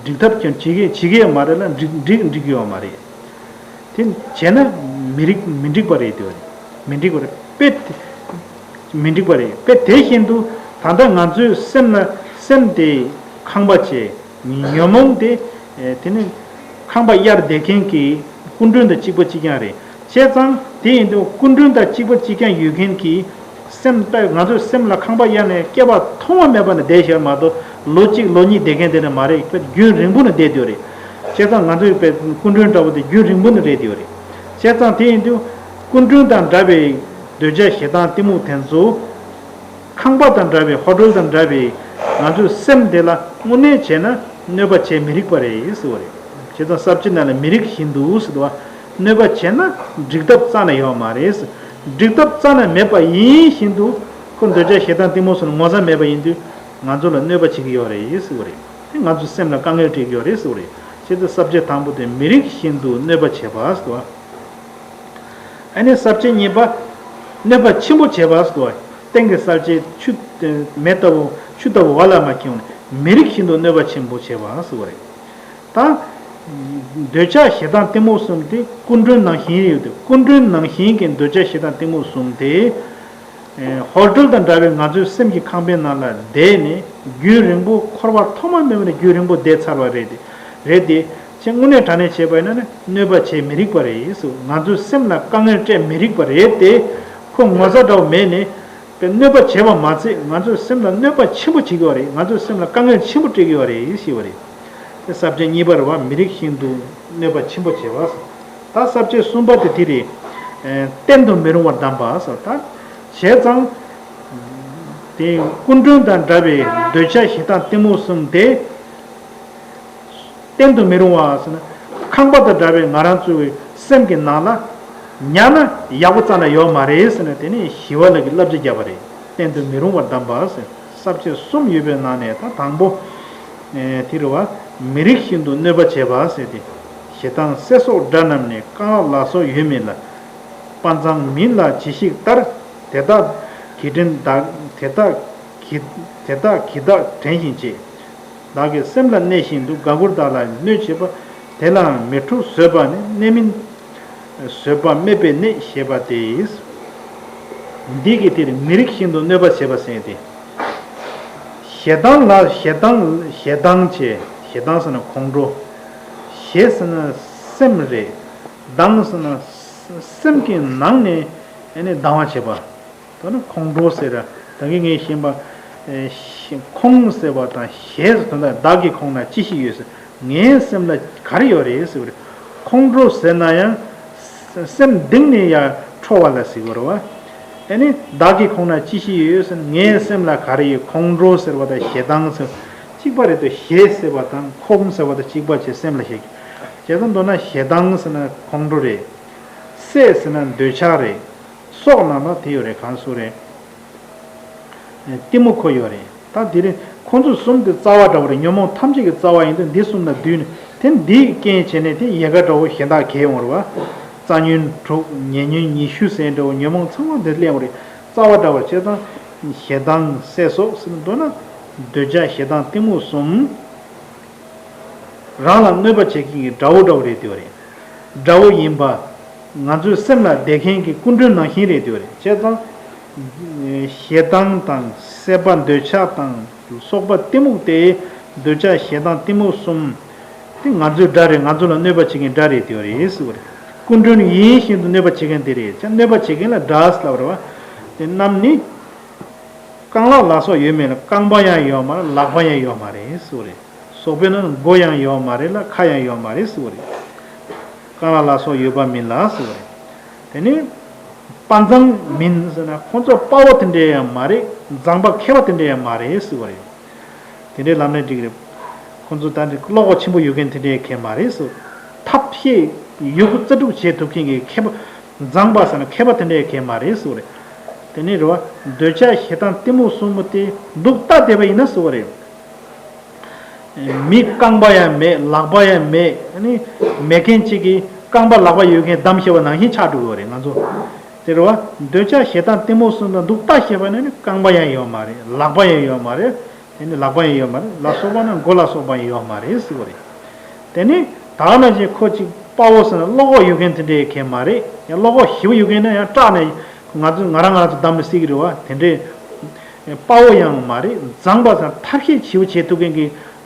འགྲིག་ཐབས་ཀྱང་བྱེད་ཀྱི་བྱེད་ཀྱི་ཡོད་མ་རེད་ལ། འགྲིག་འགྲིག་འགྲིག་གི་ཡོད་མ་རེད། དེ་བྱས་ན་མི་རིགས་མི་འགྲིག་པ་རེད་དེ་བ་རེད། མི་འགྲིག་པ་རེད་དཔེ། མི་འགྲིག་པ་རེད་དཔེ། དེ་བཞིན་དུ་ད་ལྟ་ང་ཚོའི་སེམས་ལ་སེམས་དེ་ཁང་པ་བྱས། ཉོན་མོངས་དེ་དེ་ནི་ཁང་པ་གཡར་བསྡད་མཁན་གྱི་སྐུ་མགྲོན་དང་གཅིག་པ་གཅིག་རྐྱང་རེད། བྱས་ཙང་དེ་ཡིན་དུས་སྐུ་མགྲོན་དང་གཅིག་པ་གཅིག་རྐྱང་ཡོད་མཁན་གྱི་སེམས་དཔེ་ང་ཚོའི་སེམས་ལ་ཁང་པ་གཡར་ནས་སྐྱེ་བ་ཐོག་མ་མེད་པ་ནས་བསྡད་ཤར་མ་གཏོགས་ལོ་གཅིག་ལོ་གཉིས་བསྡད་མཁན་དེ་འདྲ་མ་རེད་དཔེ། རྒྱུན་རིང་པོ་ནས་བསྡད་ཡོད་རེད། བྱས་ཙང་ང་ཚོའི་དཔེ་སྐུ་མགྲོན་འདྲ་བོ་དེ་རྒྱུན་རིང་པོ་ནས་རེད་ཡོད་རེད། བྱས་ཙང་དེ་ཡིན་དུས་སྐུ་མགྲོན་དང་འདྲ་བའི་འདོད་ཆགས་ཞེ་སྡང་གཏི་མུག་དེ་ཚོ། ཁང་པ་དང་འདྲ་བའི་ཧོ་ཊལ་དང་འདྲ་བའི་ང་ཚོའི་སེམས་དེ་ལ་དངོས་གནས་བྱས་ན་གནོད་པ་བྱེད་མི་རིགས་པ་རེད་ཟེར་བ་རེད། བྱས་ཙང་ས་བཅད་ནང་ལ་མི་རིགས་བཞིན་དུ་ཟེར་བ། གནོད་པ་བྱས་ན་འགྲིག་ཐབས་རྩ་ནས་ཡོད་མ་རེད། འགྲིག་ཐབས་རྩ་ནས་མེད་པ་ཡིན་བཞིན་དུ་ཁོ་འདོད་ཆགས་ཞེ་སྡང་གཏི་མུག་སོགས་ངོ་ཚ་མེད་པ་ཡིན་དུས་ང་ཚོ་ལ་གནོད་པ་བྱེད་ཀྱི་ཡོད་རེད་ཟེར་བ་རེད། དེ་ང་ཚོའི་སེམས་ལ་དཀའ་ངལ་སྤྲད་ཀྱི་ཡོད་རེད་ཟེར་བ་རེད། བྱས་ཙང་ས་བཅད་དང་པོ་དེ་མི་རིགས་བཞིན་དུ་གནོད་པ་བྱེད་པ་ཟེར་བ། ཨ་ནི་ས་བཅད་གཉིས་པ། གནོད་པ་ཆེན་པོ་བྱེད་པ་ཟེར་བ། སྟེང་གི་ས་བཅད་ཆུ། མེ་ལྟ་བུ་ཆུ་ལྟ་བུ་བ་ལ་མ་ཁེངས་ནས་མི་རིགས་བཞིན་དུ་གནོད་པ་ཆེན་པོ་བྱེད་པ་ཟེར་བ་རེད། ད། འདོད་ཆགས་ཞེ་སྡང་གཏི་མུག་གསུམ་དེ་སྐུ་མགྲོན་ནང་བཞིན་ཡོད་དེ། སྐུ་མགྲོན་ནང་བཞིན་གྱི་འདོད་ཆགས་ཞེ་སྡང་གཏི་མུག་གསུམ་དེ། ཧོ་ཊལ་དང་འདྲ་བའི་ང་ཚོའི་སེམས་ཀྱི་ཁང་པའི་ནང་ལ་བསྡད་ནས་རྒྱུན་རིང་པོ་འཁོར་བ་ཐོག་མ་མེད་པ་ནས་རྒྱུན་རིང་པོ་བསྡད་ཚར་བ་རེད་དེ། རེད་དེ། ཅེས་དངོས་གནས་དྲང་གནས་བྱས་པ་ཡིན་ན་ནི་གནོད་པ་བྱེད་མི་རིགས་པ་རེད་ཟེར། ང་ཚོའི་སེམས་ལ་དཀའ་ངལ་སྤྲད་མི་རིགས་པ་རེད་དེ། ཁོ་ངོ་ཚ་འདྲ་བོ་མེད་ནས་པའི་གནོད་པ་བྱེད་པ་མ་ཚད་ང་ཚོའི་སེམས་ལ་གནོད་པ་ཆེན་པོ་བྱེད་ཀྱི་ཡོད་རེད། ང་ཚོའི་སེམས་ལ་དཀའ་ངལ་ཆེན་པོ་སྤྲད་ཀྱི་ཡོད་རེད་ཞེས་པ་རེད། དེ་ས་བཅད་གཉིས་པ་རེད་བ། མི་རིགས་བཞིན་དུ་གནོད་པ་ཆེན་པོ་བྱེད་པ། ད་ས་བཅད་གསུམ་པ་དེ་དེ་རེད། གཏན་དུ་མི་རུང་བར་བསྡམས་པ་ཟེར། ད་བྱས་ཙང་། དེ་སྐུ་མགྲོན་དང་འདྲ་བའི་འདོད་ཆགས་ཞེ་སྡང་གཏི་མུག་གསུམ་དེ། གཏན་དུ་མི་རུང་བ་ཟེར་ན། ཁང་པ་དང་འདྲ་བའི་ང་རང་ཚོའི་སེམས་ཀྱི་ནང་ལ། ཉར་ན་ཡག་པོ་རྩ་ནས་ཡོད་མ་རེད་ཟེར་ནས་དེ་ནས་ཞི་བ་ལྷ་གིས་བསླབ་བྱ་བརྒྱབ་པ་རེད། གཏན་དུ་མི་རུང་བར་བསྡམས་པ་ཟེར། ས་བཅད་གསུམ་ཡོད་པའི་ནང་ནས་ད་དང་པོ། དེ་རེད་བ། མི་རིགས་བཞིན་དུ་གནོད་པ་བྱེད་པ་ཟེར་ཏེ། ཞེ་སྡང་སྲེད་སོགས་དགྲ་རྣམས་ནི། རྐང་ལག་ལ་སོགས་ཡོད་མིན་ལ། དཔའ་མཛངས་མིན་ལ་ཇི་ཞིག་ལྟར། དེ་དག་གི་དྲིན་དག་དེ་དག་གི་དེ་དག་གི་དག་དྲན་བཞིན་བྱེད། བདག་གི་སེམས་ལ་གནས་བཞིན་དུ། དགའ་མགུར་བདག་ལ་གནོད་བྱེད་པ། དེ་ལའང་མི་འཁྲུགས་བཟོད་པ་ནི། གནས་མིན་བཟོད་པ་སྨད་པའི་གནད་ཞེས་པ་སྟེ། འདི་གི་དེར་མི་རིགས་བཞིན་དུ་གནོད་པ་བྱེད་པ་ཟེར་ཏེ། ཞེ་སྡང་ལ་ཞེ་སྡང་ཞེ་སྡང་བྱེད། ཞེ་སྡང་ཟེར་ན་ཁོང་ཁྲོ། ཞེ་ཟེར་ན་སེམས་རེད། སྡང་ཟེར་ན་སེམས་ཀྱི་ནང་ནས་ཨ་ནི་སྡང་བ་བྱེད་པ། དོན་ནི་ཁོང་ཁྲོ་ཟེར་ར། ད་གིན་ངས་ཤེས་པ། ཨེ་ཤེ་ཁོང་ཟེར་བ་དང་ཞེས་ཟེར་དོན་དག་བདག་གི་ཁོང་ན་ཅི་ཞིག་ཡོད་ཟེར། ངའི་སེམས་ལ་ག་རེ་ཡོད་རེད་ཟེར་བ་རེད། ཁོང་ཁྲོ་ཟེར་ན་ཡང་སེམས་གཏིང་ནས་ཡང་ཁྲོ་བ་ལ་ཟེར་གི་རེད་བ། ཨེ་ནི་བདག་གི་ཁོང་ན་ཅི་ཞིག་ཡོད་ཟེར། ངའི་སེམས་ལ་ག་རེ་ཡོད། ཁོང་ཁྲོ་ཟེར་བ་དང་ཞེ་སྡང་ཟེར་གཅིག་པ་རེད་དོ། ཞེས་ཟེར་བ་དང་ཁོང་ཟེར་བ་དང་གཅིག་པ་བྱས་སེམས་ལ་ཞེས། བྱས་ཙང་མདོར་ན་ཞེ་སྡང་ཟེར་ན་ཁོང་ཁྲོ་རེད། སྲེད་ཟེར་ན་འདོད་ཆགས་རེད། སྲོག་ནང་ལ་དེ་ཡོད་རེད། གང་སུ་རེད། གཏི་མུག་ཁོ་ཡོད་རེད། ད་དེ་རིང་ཁོང་ཚོ་གསུམ་གྱི་རྩ་བ་འདྲ་བོ་རེད། ཉོན་མོངས་ཐམས་ཅད་ཀྱི་རྩ་བ་ཡིན་དུས་འདི་གསུམ་ལ་བསྡུས་ནས་དེ་འདིའི་རྐྱེན་བྱས་ནས་དེ་ཡལ་ག་འདྲ་བོ་གཞན་དག་གས་ཡོང་བ་རེད་བ། རྩ་ཉོན་དྲུག་ཉེ་ཉོན་ཉི་ཤུ་ཟེར་འདྲ་བོ་ཉོན་མོངས་ཚང་མ་འདི་སླེབས་པ་རེད། རྩ་བ་འདྲ་བོ་བྱས་ཙང་ཞེ་སྡང་སྲེད་སོགས་ཟེར་ན་མདོར་ན་འདོད་ཆགས་ཞེ་སྡང་གཏི་མུག་གསུམ། རང་ལ་གནོད་པ་བྱེད་མཁན་གྱི་དགྲ་བོ་འདྲ་བོ་རེད་དེ་བ་རེད། དགྲ་བོ་ཡིན་པ། ང་ཚོའི་སེམས་ལ་བསྡད་མཁན་གྱི་སྐུ་མགྲོན་ནང་བཞིན་རེད་དེ་བ་རེད། བྱས་ཙང་། ཞེ་སྡང་དང་སྲེད་པ་འདོད་ཆགས་དང་སོགས་པ་གཏི་མུག་དེ། འདོད་ཆགས་ཞེ་སྡང་གཏི་མུག་གསུམ། དེ་ང་ཚོའི་དགྲ་རེད། ང་ཚོ་ལ་གནོད་པ་བྱེད་མཁན་དགྲ་རེད་དེ་བ་རེད་ཟེར་བ་རེད། སྐུ་མགྲོན་ཡིན་བཞིན་དུ་གནོད་པ་བྱེད་མཁན་དེ་རེད། ཅང་གནོད་པ་བྱེད་མཁན་ལ་དགྲ་ཟེར་ལབ་པ་རེད་བ། དེ་རྣམས་ནི། རྐང་ལག་ལ་སོགས་ཡོད་མིན་ལ། རྐང་པ་ཡང་ཡོད་མ་རེད། ལག་པ་ཡང་ཡོད་མ་རེད་ཟེར་བ་རེད། སོགས་པས་ན་མགོ་ཡང་ཡོད་མ་རེད་ལ། ཁ་ཡང་ཡོད་མ་རེད་ཟེར་བ་རེད། རྐང་ལག་ལ་སོགས་ཡོད་པ་མིན་ལ་ཟེར་བ་རེད། དེ་ནི། དཔའ་མཛངས་མིན་ཟེར་ན་ཁོང་ཚོ་དཔའ་བོ་དེ་འདྲ་ཡང་མ་རེད། མཛངས་པ་མཁས་པ་དེ་འདྲ་ཡང་མ་རེད་ཟེར་བ་རེད། དེ་འདྲའི་ལམ་ནས་འགྲིག་རེད། ཁོང་ཚོ་ད་འདྲ་བློ་ཁོག་ཆེན་པོ་ཡོད་མཁན་དེ་འདྲའི་མཁས་མ་རེད་ཟེར། ཐབས་ཤེས་ཡོད་རྒུ་རྩལ་སྤྲུགས་བྱེད་ཐུབ་མཁན་གྱི་མཁས་པ། མཛངས་པ་ཟེར་ན་མཁས་པ་དེ་འདྲའི་མཁས་མ་རེད་ཟེར་བ་རེད། དེ་ནས་རེད་བ། འདོད་ཆགས་ཞེ་སྡང་གཏི་མུག་གསུམ་པོ་དེ་འདུག་ལྟ་བསྡད་པ་ཡིན་ན་ཟེར་བ་རེད། མི་རྐང་པ་ཡང་མེད། ལག་པ་ཡང་མེད། ཨ་ནི་མེད་མཁན་གཅིག་གིས་རྐང་པ་ལག་པ་ཡོད་མཁན་བདམས་ཤེས་པ་ནང་བཞིན་ཆགས་འགྲོ་གི་ཡོད་རེད་ང་ཚོ། དེ་རེད་བ། འདོད་ཆགས་ཞེ་སྡང་གཏི་མུག་གསུམ་དང་འདུག་ལྟ་ཤེས་པ་ནི་ནི་རྐང་པ་ཡང་ཡོད་མ་རེད། ལག་པ་ཡང་ཡོད་མ་རེད། དེ་ནི་ལག་པ་ཡང་ཡོད་མ་རེད། ལ་སོགས་པ་ན་མགོ་ལ་སོགས་པ་ཡང་ཡོད་མ་རེད་ཟེར་བ་རེད། དེ་ནི་ད་ག་ནང་བཞིན་ཁོ་གཅིག་དཔའ་བོ་ཟེར་ན་བློ་ཁོག་ཡོད་མཁན་དེ་འདྲའི་མཁན་མ་རེད། ཡང་བློ་ཁོག་ཞེ་པོ་ཡོད་མཁན་ན་ཡང་སྐྲག་ནས་ང་ཚོས་ང་རང་ང་རང་ཚོ་བདམས་མི་སྲིད་ཀྱི་རེད་བ། དེ་འདྲའི་དཔའ་བོ་ཡང་མ་རེད། མཛངས་པ་ཟེར་ན་ཐབས་ཤེས་ཞེ་པོ་བྱེད་ཐུབ་མཁན་གྱི་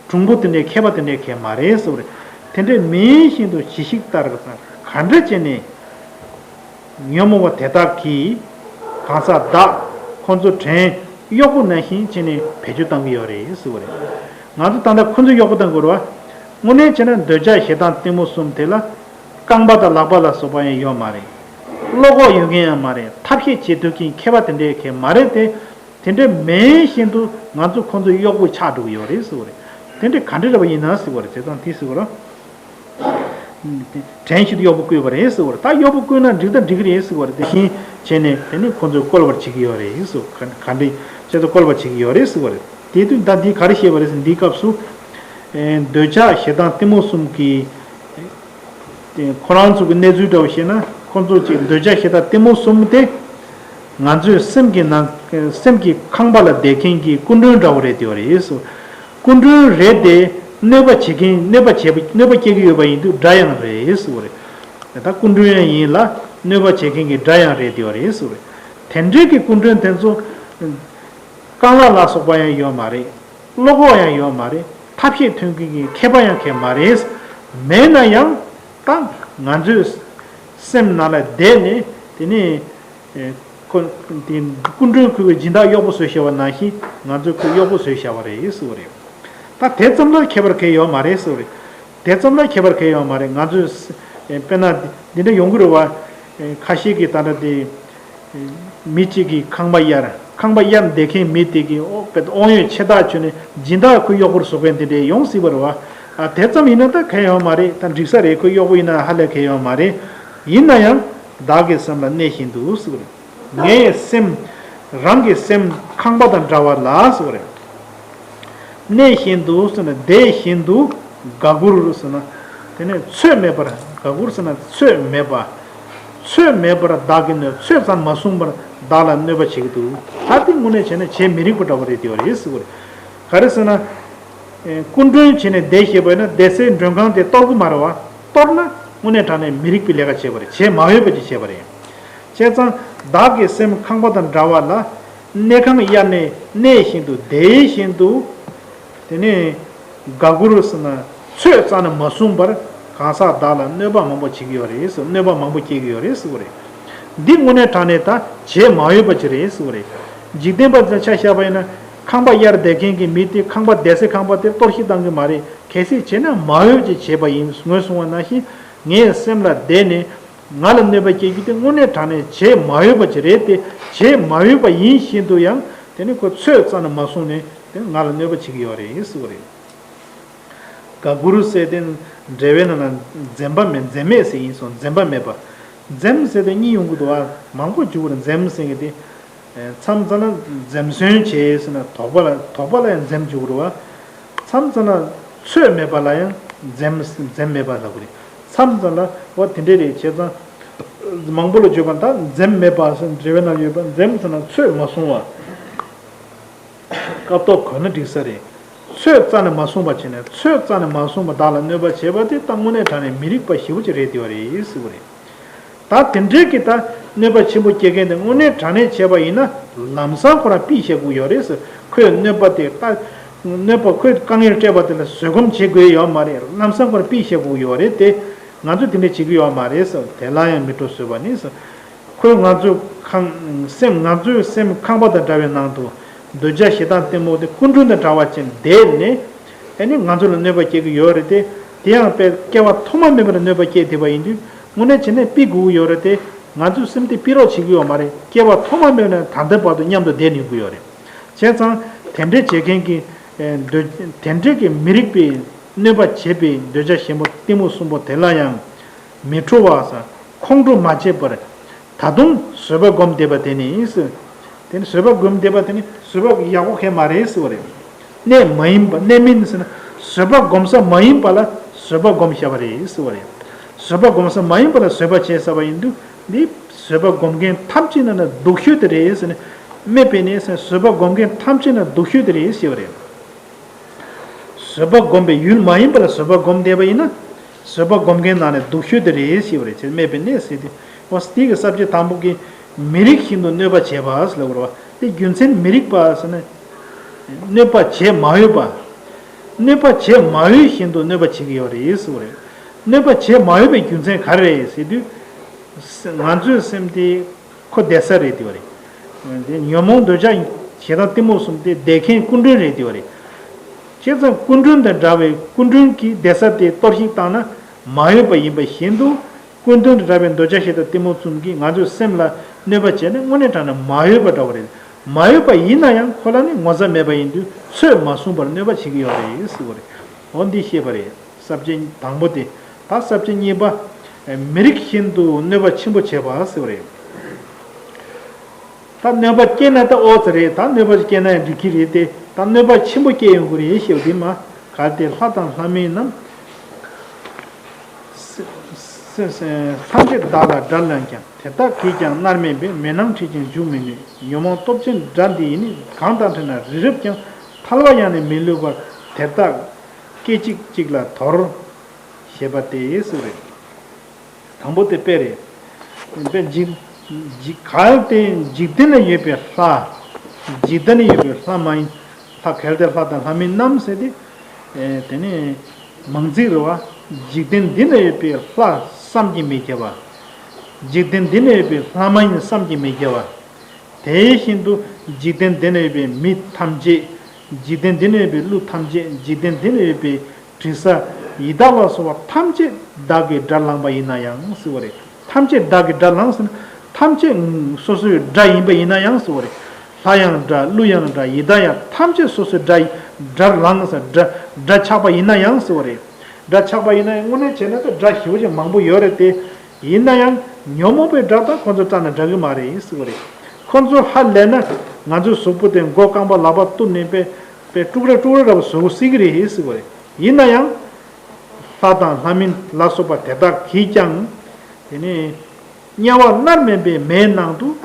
གྲུང་པོ་དེ་འདྲའི་མཁས་པ་དེ་འདྲའི་མཁན་མ་རེད་ཟེར་བ་རེད། དེ་འདྲའི་མིན་བཞིན་དུ་ཇི་ཞིག་ལྟར་ག་འདྲ་བྱས་ནས། ཉོན་མོངས་པ་དེ་དག་གིས་གང་ཟག་བདག་ཁོང་ཚོ་བྲན་གཡོག་པོ་ནང་བཞིན་བྱས་ནས་བེད་སྤྱོད་བཏང་གི་ཡོད་རེད་ཟེར་བ་རེད། ང་ཚོ་ད་ལྟ་ཁོང་ཚོ་གཡོག་པོ་བཏང་དགོས་རེད་བ། དངོས་གནས་བྱས་ན་འདོད་ཆགས་ཞེ་སྡང་གཏི་མུག་གསུམ་དེ་ལ་རྐང་པ་དང་ལག་པ་ལ་སོགས་པ་ཡང་ཡོད་མ་རེད། བློ་ཁོག་ཡོད་མཁན་ཡང་མ་རེད། ཐབས་ཤེས་བྱེད་ཐུབ་མཁན་མཁས་པ་དེ་འདྲའི་མཁན་མ་རེད་དེ། དེ་འདྲ་མིན་བཞིན་དུ་ང་ཚོ་ཁོང་ཚོའི་གཡོག་པོ་ཆགས་འགྲོ་གི་ཡོད་རེད་ཟེར་བ་རེད། དེ་འདྲ་ག་འདྲ་རེད་པ་ཡིན་ན་ཟེར་བ་རེད། བྱས་ཙང་དེ་ཟེར་བ་རེད། བྲན་བཞིན་དུ་གཡོག་པོ་བསྐོས་པ་རེད་ཟེར་བ་རེད། ད་གཡོག་པོ་བསྐོས་ན་འགྲིག་ད་འགྲིག་གི་རེད་ཟེར་བ་རེད། དེ་བཞིན་བྱས་ནས་དེ་ནི་ཁོང་ཚོས་བཀོལ་བར་བྱེད་ཀྱི་ཡོད་རེད་ཟེར་བ། ག་ག་འདྲའི་བྱས་ཙང་བཀོལ་བར་བྱེད་ཀྱི་ཡོད་རེད་ཟེར་བ་རེད། དེ་དུས་ད་འདི་ག་རེ་བཤད་པ་རེད་ཟེར་འདིའི་སྐབས་སུ། ཨེ། འདོད་ཆགས་ཞེ་སྡང་གཏི་མུག་གསུམ་གྱི། དེ་ཁོ་རང་ཚོ་གི་གནས་ཚུལ་འདྲ་བོ་བཤད་ན་ཁོང་ཚོ་གཅིག་འདོད་ཆགས་ཞེ་སྡང་གཏི་མུག་གསུམ་དེ། ང་ཚོའི་སེམས་ཀྱི་ནང་སེམས་ཀྱི་ཁང་པ་ལ་བསྡད་མཁན་གྱི་སྐུ་མགྲོན་འདྲ་བོ་རེད་དེ་བ་རེད་ཟེར། སྐུ་མགྲོན་རེད་དེ་གནོད་པ་བྱེད་མཁན་གནོད་པ་བྱེད་པ་གནོད་པ་སྐྱེལ་གྱི་ཡོད་པ་ཡིན་དུས་དགྲ་ཡང་རེད་ཟེར་བ་རེད། ད་སྐུ་མགྲོན་ཡང་ཡིན་ལ་གནོད་པ་བྱེད་མཁན་གྱི་དགྲ་ཡང་རེད་དེ་བ་རེད་ཟེར་བ་རེད། དེ་འདྲའི་གི་སྐུ་མགྲོན་དེ་ཚོ་རྐང་ལག་ལ་སོགས་པ་ཡང་ཡོད་མ་རེད། བློ་ཁོག་ཡང་ཡོད་མ་རེད། ཐབས་ཤེས་ཐོན་མཁན་གྱི་མཁས་པ་ཡང་མཁན་མ་རེད། མེད་ན་ཡང་ད་ང་ཚོའི་སེམས་ནང་ལ་བསྡད་ནས་དེ་ནས་ཁོ་དེ་སྐུ་མགྲོན་ཁོས་སྦྱིན་བདག་གཡོག་པོ་བཟོས་བཞག་པ་ནང་བཞིན་ང་ཚོས་ཁོ་གཡོག་པོ་བཟོས་བཞག་པ་རེད་ཟེར་བ་རེད། ད་དེ་ཙམ་ལ་ཁྱད་པར་གང་ཡང་ཡོད་མ་རེད་ཟེར་བ་རེད། དེ་ཙམ་ལ་ཁྱད་པར་གང་ཡང་ཡོད་མ་རེད། ང་ཚོས་དཔེར་ན་འདི་འདྲ་ཡོང་གི་རེད་བ། ཁ་ཤས་ཀྱིས་ད་ལྟ་དེ། མི་གཅིག་གིས་ཁང་པ་གཡར། ཁང་པ་གཡར་བསྡད་མཁན་མི་དེ་གིས་ཨོ་དཔེ་དབང་ཡོད་ཆེ་ཐག་ཆོད་ནས་སྦྱིན་བདག་ཁོ་གཡོག་པོར་བཟོ་མཁན་དེ་འདྲས་ཡོང་སྲིད་པ་རེད་བ། ཨ་དེ་ཙམ་ཡིན་ན་ད་གང་ཡང་ཡོད་མ་རེད། ད་འགྲིག་ས་རེད། ཁོ་གཡོག་པོ་ཡིན་ན་ཧ་ལས་གང་ཡང་ཡོད་མ་རེད། ཡིན་ན་ཡང་བདག་གི་སེམས་ལ་གནས་བཞིན་དུ་ཟེར་བ་རེད། ངའི་སེམས། རང་གི་སེམས་ཁང་པ་དང་འདྲ་བ་ལ་ཟེར་བ་རེད། གནས་བཞིན་དུ་ཟེར་ན་བསྡད་བཞིན་དུ་དགའ་མགུར་ཟེར་ན། དེ་ནས་ཚོད་མེད་པར་དགའ་མགུར་ཟེར་ན་ཚོད་མེད་པ། ཚོད་མེད་པར་བདག་གི་གནོད། ཚོད་ཙམ་མ་བསྲུངས་པར་བདག་ལ་གནོད་པ་བྱེད་ཀྱི་འདུག་ད་དེ་དངོས་གནས་བྱས་ན་བྱེད་མི་རིགས་པ་འདྲ་བོ་རེད་དེ་བ་རེད་ཟེར་བ་རེད། ག་རེ་ཟེར་ན། སྐུ་མགྲོན་བྱས་ནས་བསྡད་ཤེས་པ་ཡིན་ན་བསྡད་སའི་མགྲོན་ཁང་དེ་གཏོར་གི་མ་རེད་བ། གཏོར་ན་དངོས་གནས་དྲང་གནས་མི་རིགས་པའི་ལས་ཀ་བྱས་པ་རེད། བྱེད་མ་འོས་པ་ཅིག་བྱས་པ་རེད། བྱས་ཙང་བདག་གི་སེམས་ཁང་པ་དང་འདྲ་བ་ལ། གནས་ཁང་གཡར་ནས་གནས་བཞིན་དུ་བསྡད་བཞིན་དུ། དེ་ནས་དགའ་མགུར་ཟེར་ན་ཚོད་རྩ་ནས་མ་བསྲུངས་པར་གང་ཟག་བདག་ལ་གནོད་པ་མང་པོ་བྱེད་ཀྱི་ཡོད་རེད་ཟེར། གནོད་པ་མང་པོ་སྐྱེལ་གྱི་ཡོད་རེད་ཟེར་བ་རེད། འདི་དངོས་གནས་དྲང་གནས་ད་བྱེད་མ་འོས་པ་ཅིག་རེད་ཟེར་བ་རེད། འཇིག་རྟེན་པ་ཚོ་ཆ་བཞག་པ་ཡིན་ན་ཁང་པ་གཡར་བསྡད་མཁན་གྱི་མི་དེ་ཁང་པ་བསྡད་སའི་ཁང་པ་དེ་གཏོར་བཤིག་བཏང་གི་མ་རེད། གལ་སྲིད་བྱས་ན་མ་འོས་པ་ཅིག་བྱས་པ་ཡིན། ངོས་བཟུང་བ་ནང་བཞིན་ངའི་སེམས་ལ་བསྡད་ནས། ང་ལ་གནོད་པ་སྐྱེལ་རྒྱུ་དེ་དངོས་གནས་དྲང་གནས་བྱེད་མ་འོས་པ་ཅིག་རེད་དེ། བྱེད་མ་འོས་པ་ཡིན་བཞིན་དུ་ཡང་དེ་ནི་ཁོ་ཚོད་རྩ་ནས་མ་བསྲུངས་ནས་དེ་ནི་ང་ལ་གནོད་པ་བྱེད་ཀྱི་ཡོད་རེད་ཟེར་བ་རེད། དགའ་མགུར་ཟེར་དེ་འགྲེལ་པའི་ནང་ལ་འཛེམ་པ་མེད་འཛེམ་མེད་ཟེར་ཡིན་སོང་། འཛེམ་པ་མེད་པ། འཛེམ་ཟེར་དེ་གཉིས་ཡོང་གི་འདུག་བ། མང་པོ་འཇུག་པར་འཛེམ་ཟེར་གི་དེ། མཚམས་མཚམས་ལ་འཛེམ་ཟོན་བྱེད་ཟེར་ན་དོགས་པ་ལ་དོགས་པ་ལ་ཡང་འཛེམ་འཇུག་རེད་བ། མཚམས་མཚམས་ལ་ཚོད་མེད་པ་ལ་ཡང་འཛེམ་འཛེམ་མེད་པ་ལབ་ཀྱི་རེད། མཚམས་མཚམས་ལ་འོ་དེ་འདྲས་རེད། བྱས་ཙང་མང་པོ་ལ་བརྗོད་པ་ད་འཛེམ་མེད་པ་ཟེར་འགྲེལ་པའི་ནང་ཡོད་པ། འཛེམ་ཟེར་ན་ཚོད་མ་བསྲུང་བ། སྐབས་ཐོག་གོ་ན་འགྲིག་ས་རེད། ཚོད་རྩ་ནས་མ་བསྲུངས་པ་བྱས་ནས་ཚོད་རྩ་ནས་མ་བསྲུངས་པ་བདག་ལ་གནོད་པ་བྱེད་པ་དེ་ད་དངོས་གནས་དྲང་གནས་མི་རིགས་པ་ཞེ་པོ་ཅིག་རེད་དེ་བ་རེད་ཟེར་བ་རེད། ད་དེ་འདྲའི་གི་ད་གནོད་པ་ཆེན་པོ་སྐྱེལ་མཁན་དེ་དངོས་གནས་དྲང་གནས་བྱས་པ་ཡིན་ན་ལམ་སང་ཁོ་རང་ཕུད་བཞག་དགོས་ཡོད་རེད་ཟེར། ཁོས་གནོད་པ་དེ་ད་གནོད་པ་ཁོས་དཀའ་ངལ་སྤྲད་པ་དེ་ལ་བཟོད་སྒོམ་བྱེད་དགོས་ཡོད་མ་རེད། ལམ་སང་ཁོ་རང་ཕུད་བཞག་དགོས་ཡོད་རེད་དེ། ང་ཚོས་དེ་འདྲ་བྱེད་ཀྱི་ཡོད་མ་རེད་ཟེར། དེ་ལ་ཡང་མི་སྤྲོ་བཟོད་པ་ནི་ཟེར། ཁོས་ང་ཚོའི་ཁང་སེམས་ང་ཚོའི་སེམས་ཁང་པ་དང་འདྲ་བའི་ནང་དུ་འདོད་ཆགས་ཞེ་སྡང་གཏི་མུག་དེ་སྐུ་མགྲོན་དང་འདྲ་བ་ཅན་བསྡད་ནས་ཨ་ནི་ང་ཚོ་ལ་གནོད་པ་སྐྱེལ་གྱི་ཡོད་རེད་དེ། དེ་ཡང་དཔེ་སྐྱེ་བ་ཐོག་མ་མེད་པར་གནོད་པ་སྐྱེལ་བསྡད་པ་ཡིན་དུས་དངོས་གནས་བྱས་ན་ཕུད་དགོས་ཀྱི་ཡོད་རེད་དེ། ང་ཚོའི་སེམས་དེ་ཕུད་རོགས་བྱེད་ཀྱི་ཡོད་མ་རེད། སྐྱེ་བ་ཐོག་མ་མེད་ནས་ད་ལྟའི་བར་དུ་མཉམ་དུ་བསྡད་ཡོང་གི་ཡོད་རེད། བྱས་ཙང་དེ་འདྲའི་བྱེད་མཁན་གྱི་འདོད་དེ་འདྲའི་གི་མི་རིགས་པའི་གནོད་པ་བྱེད་པའི་འདོད་ཆགས་ཞེན་པ་གཏི་མུག་གསུམ་པོ་དེ་ལ་ཡང་མི་སྤྲོ་བ་ཟེར། ཁོང་ཁྲོ་མ་བྱེད་པར་ད་དུང་བཟོད་པ་སྒོམ་བསྡད་པ་དེ་ནི་ཟེར། དེ་ནི་བཟོད་པ་སྒོམ་བསྡད་པ་དེ་ནི་བཟོད་པ་ཡག་པོ་གང་ཡང་མ་རེད་ཟེར་བ་རེད། གནས་མ་ཡིན་པ། གནས་མིན་ཟེར་ན་བཟོད་པ་སྒོམ་ས་མ་ཡིན་པ་ལ་བཟོད་པ་སྒོམ་བཞག་པ་རེད་ཟེར་བ་རེད། བཟོད་པ་སྒོམ་ས་མ་ཡིན་པ་ལ་བཟོད་པ་བྱས་ཟེར་བ་ཡིན་དུས། འདི་བཟོད་པ་སྒོམ་མཁན་ཐམས་ཅད་ནང་ན་སྡུག་ཤོས་དེ་རེད་ཟེར་ནས། སྨད་པའི་གནས་ཟེར་ན་བཟོད་པ་སྒོམ་མཁན་ཐམས་ཅད་ནང་སྡུག་ཤོས་དེ་རེད་ཟེར་བ་རེད། བཟོད་པ་སྒོམ་པའི་ཡུལ་མ་ཡིན་པ་ལ་བཟོད་པ་སྒོམ་བསྡད་པ་ཡིན་ན། བཟོད་པ་སྒོམ་མཁན་ནང་ནས་སྡུག་ཤོས་དེ་རེད་ཞེས་པ་རེད། ཅེས་སྨད་པའི་གནས་ཟེར་དུས། འོ་འདི་གི་ས་བཅད་དང་པོ་གི་མི་རིགས་བཞིན་དུ་གནོད་པ་བྱེད་པ་ཟེར་ལབ་དགོས་རེད་བ། དེ་རྒྱུ་མཚན་མི་རིགས་པ་ཟེར་ན། གནོད་པ་བྱེད་མ་འོས་པ། གནོད་པ་བྱེད་མ་འོས་བཞིན་དུ་གནོད་པ་བྱེད་ཀྱི་ཡོད་རེད་ཟེར་བ་རེད། གནོད་པ་བྱེད་མ་འོས་པའི་རྒྱུ་མཚན་ག་རེ་རེད་ཟེར་དུས། ང་ཚོའི་སེམས་དེ་ཁོ་བསྡད་ས་རེད་དེ་བ་རེད། དེ་ཉོན་མོངས་འདོད་ཆགས་ཞེ་སྡང་གཏི་མུག་གསུམ་དེ་བསྡད་མཁན་སྐུ་མགྲོན་རེད་དེ་བ་རེད། བྱས་ཙང་སྐུ་མགྲོན་དང་འདྲ་བའི་སྐུ་མགྲོན་གྱིས་བསྡད་ས་དེ་གཏོར་བཤིག་བཏང་ན་མ་འོས་པ་ཡིན་པ་བཞིན་དུ། སྐུ་མགྲོན་དང་འདྲ་བའི་འདོད་ཆགས་ཞེ་སྡང་གཏི་མུག་གསུམ་གྱིས་ང་ཚོའི་སེམས་ལ་གནོད་པ་བྱས་ན་དངོས་གནས་དྲང་གནས་མ་འོས་པ་འདྲ་བ་རེད། མ་འོས་པ་ཡིན་ན་ཡང་ཁོ་ལ་ནི་ངོ་ཚ་མེད་པ་ཡིན་དུས་ཚོད་མ་བཟུང་བར་གནོད་པ་བྱེད་ཀྱི་ཡོད་རེད་ཟེར་བ་རེད། འོ་འདི་ཤེས་པ་རེད། ས་བཅད་དང་པོ་དེ། ད་ས་བཅད་གཉིས་པ། མི་རིགས་བཞིན་དུ་གནོད་པ་ཆེན་པོ་བྱེད་པ་ཟེར་བ་རེད། ད་གནོད་པ་སྐྱེལ་ན་ད་ཨོ་ཙི་རེད། ད་གནོད་པ་སྐྱེལ་ན་ཡང་འགྲིག་གི་རེད་དེ། ད་གནོད་པ་ཆེན་པོ་སྐྱེལ་ཡོང་གི་རེད་ཞེས་པ་འདི་མ། གལ་ཏེ་ལྷ་དང་ལྷ་མིན་རྣམས། ཐམས་ཅད་བདག་ལ་དགྲར་ལངས་ཀྱང་། དེ་དག་གིས་ཀྱང་མནར་མེད་པའི། མེ་ནང་ཁྲིད་ཅིང་འཇུག་མི་ནུས། ཉོན་མོངས་སྟོབས་ཆེན་དགྲ་འདི་ཡིས་ནི། གང་དང་ཕྲད་ན་རི་རབ་ཀྱང་། ཐལ་བ་ཡང་ནི་མི་ལུས་པར། དེ་དག་སྐད་ཅིག་གཅིག་ལ་དོར། ཞེས་པ་སྟེ་ཟེར་བ་རེད། དང་པོ་དེ་དཔེ་རེད། དཔེ་འཇིག་འཇིག་གལ་ཏེ་འཇིག་རྟེན་ན་ཡོད་པའི་ལྷ། འཇིག་རྟེན་ན་ཡོད་པའི་ལྷ་མ་ཡིན། ལྷ་གལ་ཏེ་ལྷ་དང་ལྷ་མིན་རྣམས་ཟེར་ཏེ། ཨེ་དེ་ནས་མང་ཚིག་རེད་བ། འཇིག་རྟེན་འདི་ན་ཡོད་པའི་ལྷ་བསམ་གྱིས་མི་ཁྱབ་པ། འཇིག་རྟེན་འདི་ན་ཡོད་པའི་ལྷ་མ་ཡིན་བསམ་གྱིས་མི་ཁྱབ་པ། དེ་བཞིན་དུ་འཇིག་རྟེན་འདི་ན་ཡོད་པའི་མི་ཐམས་ཅད། འཇིག་རྟེན་འདི་ན་ཡོད་པའི་ཀླུ་ཐམས་ཅད། འཇིག་རྟེན་འདི་ན་ཡོད་པའི་དྲི་ཟ་ཡི་དྭགས་ལ་སོགས་པ་ཐམས་ཅད་བདག་གིས་དགྲར་ལངས་པ་ཡིན་ན་ཡང་ཟེར་བ་རེད། ཐམས་ཅད་བདག་གིས་དགྲར་ལངས་ཟེར་ན། ཐམས་ཅད་སོ་སོའི་དགྲ་ཡིན་པ་ཡིན་ན་ཡང་ཟེར་བ་རེད། ལྷ་ཡང་དགྲ། ཀླུ་ཡང་དགྲ། ཡི་དྭགས་ཡང་ཐམས་ཅད་སོ་སོའི་དགྲ་ཡི་དགྲར་ལངས་ཟེར། དགྲ་དགྲ་ཆགས་པ་ཡིན་ན་ཡང་ཟེར་བ་རེད། དགྲ་ཆགས་པ་ཡིན་ན་ཡང་དངོས་གནས་བྱས་ན་ད་དགྲ་ཞེ་པོ་ཅིག་མང་པོ་ཡོད་རེད་དེ། ཡིན་ན་ཡང་ཉོན་མོངས་པའི་དགྲ་དང་ཁོ་ཚོ་བསྲེས་ན་འགྲིག་གི་མ་རེད་ཟེར་བ་རེད། ཁོ་ཚོ་ཧ་ལས་ན་ང་ཚོའི་གཟུགས་པོ་དེ་མགོ་རྐང་པ་ལག་པ་གཏུབས་ནས་དཔེ་དཔེ་དཀྲུག་ར་དཀྲུག་ར་འདྲ་པོ་བཟོ་སྲིད་ཀྱི་རེད་ཟེར་བ་རེད། ཡིན་ན་ཡང་། ལྷ་དང་ལྷ་མིན་ལ་སོགས་པ་དེ་དག་གིས་ཀྱང་། དེ་ནས་དམྱལ་བ་མནར་མེད་པའི་མེའི་ནང་དུ་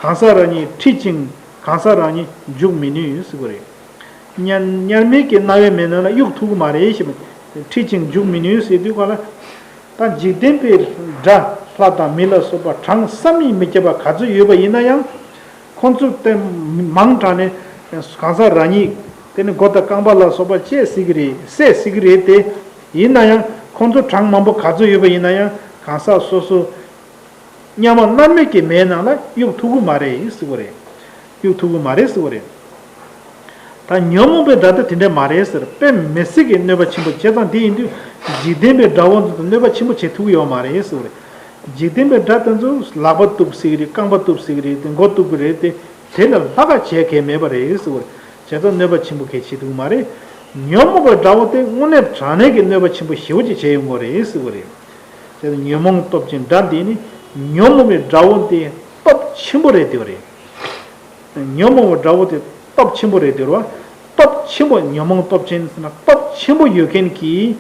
གང་ཟག་རང་ཉིད་ཁྲིད་ཅིང་གང་ཟག་རང་ཉིད་འཇུག་མི་ནུས་ཟེར་བ་རེད། དམྱལ་དམྱལ་མེ་གི་མནར་བའི་མེའི་ནང་ལ་གཡུག་ཐུབ་ཀྱི་མ་རེད་ཞེས་པ། ཁྲིད་ཅིང་འཇུག་མི་ནུས་ཟེར་དུས་ག་ལ། ད་འཇིག་རྟེན་པའི་དགྲ་ལྷ་དང་མི་ལ་སོགས་པ་གྲངས་བསམ་གྱིས་མི་ཁྱབ་པ་ག་ཚོད་ཡོད་པ་ཡིན་ན་ཡང་། ཁོང་ཚོ་དེ་མང་དྲགས་ནས་གང་ཟག་རང་ཉིད་དེ་ནི་མགོ་དང་རྐང་པ་ལ་སོགས་པ་བཅད་སྲིད་ཀྱི་རེད། བསད་སྲིད་ཀྱི་རེད་དེ། ཡིན་ན་ཡང་ཁོང་ཚོ་གྲངས་མང་པོ་ག་ཚོད་ཡོད་པ་ཡིན་ན་ཡང་གང་ཟག་སོ་སོ་དམྱལ་བ་མནར་མེད་ཀྱི་མེའི་ནང་ལ་གཡུག་ཐུབ་ཀྱི་མ་རེད་ཟེར་བ་རེད། གཡུག་ཐུབ་ཀྱི་མ་རེད་ཟེར་བ་རེད། ད་ཉོན་མོངས་པའི་དགྲ་དེ་དེ་འདྲ་མ་རེད་ཟེར། དཔེ་མི་སྲིད་ཀྱི་གནོད་པ་ཆེན་པོ་བྱས་ཙང་དེ་ཡིན་དུས་འཇིག་རྟེན་པའི་དགྲ་བོ་ཚོ་དང་གནོད་པ་ཆེན་པོ་བྱེད་ཐུབ་ཀྱི་ཡོད་མ་རེད་ཟེར་བ་རེད། འཇིག་རྟེན་པའི་དགྲ་དེ་ཚོ་ལག་པ་གཏུབ་སྲིད་ཀྱི་རེད། རྐང་པ་གཏུབ་སྲིད་ཀྱི་རེད་དེ། མགོ་གཏུབ་ཀྱི་རེད་དེ། དེ་ལས་ལྷག་ག་བྱེད་མཁན་མེད་པ་རེད་ཟེར་བ་རེད། བྱས་ཙང་གནོད་པ་ཆེན་པོ་གལ་ཆེ་ཐུབ་ཀྱི་མ་རེད། ཉོན་མོངས་པའི་དགྲ་བོ་དེ་དངོས་གནས་དྲང་གནས་ཀྱི་གནོད་པ་ཆེན་པོ་ཞེ་པོ་ཅིག་བྱེད་ཡོང་གི་རེད་ཟེར་བ་རེད། དེ་ཉོན་མོངས་སྟོབས་ཅན་དགྲ་འདི་ནི་ཉོན་མོངས་པའི་དགྲ་བོ་དེ་སྟོབས་ཆེན་པོ་རེད་དེ་བ་རེད། ཉོན་མོངས་པའི་དགྲ་བོ་དེ་སྟོབས་ཆེན་པོ་རེད་དེ་བ། སྟོབས་ཆེན་པོ་ཉོན་མོངས་སྟོབས་ཅན་ཟེར་ན་སྟོབས་ཆེན་པོ་ཡོད་མཁན་གྱི་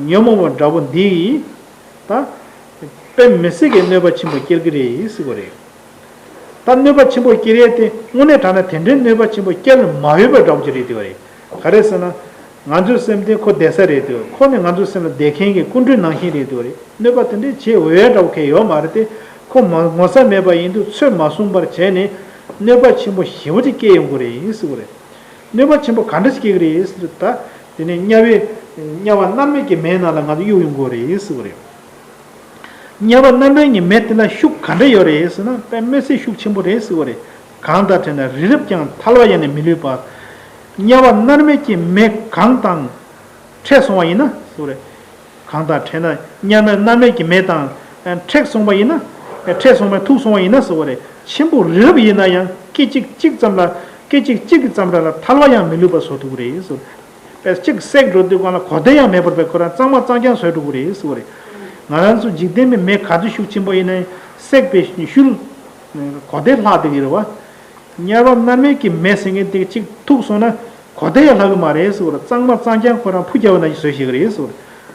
ཉོན་མོངས་པའི་དགྲ་བོ་འདི་ཡིས་ད་དཔེ་མི་སྲིད་ཀྱི་གནོད་པ་ཆེན་པོ་སྐྱེལ་གྱི་རེད་ཟེར་བ་རེད། ད་གནོད་པ་ཆེན་པོ་སྐྱེལ་ཡས་དེ་དངོས་གནས་དྲང་གནས་དེ་འདྲའི་གནོད་པ་ཆེན་པོ་སྐྱེལ་མ་འོས་པའི་དགྲ་བོ་ཅིག་རེད་དེ་བ་རེད། ག་རེ་ཟེར་ན། ང་ཚོའི་སེམས་དེ་ཁོ་བསྡད་ས་རེད་དེ། ཁོ་ནི་ང་ཚོའི་སེམས་ལ་བསྡད་མཁན་གྱི་སྐུ་མགྲོན་ནང་བཞིན་རེད་དེ་བ་རེད། གནོད་པ་དེ་འདྲའི་བྱེད་འོས་འདྲ་བོ་གང་ཡང་ཡོད་མ་རེད་དེ། ཁོ་མ་ངོ་ཚ་མེད་པ་ཡིན་དུས་ཚོད་མ་བཟུང་བར་བྱས་ནས་གནོད་པ་ཆེན་པོ་ཞེ་པོ་ཅིག་སྐྱེལ་ཡོང་གི་རེད་ཟེར་བ་རེད། གནོད་པ་ཆེན་པོ་ག་འདྲ་ཞིག་སྐྱེལ་གི་རེད་ཟེར་དུས་ད། དེ་ནས་དམྱལ་བའི་དམྱལ་བ་མནར་མེད་ཀྱི་མེའི་ནང་ལ་ང་ཚོ་གཡུག་ཡོང་གི་རེད་ཟེར་བ་རེད། དམྱལ་བ་མནར་མེད་ཀྱི་མེ་དེ་ལ་ཤུགས་ག་འདྲ་ཡོད་རེད་ཟེར་ན། དཔེ་མི་སྲིད་ཤུགས་ཆེན་པོ་རེད་ཟེར་བ་རེད། གང་དང་ཕྲད་ན་རི་རབ་ཀྱང་། ཐལ་བ་ཡང་ནི་མི་ལུས་པ། དམྱལ་བ་མནར་མེད་ཀྱི་མེ་གང་དང་ཕྲད་སོང་བ་ཡིན་ན་ཟེར་བ་རེད། གང་དང་ཕྲད་ན། དམྱལ་བ་མནར་མེད་ཀྱི་མེ་དང་ཕྲད་སོང་བ་ཡིན་ན། ཕྲད་སོང་བ། ཐུག་སོང་བ་ཡིན་ན་ཟེར་བ་རེད། ཆེན་པོ་རི་རབ་ཡིན་ན་ཡང་སྐད་ཅིག་གཅིག་ཙམ་ལ། སྐད་ཅིག་གཅིག་གི་ཙམ་ར་ལ་ཐལ་བ་ཡང་མི་ལུས་པ་བཟོ་ཐུབ་ཀྱི་རེད་ཟེར། དཔེ་གཅིག་བསྲེགས་འགྲོ་དུས་སྒང་ལ་གོ་དེ་ཡང་མེད་པར་དཔེ་ཁོ་རང་གཙང་མ་གཙང་རྐྱང་བཟོས་འགྲོ་གི་རེད་ཟེར་བ་རེད། ང་རང་ཚོ་འཇིག་རྟེན་པའི་མེ་ག་ཚོད་ཤུགས་ཆེན་པོ་ཡིན་ན་ཡང་བསྲེགས་པའི་ཤུལ་གོ་དེ་ལྷག་བསྡད་ཀྱི་རེད་བ། དམྱལ་བ་མནར་མེད་ཀྱི་མེ་ཟེར་མཁན་དེ་གཅིག་ཐུག་སོང་ན་གོ་བདེ་ཡང་ལྷག་གི་མ་རེད་ཟེར་བ་རེད། གཙང་མ་གཙང་རྐྱང་ཁོ་རང་ཕུ་རྒྱབ་པ་ནང་བཞིན་བཟོས་བཞག་གི་རེད་ཟེར་བ་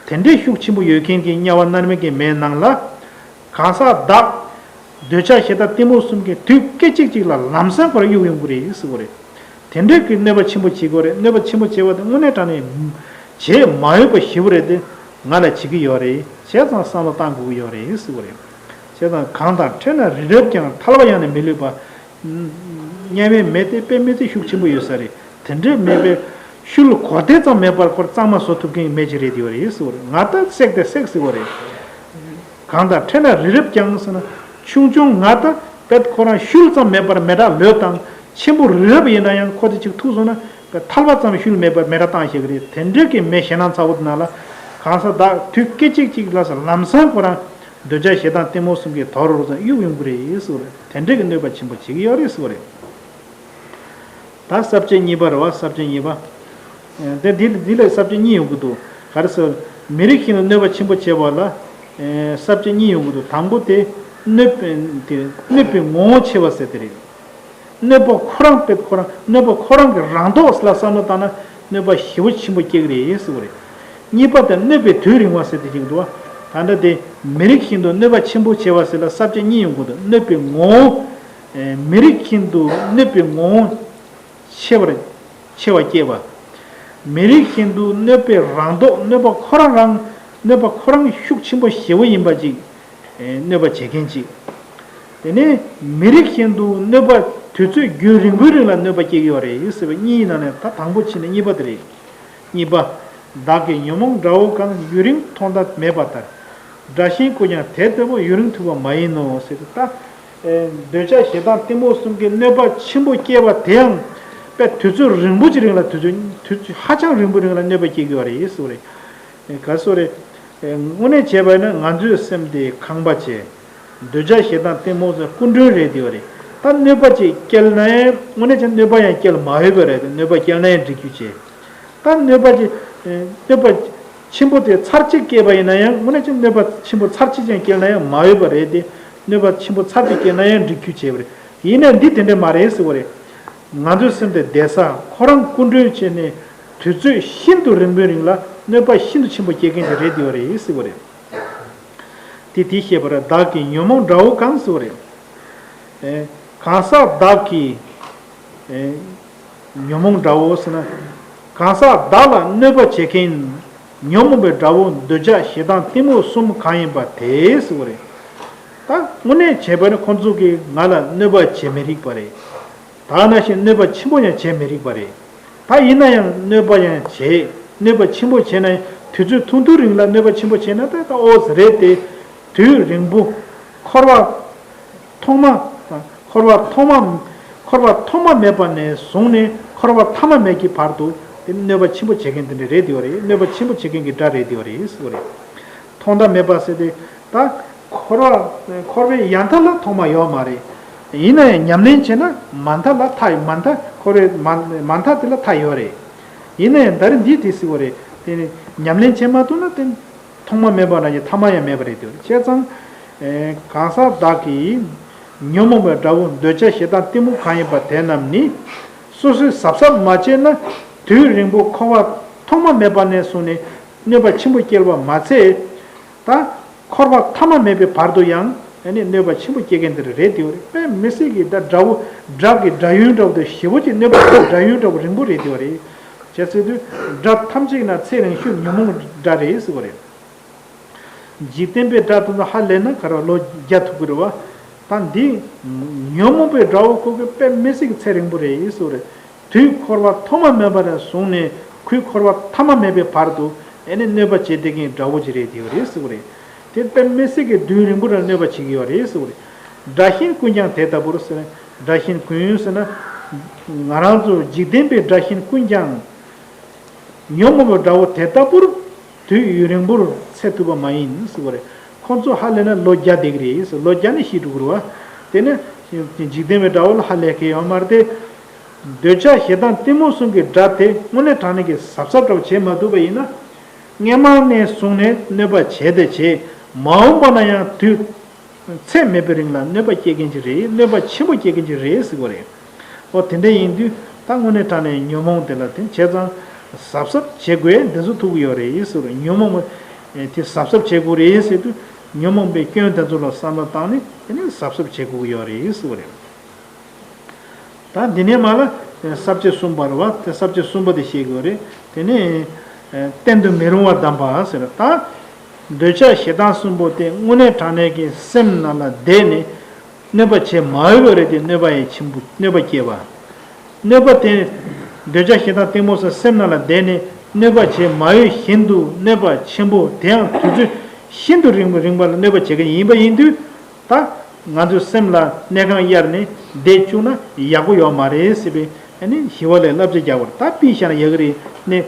རེད། དེ་འདྲའི་ཤུགས་ཆེན་པོ་ཡོད་མཁན་གྱི་དམྱལ་བ་མནར་མེད་ཀྱི་མེའི་ནང་ལ། གང་ཟག་བདག་འདོད་ཆགས་ཞེ་སྡང་གཏི་མུག་གསུམ་གྱིས་དུས་སྐད་ཅིག་གཅིག་ལ་ལམ་སང་ཁོ་རང་གཡུག་ཡོང་གི་རེད་ཟེར་བ་རེད། དེ་འདྲའི་གི་གནོད་པ་ཆེན་པོ་བྱེད་ཀྱི་ཡོད་རེད། གནོད་པ་ཆེན་པོ་བྱེད་པ་དེ་དངོས་གནས་དྲང་གནས་བྱེད་མ་འོས་པ་ཞེ་པོ་རེད་དེ། ང་ལ་བྱེད་ཀྱི་ཡོད་རེད། བྱས་ཙང་བསམ་བློ་བཏང་དགོས་ཀྱི་ཡོད་རེད་ཟེར་བ་རེད། བྱས་ཙང་གང་དང་འཕྲད་ན་རི་རབ་ཀྱང་ཐལ་བ་ཡང་ནས་མི་ལུས་པ། དམྱལ་བའི་མེ་དེ་དཔེ་མི་སྲིད་ཤུགས་ཆེན་པོ་ཡོད་ས་རེད། དེ་འདྲའི་མེ་དཔེ་ཤུལ་གོ་བདེ་ཙམ་མེད་པར་ཁོ་གཙང་མ་བཟོ་ཐུབ་མཁན་གྱི་མེ་ཅིག་རེད་དེ་ཡོད་རེད་ཟེར་བ་རེད། ང་ད་བསྲེགས་ཏེ་བསྲེགས་ཟེར་བ་རེད། གང་དང་འཕྲད་ན་རི་རབ་ཀྱང་ཟེར་ན། ཆུང་ཆུང་ང་ད་དཔེ་ཁོ་རང་ཤུལ་ཙམ་མེད་པར་མེ་དྲག་ལོས་བཏང་། ཆེན་པོ་རི་རབ་ཡིན་ན་ཡང་ཁོ་དེ་ཅིག་ཐུག་སོང་ན་དཔེ་ཐལ་བ་ཙམ་ཤུལ་མེད་པར་མེ་དྲག་བཏང་ཤེས་ཀྱི་རེད། དེ་འདྲའི་གི་མེ་ཞེད་སྣང་ཚ་བོ་དེ་ནང་ལ། གང་ཟག་བདག་དུས་སྐད་ཅིག་གཅིག་ལ་ལམ་སང་ཁོ་རང་འདོད་ཆགས་ཞེ་སྡང་གཏི་མུག་གསུམ་གྱིས་དོར་རོགས་ཙམ་གཡུག་ཡོང་གི་རེད་ཟེར་བ་རེད། དེ་འདྲའི་གི་གནོད་པ་ཆེན་པོ་བྱེད་ཀྱི་ཡོད་རེད་ཟེར་བ་རེད། ད་ས་བཅད་གཉིས་པ་རེད་བ། ས་བཅད་གཉིས་པ། ཨེ། དེ་འདི་འདི་ལ་ས་བཅད་གཉིས་ཡོང་གི་འདུག་ག་རེ་ཟེར། མི་རིགས་ཤིག་ལ་གནོད་པ་ཆེན་པོ་བྱེད་པ་ལ། ཨེ། ས་བཅད་གཉིས་ཡོང་གི་འདུག་དང་པོ་དེ་གནོད་པའི་དེ་གནོད་པའི་ངོ་བོ་ཆེ་བ་ཟེར་དེ་རེད། གནོད་པ་ཁོ་རང་དཔེ་ཁོ་རང་གནོད་པ་ཁོ་རང་གི་རང་ལྡོག་ལ་བསམ་བློ་བཏང་ན་གནོད་པ་ཞེ་པོ་ཆེན་པོ་སྐྱེ་གི་རེད་ཟེར་བ་རེད། གཉིས་པ་དེ་གནོད་པའི་དུས་རིང་བ་ཟེར་དེ་ཅིག་འདུག་བ། ད་ལྟ་དེ་མི་རིགས་ཤིག་ཏུ་གནོད་པ་ཆེན་པོ་བྱེད་པ་ཟེར་ལ་ས་བཅད་གཉིས་ཡོང་གི་འདུག་གནོད་པའི་ངོ་བོ། ཨེ། མི་རིགས་ཤིག་ཏུ་གནོད་པའི་ངོ་བོ་ཆེ་བར་ཆེ་བ་སྐྱེས་པ། མི་རིགས་ཤིག་ཏུ་གནོད་པའི་རང་ལྡོག་གནོད་པ་ཁོ་རང་རང་གནོད་པ་ཁོ་རང་ཤུགས་ཆེན་པོ་ཞེ་པོ་ཡིན་པ་ཅིག་ཨེ། གནོད་པ་བྱེད་མཁན་ཅིག་དེ་ནས་མི་རིགས་ཤིག་ཏུ་གནོད་པ་དུས་ཚོད་རྒྱུན་རིང་པོའི་རིང་ལ་གནོད་པ་སྐྱེ་གི་ཡོད་རེད་ཟེར་བ་གཉིས་ནང་ནས་ད་དང་པོ་ཕྱིན་ནས་གཉིས་པ་དེ་རེད། གཉིས་པ། བདག་གི་ཉོན་མོངས་དགྲ་བོ་གང་། ཡུན་རིང་ཐོག་མཐའ་མེད་པ་ལྟར། དགྲ་གཤིན་ཀུན་ཀྱང་དེ་ལྟ་བུ། ཡུན་རིང་ཐུལ་བ་མ་ཡིན་ནོ་ཟེར་ཏེ་ད། ཨེ། འདོད་ཆགས་ཞེ་སྡང་གཏི་མུག་གསུམ་གྱི་གནོད་པ་ཆེན་པོ་སྐྱེས་པ་དེའང་དཔེ་དུས་ཚོད་རིང་པོ་ཅིག་རིང་ལ་དུས་ཚོད་དུས་ཚོད་ཧ་ཅང་རིང་པོ་རིང་ལ་གནོད་པ་སྐྱེ་གི་ཡོད་རེད་ཟེར་བ་རེད། ག་སོ་རེད། དངོས་གནས་བྱས་པ་ཡིན་ན་ང་ཚོའི་སེམས་དེ་ཁང་པ་བྱས། འདོད་ཆགས་ཞེ་སྡང་གཏི་མུག་ཟེར་སྐུ་མགྲོན་རེད་དེ་བ་རེད། ད་གནོད་པ་ཅིག་སྐྱེལ་ན་ཡང་དངོས་གནས་བྱས་གནོད་པ་ཡང་སྐྱེལ་མ་འོས་པ་རེད་དེ། གནོད་པ་སྐྱེལ་ན་ཡང་འགྲིག་རྒྱུ་བྱས། ད་གནོད་པ་ཅིག་གནོད་པ་ཆེན་པོ་དེ་ཚར་གཅིག་སྐྱེས་པ་ཡིན་ན་ཡང་དངོས་གནས་བྱས་གནོད་པ་ཆེན་པོ་ཚར་གཅིག་ཀྱང་སྐྱེལ་ན་ཡང་མ་འོས་པ་རེད་དེ། གནོད་པ་ཆེན་པོ་ཚར་གཅིག་སྐྱེལ་ན་ཡང་འགྲིག་རྒྱུ་བྱས་པ་རེད། ཡིན་ནའང་འདི་དེ་འདྲ་མ་རེད་ཟེར་བ་རེད། ང་ཚོའི་སེམས་དེ་བསྡད་ས་ཁོ་རང་སྐུ་མགྲོན་བྱས་ནས་དུས་ཚོད་ཤིན་ཏུ་རིང་པོའི་རིང་ལ་གནོད་པ་ཤིན་ཏུ་ཆེན་པོ་སྐྱེལ་མཁན་དེ་རེད་དེ་བ་རེད་ཟེར་བ་རེད། དེ་དེ་བཤད་པར་བདག་གི་ཉོན་མོངས་དགྲ་བོ་གང་ཟེར་བ་རེད། ཨེ། གང་ཟག་བདག་གི། ཨེ། ཉོན་མོངས་དགྲ་བོ་ཟེར་ན། གང་ཟག་བདག་ལ་གནོད་པ་བྱེད་མཁན། ཉོན་མོངས་པའི་དགྲ་བོ་འདོད་ཆགས་ཞེ་སྡང་གཏི་མུག་གསུམ་གང་ཡིན་པ་དེ་ཟེར་བ་རེད། ད་དངོས་གནས་བྱས་པ་ནི་ཁོང་ཚོ་གིས་ང་ལ་གནོད་པ་བྱེད་མི་རིགས་པ་རེད། ད་ནང་བཞིན་གནོད་པ་ཆེན་པོ་ཡང་བྱེད་མི་རིགས་པ་རེད། ད་ཡིན་ན་ཡང་གནོད་པ་ཡང་བྱེད། གནོད་པ་ཆེན་པོ་བྱས་ན་ཡང་དུས་ཚོད་ཐུང་ཐུང་རིང་ལ་གནོད་པ་ཆེན་པོ་བྱས་ན་ད་ད་ཨོ་ཙི་རེད་དེ། དུས་རིང་པོ། འཁོར་བ་ཐོག་མ། འཁོར་བ་ཐོག་མ། འཁོར་བ་ཐོག་མ་མེད་པ་ནས་བཟུང་ནས་འཁོར་བ་ཐ་མ་མེད་ཀྱི་བར་དུ་དེ་གནོད་པ་ཆེན་པོ་བྱེད་མཁན་དེ་འདྲ་རེད་དེ་བ་རེད། གནོད་པ་ཆེན་པོ་བྱེད་མཁན་གྱི་དགྲ་རེད་དེ་བ་རེད་ཟེར་བ་རེད། ཐོག་མཐའ་མེད་པ་ཟེར་དེ། ད་འཁོར་བ། འཁོར་བའི་ཡང་མཐའ་ལ་ཐོག་མ་ཡོད་མ་རེད། ཡིན་ན་ཡང་ཉམས་ལེན་བྱས་ན་མ་མཐའ་ལ་མཐའ། མ་མཐའ་འཁོར་བའི་མ་མ་མཐའ་དེ་ལ་མཐའ་ཡོད་རེད། ཡིན་ན་ཡང་ད་རེས་འདི་དེ་ཟེར་བ་རེད། དེ་ནི་ཉམས་ལེན་བྱེད་མ་ཐུབ་ན་དེ་ཐོག་མ་མེད་པ་ནང་བཞིན་ཐ་མ་ཡང་མེད་པ་རེད་དེ་བ་རེད། བྱས་ཙང་། ཨེ། གང་ཟག་བདག་གི་ཉོན་མོངས་པའི་དགྲ་བོ་འདོད་ཆགས་ཞེ་སྡང་གཏི་མུག་གང་ཡིན་པ་དེ་རྣམས་ནི། སོ་སོས་གཟབ་གཟབ་མ་བྱས་ན་དུས་རིང་པོ་འཁོར་བ་ཐོག་མ་མེད་པ་ནས་བཟུང་ནས་གནོད་པ་ཆེན་པོ་སྐྱེལ་བ་མ་ཚད། ད་འཁོར་བ་ཐ་མ་མེད་པའི་བར་དུ་ཡང་ཨ་ནི་གནོད་པ་ཆེན་པོ་སྐྱེལ་མཁན་དེ་རེད་དེ་བ་རེད། དཔེ་མི་སྲིད་ཀྱི་ད་དགྲ་བོ། དགྲ་གི་དགྲ་ཡུལ་འདྲ་བོ་དེ་ཞེ་པོ་ཅིག་གནོད་པ་དགྲ་ཡུལ་འདྲ་བོ་རིང་པོ་རེད་དེ་བ་རེད། བྱས་ཟེར་དུས་དགྲ་ཐམས་ཅད་ན་ཚེ་རིང་ཤོས་ཉོན་མོངས་དགྲ་རེད་ཟེར་བ་རེད། འཇིག་རྟེན་པའི་དགྲ་དེ་ཚོ་ཧ་ལས་ན་ག་རེ་ལོ་བརྒྱ་ཐུབ་ཀྱི་རེད་བ། ད་འདི་ཉོན་མོངས་པའི་དགྲ་བོ་ཁོ་གི་དཔེ་མི་སྲིད་ཀྱི་ཚེ་རིང་པོ་རེད་ཟེར་བ་རེད། དུས་འཁོར་བ་ཐོག་མ་མེད་པ་ནས་བཟུང་ནས་ཁོའི་འཁོར་བ་ཐ་མ་མེད་པའི་བར་དུ་ཨེ་ནི་གནོད་པ་བྱེད་བསྡད་མཁན་དགྲ་བོ་ཅིག་རེད་དེ་བ་རེད་ཟེར་བ་རེད། དེ་དཔེ་མི་སྲིད་ཀྱི་དུས་རིང་པོ་རང་གནོད་པ་བྱེད་ཀྱི་ཡོད་རེད་ཟེར་བ་རེད། དགྲ་གཤིན་ཀུན་ཀྱང་དེ་ལྟ་བུར་ཟེར་ན། དགྲ་གཤིན་ཀུན་ཟེར་ན། ང་རང་ཚོ་འཇིག་རྟེན་པའི་དགྲ་གཤིན་ཀུན་ཀྱང་། ཉོན་མོངས་པའི་དགྲ་བོ་དེ་ལྟ་བུར་དུས་ཡུན་རིང་པོར་ཚེ་ཐུབ་པ་མ་ཡིན་ཟེར་བ་རེད། ཁོང་ཚོ་ཧ་ལས་ན་ལོ་བརྒྱ་བསྡད་ཀྱི་རེད་ཟེར། ལོ་བརྒྱ་ནས་ཤི་འགྲོ་གི་རེད་བ། དེ་ནི་འཇིག་རྟེན་པའི་དགྲ་བོ་ལ་ཧ་ལས་མཁན་ཡོད་མ་རེད་དེ། འདོད་ཆགས་ཞེ་སྡང་གཏི་མུག་གསུམ་གྱི་དགྲ་དེ་དངོས་གནས་དྲང་གནས་ཀྱི་གཟབ་གཟབ་འདྲ་བོ་བྱེད་མ་ཐུབ་པ་ཡིན་ན། སྔན་མ་ནས་བཟུང་ནས་གནོད་པ་བྱས་ཏེ་བྱས། མ་འོངས་པ་ན་ཡང་དུས་ཚད་མེད་པའི་རིང་ལ་གནོད་པ་སྐྱེལ་མཁན་ཅིག་རེད། གནོད་པ་ཆེན་པོ་སྐྱེལ་མཁན་ཅིག་རེད་ཟེར་བ་རེད། ཨོ་དེ་འདྲ་ཡིན་དུས་ད་དངོས་གནས་དྲང་གནས་ཉོན་མོངས་དེ་ལ་དེ་བྱས་ཙང་གཟབ་གཟབ་བྱེད་དགོས་འདི་ཚོ་ཐུག་གི་ཡོད་རེད་ཟེར་བ། ཉོན་མོངས་དེ་གཟབ་གཟབ་བྱེད་དགོས་རེད་ཟེར་དུས་ཉོན་མོངས་པའི་སྐྱོན་དེ་ཚོ་ལ་བསམ་བློ་བཏང་ནས་དེ་ནས་གཟབ་གཟབ་བྱེད་དགོས་ཀྱི་ཡོད་རེད་ཟེར་བ་རེད། ད་འདི་ནས་མ་ལ་ས་བཅད་གསུམ་པ་རེད་བ། དེ་ས་བཅད་གསུམ་པ་དེ་བཤད་དགོས་རེད། དེ་ནས་གཏན་དུ་མི་རུང་བར་གདམས་པ་ཟེར། ད་འདོད་ཆགས་ཞེ་སྡང་གསུམ་པོ་དེ་དངོས་གནས་དྲང་གནས་ཀྱི་སེམས་ནང་ལ་བསྡད་ནས་གནོད་པ་བྱེད་མ་འོས་པ་རེད་དེ། གནོད་པ་ཡི་ཆེན་པོ་གནོད་པ་སྐྱེལ་བ། གནོད་པ་དེ་འདོད་ཆགས་ཞེ་སྡང་གཏི་མུག་སོགས་སེམས་ནང་ལ་བསྡད་ནས་གནོད་པ་བྱེད་མ་འོས་བཞིན་དུ་གནོད་པ་ཆེན་པོ་དེའང་དུས་ཚོད་ཤིན་ཏུ་རིང་པོ་རིང་པ་ལ་གནོད་པ་བྱེད་མཁན་ཡིན་པ་ཡིན་དུས། ད་ང་ཚོའི་སེམས་ལ་གནས་ཁང་གཡར་ནས་བསྡད་བཅུག་ན་ཡག་པོ་ཡོད་མ་རེད་ཟེར་བའི་ཨ་ནི་ཞི་བ་ལྷས་བསླབ་བྱ་རྒྱག་པར། ད་ཕུད་བཞག་ན་ཡག་གི་རེད། ནས་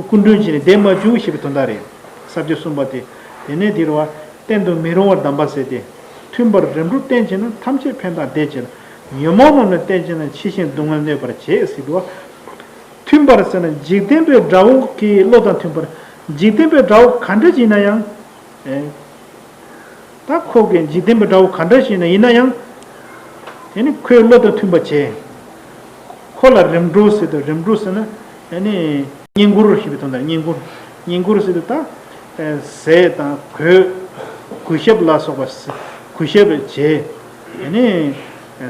སྐུ་མགྲོན་བྱས་ནས་བསྡད་མ་བཅུག་ཞེས་པའི་དོན་དག་རེད། ས་བཅད་གསུམ་པ་དེ། དེ་ནས་དེ་རུ་བ་གཏན་དུ་མི་རུང་བར་གདམས་པ་ཟེར་ཏེ། མཐུན་པར་རིམ་གྲོ་བསྟེན་བྱས་ན་ཐམས་ཅད་ཕན་དང་བདེ་བྱེད་ལ། ཉོན་མོངས་རྣམས་ལ་བསྟེན་བྱས་ན་ཕྱི་བཞིན་སྡུག་བསྔལ་གནོད་པར་བྱེད་ཟེར་འདུག་བ། མཐུན་པར་ཟེར་ན་འཇིག་རྟེན་པའི་དགྲ་བོ་གི་བློ་དང་མཐུན་པར། འཇིག་རྟེན་པའི་དགྲ་བོ་ག་འདྲ་ཅིག་ཡིན་ན་ཡང་། ཨེ། ད་ཁོ་གི་འཇིག་རྟེན་པའི་དགྲ་བོ་ག་འདྲ་ཞིག་ཡིན་ན་ཡང་། དེ་ནི་ཁོའི་བློ་དང་མཐུན་པ་བྱས། ཁོ་ལ་རིམ་གྲོ་ཟེར་དུས། རིམ་གྲོ་ཟེར་ན་ཨ་ནི་བསྙེན་བཀུར་ཞེས་པའི་དོན་དང་། བསྙེན་བཀུར། བསྙེན་བཀུར་ཟེར་དུས་ད་ཟས་དང་གོས། གུས་ཞབས་ལ་སོགས་པ། གུས་ཞབས་བྱས། ཨ་ནི་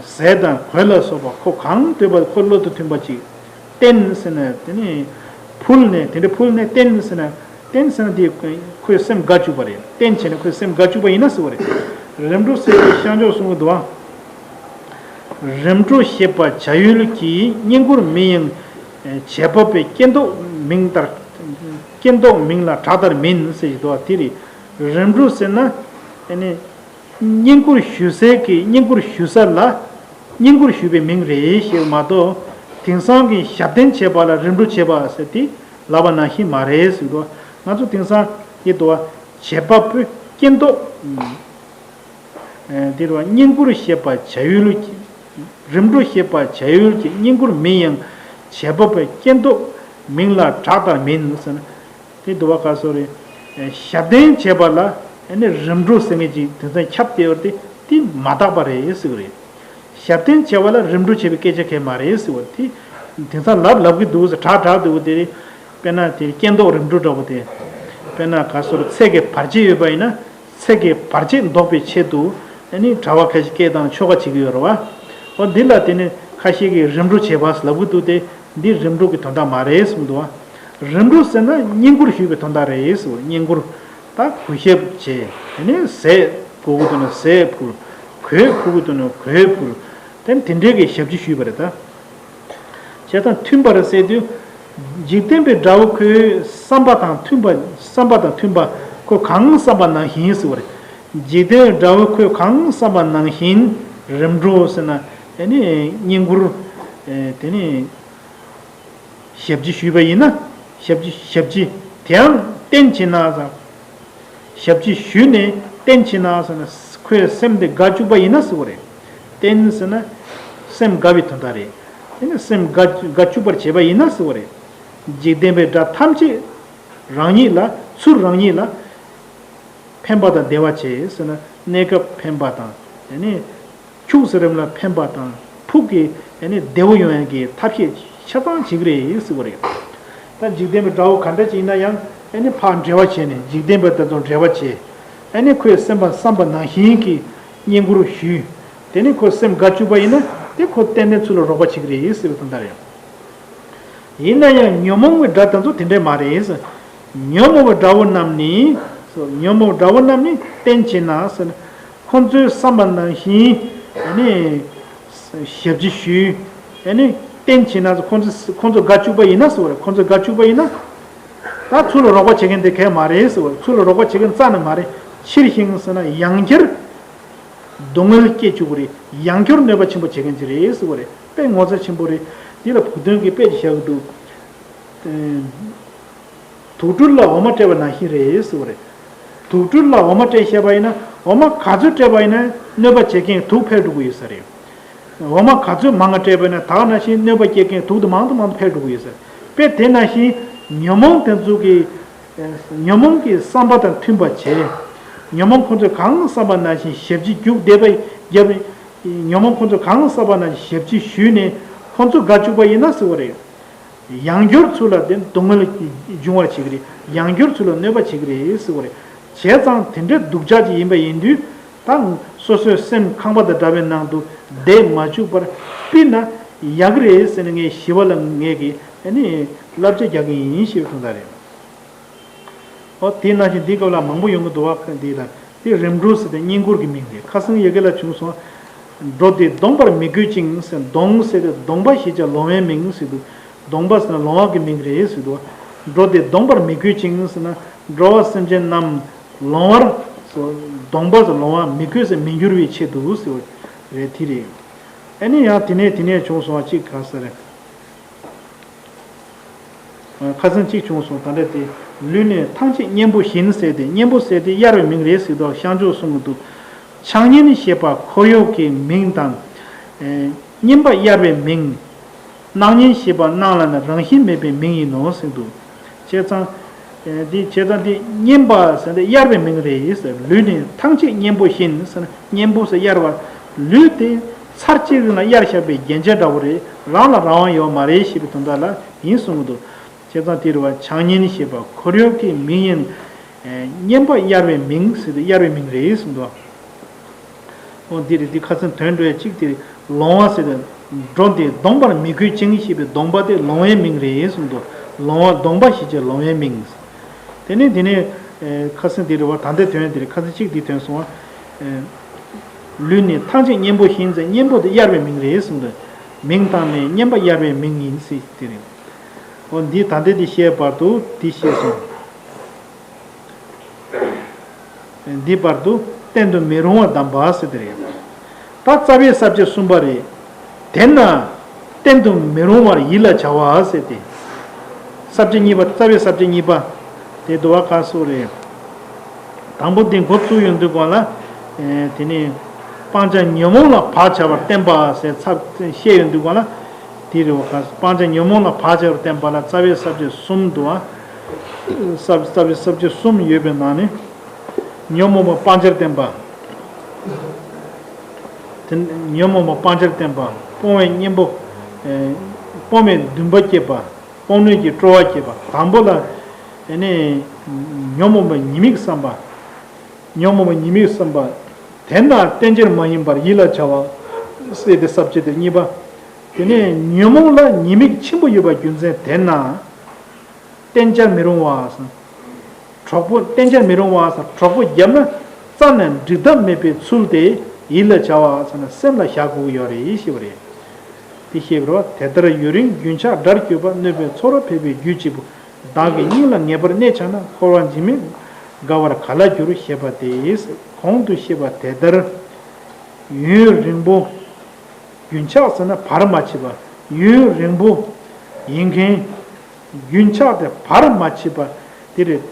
ཟས་དང་གོས་ལ་སོགས་པ་ཁོ་གང་འདོད་པ་ཁོ་བློ་དང་མཐུན་པ་ཅིག་བསྟེན་ཟེར་ན། དེ་ནི་ཕུལ་ནས། དེ་འདྲ་ཕུལ་ནས་བསྟེན་ཟེར་ན། བསྟེན་ཟེར་ན་དེ་ཁོའི་སེམས་དགའ་བཅུག་པ་རེད། བསྟེན་བྱས་ནས་ཁོའི་སེམས་དགའ་བཅུག་པ་ཡིན་ན་ཟེར་བ་རེད། རིམ་གྲོ་ཟེར་བའི་ཤངས་ཆོས་གསུང་གི་འདུག་ཨ། རིམ་གྲོ་བྱེད་པ་བྱ་ཡུལ་གྱི། བསྙེན་བཀུར་མིན་ཡང་བྱེད་པ་པོའི། སྐྱེ་མདོག་མིང་ལྟར། སྐྱེ་མདོག་མིང་ལ་གྲགས་ལྟར་མིན་ཟེར་གྱི་འདུག་ཨ། དེ་རེད། རིམ་གྲོ་ཟེར་ན་ཨ་ནི། བསྙེན་བཀུར་ཞུ་སའི་གི། བསྙེན་བཀུར་ཞུ་ས་ལ་བསྙེན་བཀུར་ཞུ་བའི་མིང་རེད་ཞེས་མ་གཏོགས། དེང་སང་གི་ཞབས་བརྟན་བྱེད་པ་ལ་རིམ་གྲོ་བྱེད་པ་ཟེར་ཏེ་ལབ་པ་ནང་བཞིན་མ་རེད་ཟེར་འདུག་ང་ཚོ་དེང་སང་ཡིན་འདུག་བ། བྱེད་པ་པོའི་སྐྱེ་མདོག་ཨེ། དེ་རུ་བ། བསྙེན་བཀུར་བྱེད་པ་བྱ་ཡུལ་གྱི། རིམ་གྲོ་བྱེད་པ་བྱ་ཡུལ་གྱི། བསྙེན་བཀུར་མིན་ཡང་བྱེད་པ་པོའི། སྐྱེ་མདོག་མིང་ལ་གྲགས་ལྟར་མིན་ཟེར་ན། དེ་འདུག་བ། ག་སོ་རེད། ཞབས་བརྟན་བྱེད་པ་ལ་ཨ་ནི་རིམ་གྲོ་ཟེར་མཁན་ཅིག་དེང་སང་ཁྱབ་བསྡད་ཡོད་དེ། དེ་མ་དག་པ་རེད་ཟེར་གི་རེད། ཞབས་བརྟན་བྱེད་པ་ལ་རིམ་གྲོ་བྱེད་པའི་སྐད་ཆ་གང་ཡང་མ་རེད་ཟེར་བ་དེ། དེང་སང་ལབ་ལབ་གི་འདུག་ཟེར། གྲགས་གྲགས་འདུག་དེ་རེད། དཔེར་ན་དེ་སྐྱེ་མདོག་རིམ་གྲོ་འདྲ་བོ་དེ། དཔེར་ན་ག་སོ་རེད། ཚེ་གི་བར་ཆད་ཡོད་པ་ཡིན་ན་ཚེ་གི་བར་ཆད་ཟློག་པའི་ཆེད་དུ་ཨ་ནི་གྲྭ་པ་ཁ་ཤས་སྐད་བཏང་ཆོ་ག་བྱེད་ཀྱི་ཡོད་རེད་བ། འོ་འདི་ལ་དེ་ནི་ཁ་ཤས་ཀྱིས་རིམ་གྲོ་བྱེད་པ་ལབ་གི་འདུག་སྟེ། འདི་རིམ་གྲོ་གི་དོན་དག་མ་རེད་གསུངས་འདུག་བ། རིམ་གྲོ་ཟེར་ན་བསྙེན་བཀུར་ཞུས་པའི་དོན་དག་རེད་ཟེར་བ། བསྙེན་བཀུར། ད་གུས་ཞབས་བྱས། དེ་ནས་ཟས་དགོས་ཀྱི་འདུག་ན་ཟས་ཕུལ། གོས་ཕུལ་གྱི་འདུག་ན་གོས་ཕུལ། དེ་དེ་འདྲའི་གི་ཞབས་ཕྱི་ཞུས་པ་རེད་ད། བྱས་ཙང་མཐུན་པར་ཟེར་དུས། འཇིག་རྟེན་པའི་དགྲ་བོ་ཁོའི་བསམ་པ་དང་མཐུན་པ། བསམ་པ་དང་མཐུན་པ། ཁོ་གང་བསམ་པ་ནང་བཞིན་ཟེར་བ་རེད། འཇིག་རྟེན་པའི་དགྲ་བོ་ཁོས་གང་བསམ་པ་ནང་བཞིན་རིམ་གྲོ་ཟེར་ན། དེ་ནི་བསྙེན་བཀུར། དེ་ནི་ཞབས་ཕྱི་ཞུས་པ་ཡིན་ན། ཞབས་ཕྱི། ཞབས་ཕྱི་དེའང་བསྟེན་བྱས་ན་ཟེར། ཞབས་ཕྱི་ཞུས་ནས་བསྟེན་བྱས་ན་ཟེར་ན། ཁོའི་སེམས་དེ་དགའ་བཅུག་པ་ཡིན་ན་ཟེར་བ་རེད། བསྟེན་ཟེར་ན་སེམས་དགའ་བའི་དོན་དག་རེད། དེ་ནི་སེམས་དགའ་དགའ་བཅུག་པར་བྱས་པ་ཡིན་ན་ཟེར་བ་རེད། འཇིག་རྟེན་པའི་དགྲ་ཐམས་ཅད་རང་ཉིད་ལ། ཚུར་རང་ཉིད་ལ་ཕན་པ་དང་བདེ་བ་བྱེད་ཟེར་ན། གནས་སྐབས་ཕན་པ་དང་། དེ་ནི་ཕྱུགས་ཟེར་རིམ་ལ་ཕན་པ་དང་། ཕུགས་ཀྱི་ཨ་ནི་བདེ་བོ་ཡོང་ཡག་གི་ཐབས་ཤེས་ཆ་ཚང་བྱེད་ཀྱི་རེད་ཟེར་བ་རེད། ད་འཇིག་རྟེན་པའི་དགྲ་བོ་ག་འདྲ་ཅིག་ཡིན་ན་ཡང་ཨ་ནི་ཕར་འབྲེལ་བ་བྱས་ནས། འཇིག་རྟེན་པ་དེ་ཚོ་འབྲེལ་བ་བྱས། ཨ་ནི་ཁོས་སེམས་པ་བསམ་པ་ནང་བཞིན་གྱི་བསྙེན་བཀུར་ཞུས། དེ་ནི་ཁོ་སེམས་དགའ་བཅུག་པ་ཡིན་ན་དེ་ཁོ་ཏན་ཏན་ཚུར་ལ་རོགས་པ་བྱེད་ཀྱི་རེད་ཟེར་བའི་དོན་དག་རེད། ཡིན་ན་ཡང་ཉོན་མོངས་པའི་དགྲ་དེ་ཚོ་དེ་འདྲས་མ་རེད། ཉོན་མོངས་པའི་དགྲ་བོ་རྣམས་ནི། ཉོན་མོངས་དགྲ་བོ་རྣམས་ནི་བསྟེན་བྱས་ན་ཟེར་ན། ཁོང་ཚོའི་བསམ་པ་ནང་བཞིན་ཨ་ནི་ཞབས་ཕྱི་ཞུས། ཨ་ནི་བསྟེན་བྱས་ན་ཁོང་ཚོ། ཁོང་ཚོ་དགའ་བཅུག་པ་ཡིན་ན་ཟེར་བ་རེད། ཁོང་ཚོ་དགའ་བཅུག་པ་ཡིན་ན། ད་ཚུར་ལ་རོགས་པ་བྱེད་མཁན་དེ་གས་མ་རེད་ཟེར་བ་རེད། ཚུར་ལ་རོགས་པ་བྱེད་མཁན་རྩ་ནས་མ་རེད། ཕྱིར་ཞིང་ཟེར་ན་ཡང་བསྐྱར་སྡུག་བསྔལ་སྐྱེ་བཅུག་གི་རེད། ཡང་བསྐྱར་གནོད་པ་ཆེན་པོ་བྱེད་མཁན་ཅིག་རེད་ཟེར་བ་རེད། དཔེ་ངོ་མཚར་ཆེན་པོ་རེད། འདི་ལ་བོད་དོན་གྱི་དཔེ་ཅིག་བཞག་གི་འདུག་དུག་སྦྲུལ་ལ་འོ་མ་སྤྲད་པ་ནང་བཞིན་རེད་ཟེར་བ་རེད། དུག་སྦྲུལ་ལ་འོ་མ་སྤྲད་བཞག་པ་ཡིན་ན། འོ་མ་ག་ཚོད་སྤྲད་པ་ཡིན་ན་གནོད་པ་བྱེད་མཁན་དུག་འཕེལ་འགྲོ་གི་ཡོད་ས་རེད། འོ་མ་ག་ཚོད་མང་ང་སྤྲད་པ་ཡིན་ན་ད་ག་ནང་བཞིན་གནོད་པ་སྐྱེལ་མཁན་དུག་དེ་མང་དུ་མང་དུ་འཕེལ་འགྲོ་གི་ཡོད་ས་རེད། དཔེ་དེ་ནང་བཞིན་ཉོན་མོངས་དེ་ཚོ་གི། ཉོན་མོངས་ཀྱི་བསམ་པ་དང་མཐུན་པ་བྱས། ཉོན་མོངས་ཁོ་ཚོས་གང་བསམ་པ་ནང་བཞིན་ཞབས་ཕྱི་རྒྱུག་བསྡད་པ་བརྒྱབ། ཉོན་མོངས་ཁོ་ཚོས་གང་བསམ་པ་ནང་བཞིན་ཞབས་ཕྱི་ཞུས་ནས། ཁོང་ཚོ་དགའ་བཅུག་པ་ཡིན་ན་ཟེར་བ་རེད། ཡང་བསྐྱར་ཚུར་ལ་དེ་སྡུག་བསྔལ་འབྱུང་བར་བྱེད་ཀྱི་རེད། ཡང་བསྐྱར་ཚུར་ལ་གནོད་པ་བྱེད་ཀྱི་རེད་ཟེར་བ་རེད། བྱས་ཙང་དེ་འདྲའི་སྡུག་ཅག་ཅིག་ཡིན་པ་ཡིན་དུས། ད་སོ་སོའི་སེམས་ཁང་པ་དང་འདྲ་བའི་ནང་དུ་བསྡད་མ་བཅུག་པར་ཕུད་ན་ཡག་གི་རེད་ཟེར་ནས་ངས་ཞི་བ་ལྷ་ངས་ཀྱིས་ཨ་ནི་བསླབ་བྱ་རྒྱག་གི་ཡིན་ཞེས་པའི་དོན་དག་རེད། ཨོ་དེ་ནང་བཞིན་འདི་སྐབས་ལ་མང་པོ་ཡོང་གི་འདུག་བ། འདི་ལ་དེ་རིམ་གྲོ་ཟེར་ཏེ་བསྙེན་བཀུར་གྱི་མིང་རེད། ཁ་སང་ཡ་གི་ལ་བྱུང་སོང་། འགྲོ་དེ་གདོང་པར་མི་དགོད་ཅིང་ཟེར། གདོང་ཟེར་ཏེ་གདོང་པ་ཞེས་བྱ་ལོང་བའི་མིང་ཟེར་འདུག་གདོང་པ་ཟེར་ན་ལོང་བ་གི་མིང་རེད་ཟེར་འདུག་འགྲོ་དེ་གདོང་པར་མི་དགོད་ཅིང་ཟེར་ན་འགྲོ་བ་སེམས་ཅན་རྣམས་ལོང་བར་སོ། གདོང་པ་ཟེར་ལོང་བ་མི་དགོད་ཟེར་མི་འགྱུར་བའི་ཆེད་དུ་ཟེར་བ་རེད། དེ་རེད། ཨ་ནི་ཡང་དེ་ནས་དེ་ནས་བྱུང་སོང་བ་གཅིག་ག་ཟེར། ཁ་སང་གཅིག་བྱུང་སོང་། ད་ལྟ་དེ་ལུས་ནི་ཐང་ཆད་གཉེན་པོ་བཞིན་ཟེར་ཏེ། གཉེན་པོ་ཟེར་ཏེ་གཡར་བའི་མིང་རེད་ཟེར་དུས་བཤང་འཇོག་གསུང་གི་འདུག་ཕྱག་གཉེན་ཞེས་པ་འཁོར་གཡོག་གི་མིང་དང་། ཨེ། གཉེན་པ་གཡར་བའི་མིང་། སྣང་གཉེན་ཞེས་པ་སྣང་ལ་ནི་རང་བཞིན་མེད་པའི་མིང་ཡིན་ནོ་ཟེར་འདུག་བྱས་ཙང་། ཨེ། འདི་བྱས་ཙང་འདི་གཉེན་པ་ཟེར་ཏེ་གཡར་བའི་མིང་རེད་ཟེར། ལུས་ནི་ཐང་ཆད་གཉེན་པོ་བཞིན་ཟེར་ན་གཉེན་པོ་ཟེར་གཡར་བ། ལུས་དེ་ཚར་གཅིག་རིང་ལ་གཡར་བཞག་པའི་རྒྱན་ཆ་འདྲ་བོ་རེད། རང་ལ་རང་དབང་ཡོད་མ་རེད་ཞེས་པའི་དོན་དག་ལ་ཡིན་གསུང་གི་འདུག་བྱས་ཙང་དེ་རུ་བ་ཕྱག་གཉེན་ཞེས་པ་འཁོར་གཡོག་གི་མིང་ཡིན། གཉེན་པ་གཡར་བའི་མིང་ཟེར་ཏེ་གཡར་བའི་མིང་རེད་གསུངས་འདུག་འོ་འདི་རེད། འདི་ཁ་སང་དོན་འགྲོ་ཡ་གཅིག་དེ་རེད། ལོང་བ་ཟེར་ཏེ་འགྲོ་འདི་གདོང་པར་མི་དགོད་ཅིང་ཞེས་པའི་གདོང་པ་དེ་ལོང་བའི་མིང་རེད་གསུངས་འདུག་ལོང་བ་གདོང་པ་ཞེས་བྱ་ལོང་བའི་མིང་། དེ་ནས་དེ་ནས་ཁ་སང་དེ་རེད་བ། ད་ལྟའི་དོན་དེ་རེད། ཁ་སང་གཅིག་འདི་དོན་སོང་བ། ལུས་ནི་ཐང་ཆད་གཉེན་པོ་བཞིན་ཟེར། གཉེན་པོ་དེ་གཡར་བའི་མིང་རེད་གསུངས་འདུག་མིང་དང་ནི་གཉེན་པ་གཡར་བའི་མིང་ཡིན་ཟེར་དེ་རེད། འོ་འདི་ད་ལྟའི་དེ་བཤད་བར་དུ་དེ་བཤད་སོང་། འདི་བར་དུ་བསྟན་དུ་མི་རུང་བར་གདམས་པ་ཟེར་དེ་རེད། ད་རྩ་བའི་ས་བཅད་གསུམ་པ་རེད། དེས་ན་བསྟན་དུ་མི་རུང་བར་ཡིད་ལ་བྱ་བ་ཟེར་ཏེ། ས་བཅད་གཉིས་པ། རྩ་བའི་ས་བཅད་གཉིས་པ་དེ་འདུལ་བ་ཁ་སོགས་རེད། དང་པོ་དེ་འགོ་བཙུགས་ཡོང་དུས་སྒང་ལ། དེ་ནས་སྤང་བྱ་ཉོན་མོངས་ལ་བག་བྱ་བར་བསྟན་པ་ཟེར་ཚབ་བཤད་ཡོང་དུས་སྒང་ལ། དེ་རེད་བ། སྤང་བྱ་ཉོན་མོངས་ལ་བག་བྱ་བར་བསྟན་པ་ལ་རྩ་བའི་ས་བཅད་གསུམ་འདུག་ཨ། ས་རྩ་བའི་ས་བཅད་གསུམ་ཡོད་པའི་ནང་ནས། ཉོན་མོངས་པ་སྤང་བྱར་བསྟན་པ། དེ་ཉོན་མོངས་པ་སྤང་བྱར་བསྟན་པ། སྤོང་བའི་གཉེན་པོ། ཨེ། སྤོང་བའི་འདུན་པ་བསྐྱེད་པ། སྤོང་ནུས་ཀྱི་སྤྲོ་བ་བསྐྱེད་པ། དང་པོ་ལ། ཨེ་ནས། ཉོན་མོངས་པ་ཉེས་དམིགས་བསམ་པ། ཉོན་མོངས་པ་ཉེས་དམིགས་བསམ་པ། དེས་ན་བསྟེན་བྱར་མ་ཡིན་པར་ཡིད་ལ་བྱ་བ། ཟེར་ཏེ་ས་བཅད་དེ་གཉིས་པ། དེ་ནས་ཉོན་མོངས་ལ་ཉེས་དམིགས་ཆེན་པོ་ཡོད་པ་རྒྱུ་མཚན་དེས་ན། བསྟེན་བྱར་མི་རུང་བ་ཟེར། གྲོགས་པོ་བསྟེན་བྱར་མི་རུང་བ་ཟེར། གྲོགས་པོ་བརྒྱབ་ན་རྩ་ནས་འགྲིག་ཐབས་མེད་པའི་ཚུལ་དེ་ཡིད་ལ་བྱ་བ་ཟེར་ན་སེམས་ལ་བཞག་དགོས་ཀྱི་ཡོད་རེད་ཞེས་པ་རེད། དེ་ཤེས་པར་བ། དེ་ལྟར་ཡུན་རིང་རྒྱུན་ཆགས་དགྲར་གྱུར་པ། གནོད་པའི་ཚོར་བ་འཕེལ་བའི་རྒྱུ་གཅིག་པུ། བདག་གི་སྙིང་ལ་ངེས་པར་གནས་འཆའ་ན། འཁོར་བ་འཇིགས་མེད་དགའ་བར་ག་ལ་འགྱུར། ཞེས་པ་སྟེ། གོང་དུ་བཤད་པ་དེ་ལྟར་ཡུན་རིང་པོ། རྒྱུན་ཆགས་ཟེར་ན་བར་མ་ཆད་པ། ཡུན་རིང་པོ་ཡིན་མཁན། རྒྱུན་ཆགས་དེ་བར་མ་ཆད་པ་དེ་རེད།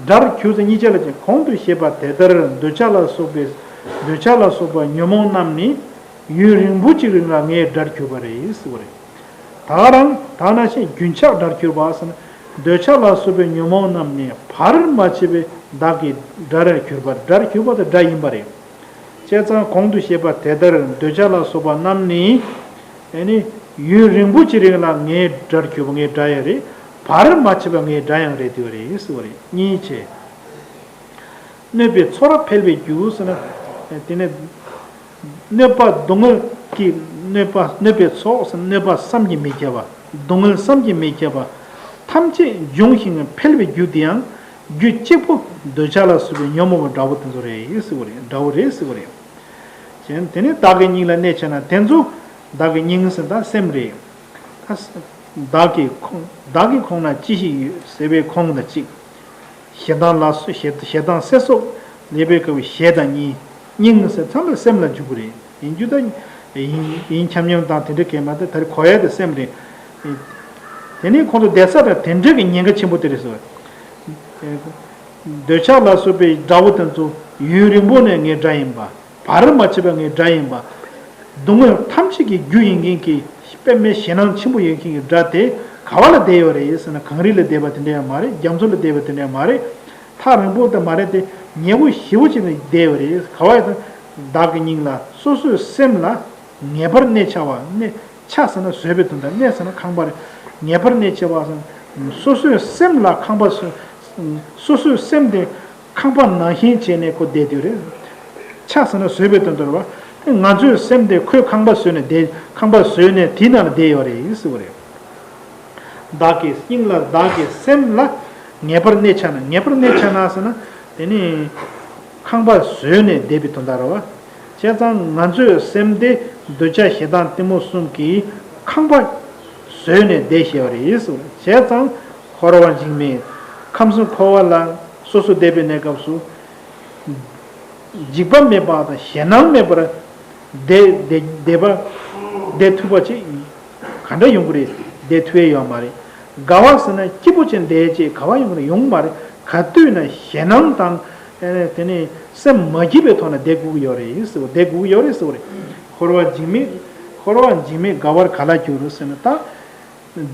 དགྲར་གྱུར་ཟེར་གཉིས་ཆ་ལ་ཅན། གོང་དུ་བཤད་པ་དེ་ལྟར་འདོད་ཆགས་ལ་སོགས་པའི། འདོད་ཆགས་ལ་སོགས་པ་ཉོན་མོངས་རྣམས་ནི་ཡུན་རིང་པོ་ཅིག་རིང་ལ་ངའི་དགྲར་གྱུར་པ་རེད་ཟེར་བ་རེད། ད་རང་ད་ནང་བཞིན་རྒྱུན་ཆགས་དགྲར་གྱུར་པ་ཟེར་ན། འདོད་ཆགས་ལ་སོགས་པའི་ཉོན་མོངས་རྣམས་ནི་བར་མ་ཆད་པའི་བདག་གི་དགྲར་གྱུར་པ། དགྲར་གྱུར་པ་དེ་དགྲ་ཡིན་པ་རེད། བྱས་ཙང་གོང་དུ་བཤད་པ་དེ་ལྟར་འདོད་ཆགས་ལ་སོགས་པ་རྣམས་ནི། ཨེ་ནི། ཡུན་རིང་པོ་ཅིག་རིང་ལ་ངའི་དགྲར་གྱུར་པ་ངའི་དགྲ་ཡང་རེད། བར་མ་ཆད་པ་ངའི་དགྲ་ཡང་རེད་དེ་བ་རེད་ཟེར་བ་རེད། གཉིས་བྱས། གནོད་པའི་ཚོར་བ་འཕེལ་བའི་རྒྱུ་ཟེར་ན། དེ་ནས། གནོད་པ་སྡུག་བསྔལ་གྱི་གནོད་པ་གནོད་པའི་ཚོགས་ཟེར་ན་གནོད་པ་བསམ་གྱིས་མི་ཁྱབ་པ། སྡུག་བསྔལ་བསམ་གྱིས་མི་ཁྱབ་པ། ཐམས་ཅད་འབྱུང་ཞིང་འཕེལ་བའི་རྒྱུ་དེ་ཡང་། རྒྱུ་གཅིག་པུ་འདོད་ཆགས་ལ་སོགས་པའི་ཉོན་མོངས་པ་འདྲ་བོ་དེ་ཚོ་རེད་ཟེར་བ་རེད། འདྲ་བོ་རེད་ཟེར་བ་རེད། གཞན་དེ་ནི་བདག་གི་སྙིང་ལ་གནས་འཆའ་ན། དེ་ཚོ་བདག་གི་སྙིང་ཟེར་ད་སེམས་རེད། ད་བདག་གི་ཁོང་བདག་གི་ཁོང་ན་ཅི་ཞིག་ཡོད་ཟེར་བའི་ཁོང་དང་གཅིག་ཞེ་སྡང་ལ་སོགས་ཞེ་ཞེ་སྡང་སེལ་སོགས་ལས་པའི་སྐབས་ཞེ་སྡང་གཉིས། སྙིང་ཟེར་ཚང་མ་སེམས་ལ་འཇུག་གི་རེད། ཡིན་རྒྱུ་ད་ཡིན་ཡིན་འཁྱམ་འཁྱམ་དང་དེ་འདྲ་གས་མ་གཏོགས་ད་རེས་གོ་ཡ་དེ་སེམས་རེད། དེ་ནས་ཁོང་ཚོ་བསྡད་ས་དང་དེ་འདྲ་གི་ཉེན་ཁ་ཆེན་པོ་དེ་རེད་ཟེར། འདོད་ཆགས་ལ་སོགས་པའི་དགྲ་བོ་དེ་ཚོ་ཡུན་རིང་པོ་ནས་ངའི་དགྲ་ཡིན་པ། བར་མ་ཆད་པ་ངའི་དགྲ་ཡིན་པ། སྡུག་བསྔལ་ཐམས་ཅད་ཀྱི་རྒྱུ་ཡིན་མཁན་གྱི་དཔེ་མེད་ཞེད་སྣང་ཆེན་པོ་ཡོད་མཁན་གྱི་དགྲ་དེ་ག་བ་ལ་བསྡད་ཡོད་རེད་ཟེར་ན། གངས་རི་ལ་བསྡད་པ་དེ་འདྲ་ཡང་མ་རེད། རྒྱ་མཚོ་ལ་བསྡད་པ་དེ་འདྲ་ཡང་མ་རེད། ཐག་རིང་པོ་དེ་མ་རེད་དེ། ཉེ་པོ་ཞེ་པོ་ཅིག་ནས་བསྡད་ཡོད་རེད། ག་བ་ཡོད་དམ། བདག་གི་སྙིང་ལ་སོ་སོའི་སེམས་ལ་ངེས་པར་གནས་འཆའ་བ་གནས། ཆགས་ཟེར་ན་བཟོད་པའི་དོན་དང་གནས་ཟེར་ན་ཁང་པ་རེད། ངེས་པར་གནས་ཆེ་བ་ཟེར་ན་སོ་སོའི་སེམས་ལ་ཁང་པ་བཟོ། སོ་སོའི་སེམས་དེ་ཁང་པ་ནང་བཞིན་བྱས་ནས་ཁོ་བསྡད་དུས་རེད། ཆགས་ཟེར་ན་བཟོད་པའི་དོན་དུ་རེད་བ། ང་ཚོའི་སེམས་དེ་ཁོས་ཁང་པ་བཟོས་ནས་བསྡད། ཁང་པ་བཟོས་ནས་དེའི་ནང་ལ་བསྡད་ཡོད་རེད་ཟེར་བ་རེད། བདག་གི་དབྱིངས་ལ་བདག་གི་སེམས་ལ་ངེས་པར་གནས་ཆགས་ན། ངེས་པར་གནས་ཆགས་ན་ཟེར་ན་དེ་ནི་ཁང་པ་བཟོས་ནས་བསྡད་པའི་དོན་དག་རེད་བ། བྱས་ཙང་ང་ཚོའི་སེམས་དེ་འདོད་ཆགས་ཞེ་སྡང་གཏི་མུག་གསུམ་གྱིས་ཁང་པ་བཟོས་ནས་བསྡད་བཞག་པ་རེད་ཟེར། བྱས་ཙང་འཁོར་བ་འཇིགས་མེད་ཁམས་གསུམ་འཁོར་བ་ལ་སོ་སོ་བསྡད་པའི་གནས་སྐབས་སུ། འཇིགས་པ་མེད་པ་དང་ཞེད་སྣང་མེད་པར་བསྡད་བསྡད་བསྡད་པ། བསྡད་ཐུབ་པ་ཅིག་ག་འདྲ་ཡོང་གི་རེད། བསྡད་ཐུབ་ཡས་ཡོད་མ་རེད། དགའ་བ་ཟེར་ན་སྐྱིད་པོ་ཅིག་བསྡད་ཅིག་ག་བ་ཡོང་གི་རེད། ཡོང་མ་རེད། ག་དུས་ན་ཞེད་སྣང་དང་། ཨེ་དེ་ནས་སེམས་མ་སྐྱིད་པའི་ཐོག་ན་བསྡད་དགོས་ཀྱི་ཡོད་རེད་ཟེར་བ། བསྡད་དགོས་ཀྱི་ཡོད་རེད་ཟེར་བ་རེད། འཁོར་བ་འཇིགས་མེད། འཁོར་བ་འཇིགས་མེད་དགའ་བར་ག་ལ་འགྱུར་ཟེར་ན་ད།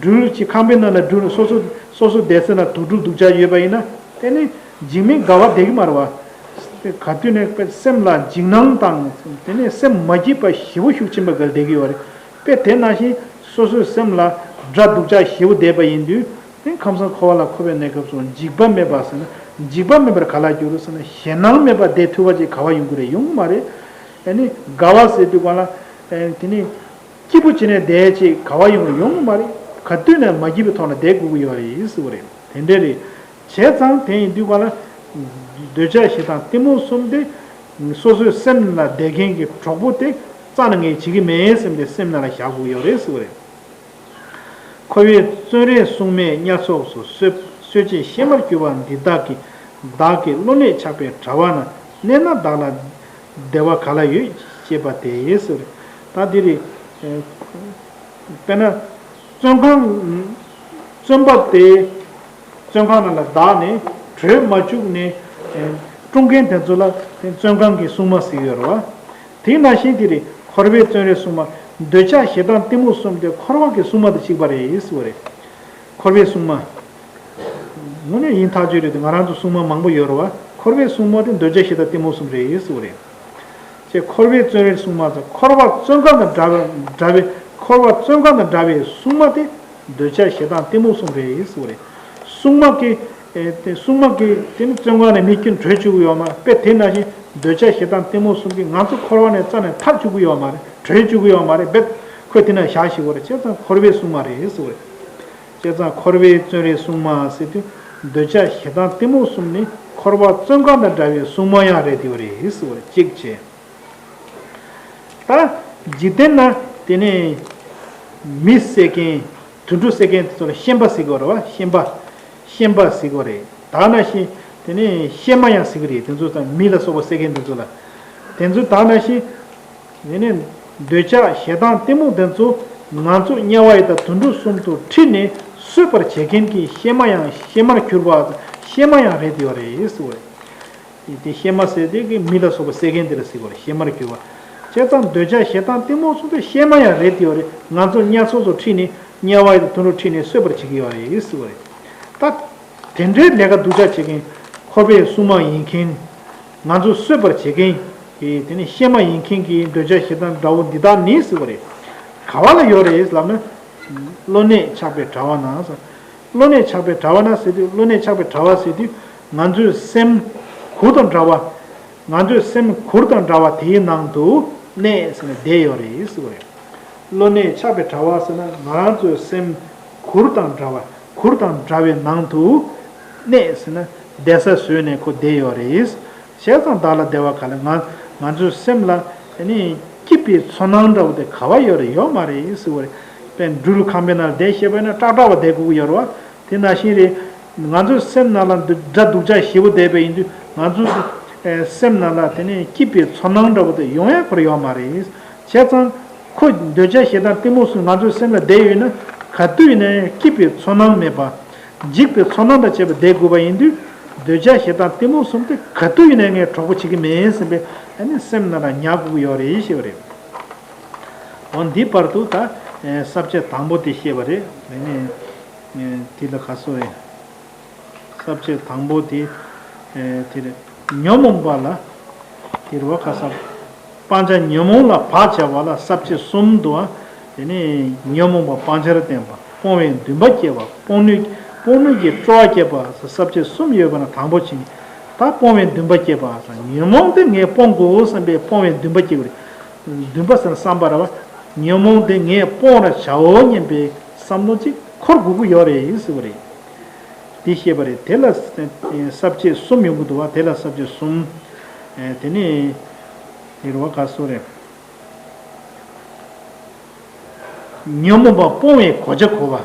སྦྲུལ་གྱི་ཁང་པའི་ནང་ལ་སྦྲུལ་སོ་སོ་སོ་སོ་བསྡད་ས་ན་དུག་སྦྲུལ་སྡུག་ཅག་ཡོད་པ་ཡིན་ན་དེ་ནི་འཇིགས་མེད་དགའ་བ་བསྡད་ཀྱི་མ་རེད་བ། ག་དུས་ནས་དཔེ་སེམས་ལ་འཇིགས་སྣང་དང་དེ་ནས་སེམས་མ་སྐྱིད་པ་ཞེ་པོ་ཤུགས་ཆེན་པོ་སྒང་བསྡད་ཀྱི་ཡོད་རེད། དཔེ་དེ་ནང་བཞིན་སོ་སོའི་སེམས་ལ་དགྲ་སྡུག་ཅག་ཞེ་པོ་བསྡད་པ་ཡིན་དུས་དེ་ཁམས་གསུམ་འཁོར་བ་ལ་འཁོར་བའི་གནས་སྐབས་སུ་འཇིགས་པ་མེད་པ་ཟེར་ན་འཇིགས་པ་མེད་པར་ག་ལ་འགྱུར་ཟེར་ན་ཞེད་སྣང་མེད་པར་བསྡད་ཐུབ་པ་ཅིག་ག་བ་ཡོང་གི་རེད། ཡོང་གི་མ་རེད། ཨ་ནི་དགའ་བ་ཟེར་དུས་གང་ལ་དེ་ནི། སྐྱིད་པོ་བྱས་ནས་བསྡད་ཅིག་ག་བ་ཡོང་ཡོང་གི་མ་རེད། ག་དུས་ནས་མ་སྐྱིད་པའི་ཐོག་ན་བསྡད་དགོས་ཀྱི་ཡོད་རེད་ཟེར་བ་རེད། དེ་འདྲ་རེད། བྱས་ཙང་དེ་ཡིན་དུས་ག་ལ། འདོད་ཆགས་ཞེ་སྡང་གཏི་མུག་གསུམ་དེ། སོ་སོའི་སེམས་ལ་བསྡད་མཁན་གྱི་གྲོགས་པོ་དེ་རྩ་ནས་ངས་བྱེད་ཀྱི་མེད་བསམ་སྟེ་སེམས་ནང་ལ་བཞག་དགོས་ཀྱི་ཡོད་རེད་ཟེར་བ་རེད། འཁོར་བའི་བཙོན་རའི་སྲུང་མས་དམྱལ་ཚོགས་སུ། གསོད་གསོད་བྱེད་གཤེད་མར་གྱུར་པ་འདི་དག་གིས། བདག་གི་བློ་གནས་ཆགས་པའི་དྲ་བ་ན། གནས་ན་བདག་ལ་བདེ་བ་ག་ལ་ཡོད། ཅེས་པ་དེ་ཟེར། ད་འདི་རེད། དཔེར་ན། བཙོན་ཁང་། བཙོན་པ་དེ། བཙོན་ཁང་ནང་ལ་བདག་ནི་བྲོས་མ་བཅུག་ནས། ཀྲུང་མཁན་དེ་ཚོ་ལ་བཙོན་ཁང་གི་སྲུང་མ་ཟེར་གྱི་ཡོད་རེད་བ། དེ་ནང་བཞིན་དེ་རེད། འཁོར་བའི་བཙོན་རའི་སྲུང་མ། འདོད་ཆགས་ཞེ་སྡང་གཏི་མུག་གསུམ་དེ་འཁོར་བ་གི་སྲུང་མ་དང་གཅིག་པ་རེད་ཟེར་བ་རེད། འཁོར་བའི་སྲུང་མ། དངོས་གནས་ཡིན་ཐག་ཆོད་རེད་དེ། ང་རང་ཚོ་སྲུང་མ་མང་པོ་ཡོད་རེད་བ། འཁོར་བའི་སྲུང་མ་དེ་འདོད་ཆགས་ཞེ་སྡང་གཏི་མུག་གསུམ་རེད་ཟེར་བ་རེད། ཅེས་འཁོར་བའི་བཙོན་རའི་སྲུང་མ་ཟེར། འཁོར་བ་བཙོན་ཁང་དང་འདྲ་བའི་འདྲ་བའི་འཁོར་བ་བཙོན་ཁང་དང་འདྲ་བའི་སྲུང་མ་དེ་འདོད་ཆགས་ཞེ་སྡང་གཏི་མུག་གསུམ་རེད་ཟེར་བ་རེད། སྲུང་མ་གི་ཨེ་དེ་སྲུང་མ་གི་དེ་ནི་བཙོན་ཁང་ནས་མི་ཀུན་བྲོས་བཅུག་གི་ཡོད་མ་རེད། དཔེ་དེ་ནང་བཞིན་འདོད་ཆགས་ཞེ་སྡང་གཏི་མུག་གསུམ་གྱིས་ང་ཚོ་འཁོར་བ་ནས་རྩ་ནས་ཐར་བཅུག་གི་ཡོད་མ་རེད། བྲོས་བཅུག་གི་ཡོད་མ་རེད། དཔེ་ཁོས་དེ་ནང་བཞག་ཤེས་དགོས་རེད། བྱས་ཙང་འཁོར་བའི་སྲུང་མ་རེད་ཟེར་བ་རེད། བྱས་ཙང་འཁོར་བའི་བཙོན་རའི་སྲུང་མ་ཟེར་དུས་འདོད་ཆགས་ཞེ་སྡང་གཏི་མུག་གསུམ་ནི་འཁོར་བ་བཙོན་ཁང་དང་འདྲ་བའི་སྲུང་མ་ཡང་རེད་དེ་བ་རེད་ཟེར་བ་རེད། གཅིག་བྱས། ད་འཇིག་རྟེན་ན་དེ་ནས་མི་བསད་མཁན་དུད་འགྲོ་བསད་མཁན་དེ་ཚོ་ལ་ཤན་པ་ཟེར་གྱི་ཡོད་རེད་བ། ཤན་པ། ཤན་པ་ཟེར་གྱི་ཡོད་རེད། ད་ནང་བཞིན་དེ་ནས་གཤེད་མ་ཡང་ཟེར་གྱི་རེད། དེ་ཚོ་ད་མི་ལ་སོགས་པ་བསད་མཁན་དེ་ཚོ་ལ། དེ་ཚོ་ད་ནང་བཞིན། དེ་ནས་འདོད་ཆགས་ཞེ་སྡང་གཏི་མུག་དེ་ཚོ་ང་ཚོ་དམྱལ་བ་ཡི་དྭགས་དུད་འགྲོ་གསུམ་དུ་ཁྲིད་ནས་གསོད་པར་བྱེད་མཁན་གྱི་གཤེད་མ་ཡང་གཤེད་མར་གྱུར་པ་དང་གཤེད་མ་ཡང་རེད་དེ་ཡོད་རེད་ཟེར་བ་རེད། དེ་གཤེད་མ་ཟེར་དེ་གི་མི་ལ་སོགས་པ་བསད་མཁན་དེ་ལ་ཟེར་བ་རེད། གཤེད་མར་གྱུར་པ། བྱས་ཙང་འདོད་ཆགས་ཞེ་སྡང་གཏི་མུག་གསུམ་དེ་གཤེད་མ་ཡང་རེད་དེ་ཡོད་རེད། ང་ཚོ་དམྱལ་ཚོགས་སུ་ཁྲིད་ནས་དམྱལ་བ་ཡི་དྭགས་དུད་འགྲོ་ཁྲིད་ནས་གསོད་པར་བྱེད་ཀྱི་ཡོད་རེད་ཟེར་བ་རེད། ད། དེ་འདྲའི་ལས་ཀ་སྡུག་ཅག་བྱེད་མཁན། འཁོར་བའི་སྲུང་མ་ཡིན་མཁན། ང་ཚོ་གསོད་པར་བྱེད་མཁན་གྱི་དེ་ནི་གཤེད་མ་ཡིན་མཁན་གྱི་འདོད་ཆགས་ཞེ་སྡང་དགྲ་བོ་འདི་དག་ནི་ཟེར་བ་རེད། ག་བ་ལ་ཡོད་རེད་ལབ་ན། བློ་གནས་ཆགས་པའི་དྲ་བ་ན་ཟེར། བློ་གནས་ཆགས་པའི་དྲ་བ་ན་ཟེར་དུས་བློ་གནས་ཆགས་པའི་དྲ་བ་ཟེར་དུས་ང་ཚོའི་སེམས་གུར་དང་འདྲ་བ། ང་ཚོའི་སེམས་གུར་དང་འདྲ་བ་དེའི་ནང་དུ་གནས་ཟེར་ནས་བསྡད་ཡོད་རེད་ཟེར་བ་རེད། བློ་གནས་ཆགས་པའི་དྲ་བ་ཟེར་ན་ང་རང་ཚོའི་སེམས་གུར་དང་འདྲ་བ། གུར་དང་འདྲ་བའི་ནང་དུ་གནས་ཟེར་ན་བསྡད་ས་བཟོས་ནས་ཁོ་བསྡད་ཡོད་རེད། བྱས་ཙང་བདག་ལ་བདེ་བ་ག་ལ། ང་ང་ཚོའི་སེམས་ལ་ཨ་ནི་སྐྱིད་པའི་ཚོར་སྣང་འདྲ་བོ་དེ་ག་བ་ཡོད་རེད། ཡོད་མ་རེད་ཟེར་བ་རེད། དཔེར་ན་སྦྲུལ་ཁང་པའི་ནང་བསྡད་ཤེས་པ་ཡིན་ན་སྐྲག་སྐྲག་པ་བསྡད་དགོས་ཀྱི་ཡོད་རེད་བ། དེ་ནང་བཞིན་རེད། ང་ཚོའི་སེམས་ནང་ལ་འདི་དགྲ་སྡུག་ཅག་ཞེ་པོ་བསྡད་པ་ཡིན་དུས་ང་ཚོའི་ཨེ་སེམས་ནང་ལ་དེ་ནས་སྐྱིད་པའི་ཚོར་སྣང་འདྲ་བོ་དེ་ཡོང་ཡ་ཁོ་རང་ཡོད་མ་རེད། བྱས་ཙང་ཁོ་འདོད་ཆགས་ཞེ་སྡང་གཏི་མུག་གསུམ་ང་ཚོའི་སེམས་ལ་བསྡད་ཡོད་ན་ག་དུས་ཡིན་ན་ཡང་སྐྱིད་པའི་ཚོར་སྣང་མེད་པ། འཇིགས་པའི་ཚོར་སྣང་དང་བཅས་པ་བསྡད་དགོས་པ་ཡིན་དུས་འདོད་ཆགས་ཞེ་སྡང་གཏི་མུག་གསུམ་དེ་ག་དུས་ཡིན་ན་ཡང་ངས་གྲོགས་པོ་བྱེད་ཀྱི་མིན་ཟེར་བའི་ཨ་ནི་སེམས་ནང་ལ་ཉར་དགོས་ཀྱི་ཡོད་རེད་ཞེས་པ་རེད། འོ་འདི་བར་དུ་ད་ས་བཅད་དང་པོ་དེ་བཤད་པ་རེད། ཨ་ནི་དེ་ལ་ག་སོ་རེད། ས་བཅད་དང་པོ་དེ། ཨེ་དེ་རེད། ཉོན་མོངས་པ་ལ། དེ་རུ་བ་ཁ་ས། སྤང་བྱ་ཉོན་མོངས་ལ་བག་བྱ་བ་ལ་ས་བཅད་གསུམ་དུའང་ དེ་ནས་ཉོན་མོངས་པ་སྤང་བྱར་བསྟན་པ། སྤོང་བའི་འདུན་པ་སྐྱེ་བ། སྤོང་ནུས་སྤོང་ནུས་ཀྱི་སྤྲོ་བ་སྐྱེད་པ་ཟེར་ས་བཅད་གསུམ་ཡོད་པ་ན། དང་པོ་བྱས་ནས་ད་སྤོང་བའི་འདུན་པ་སྐྱེད་པ་ཟེར། ཉོན་མོངས་དེ་ངས་སྤོང་དགོས་བསམ་པའི་སྤོང་བའི་འདུན་པ་སྐྱེ་དགོས་རེད། འདུན་པ་ཟེར་ན་བསམ་པ་རེད་བ། ཉོན་མོངས་དེ་ངས་སྤོང་བར་བྱའོ་སྙམ་པའི་བསམ་བློ་ཅིག་འཁོར་དགོས་ཀྱི་ཡོད་རེད་ཟེར་བ་རེད། དེ་བཤད་པ་རེད། དེ་ལ་ས་བཅད་གསུམ་ཡོང་གི་འདུག་བ། དེ་ལ་ས་བཅད་གསུམ། དེ་ནས་དེ་རུ་བ་ག་སོ་རེད། ཉོན་མོངས་པ་སྤོང་བའི་གོ་ཆ་བགོ་བ་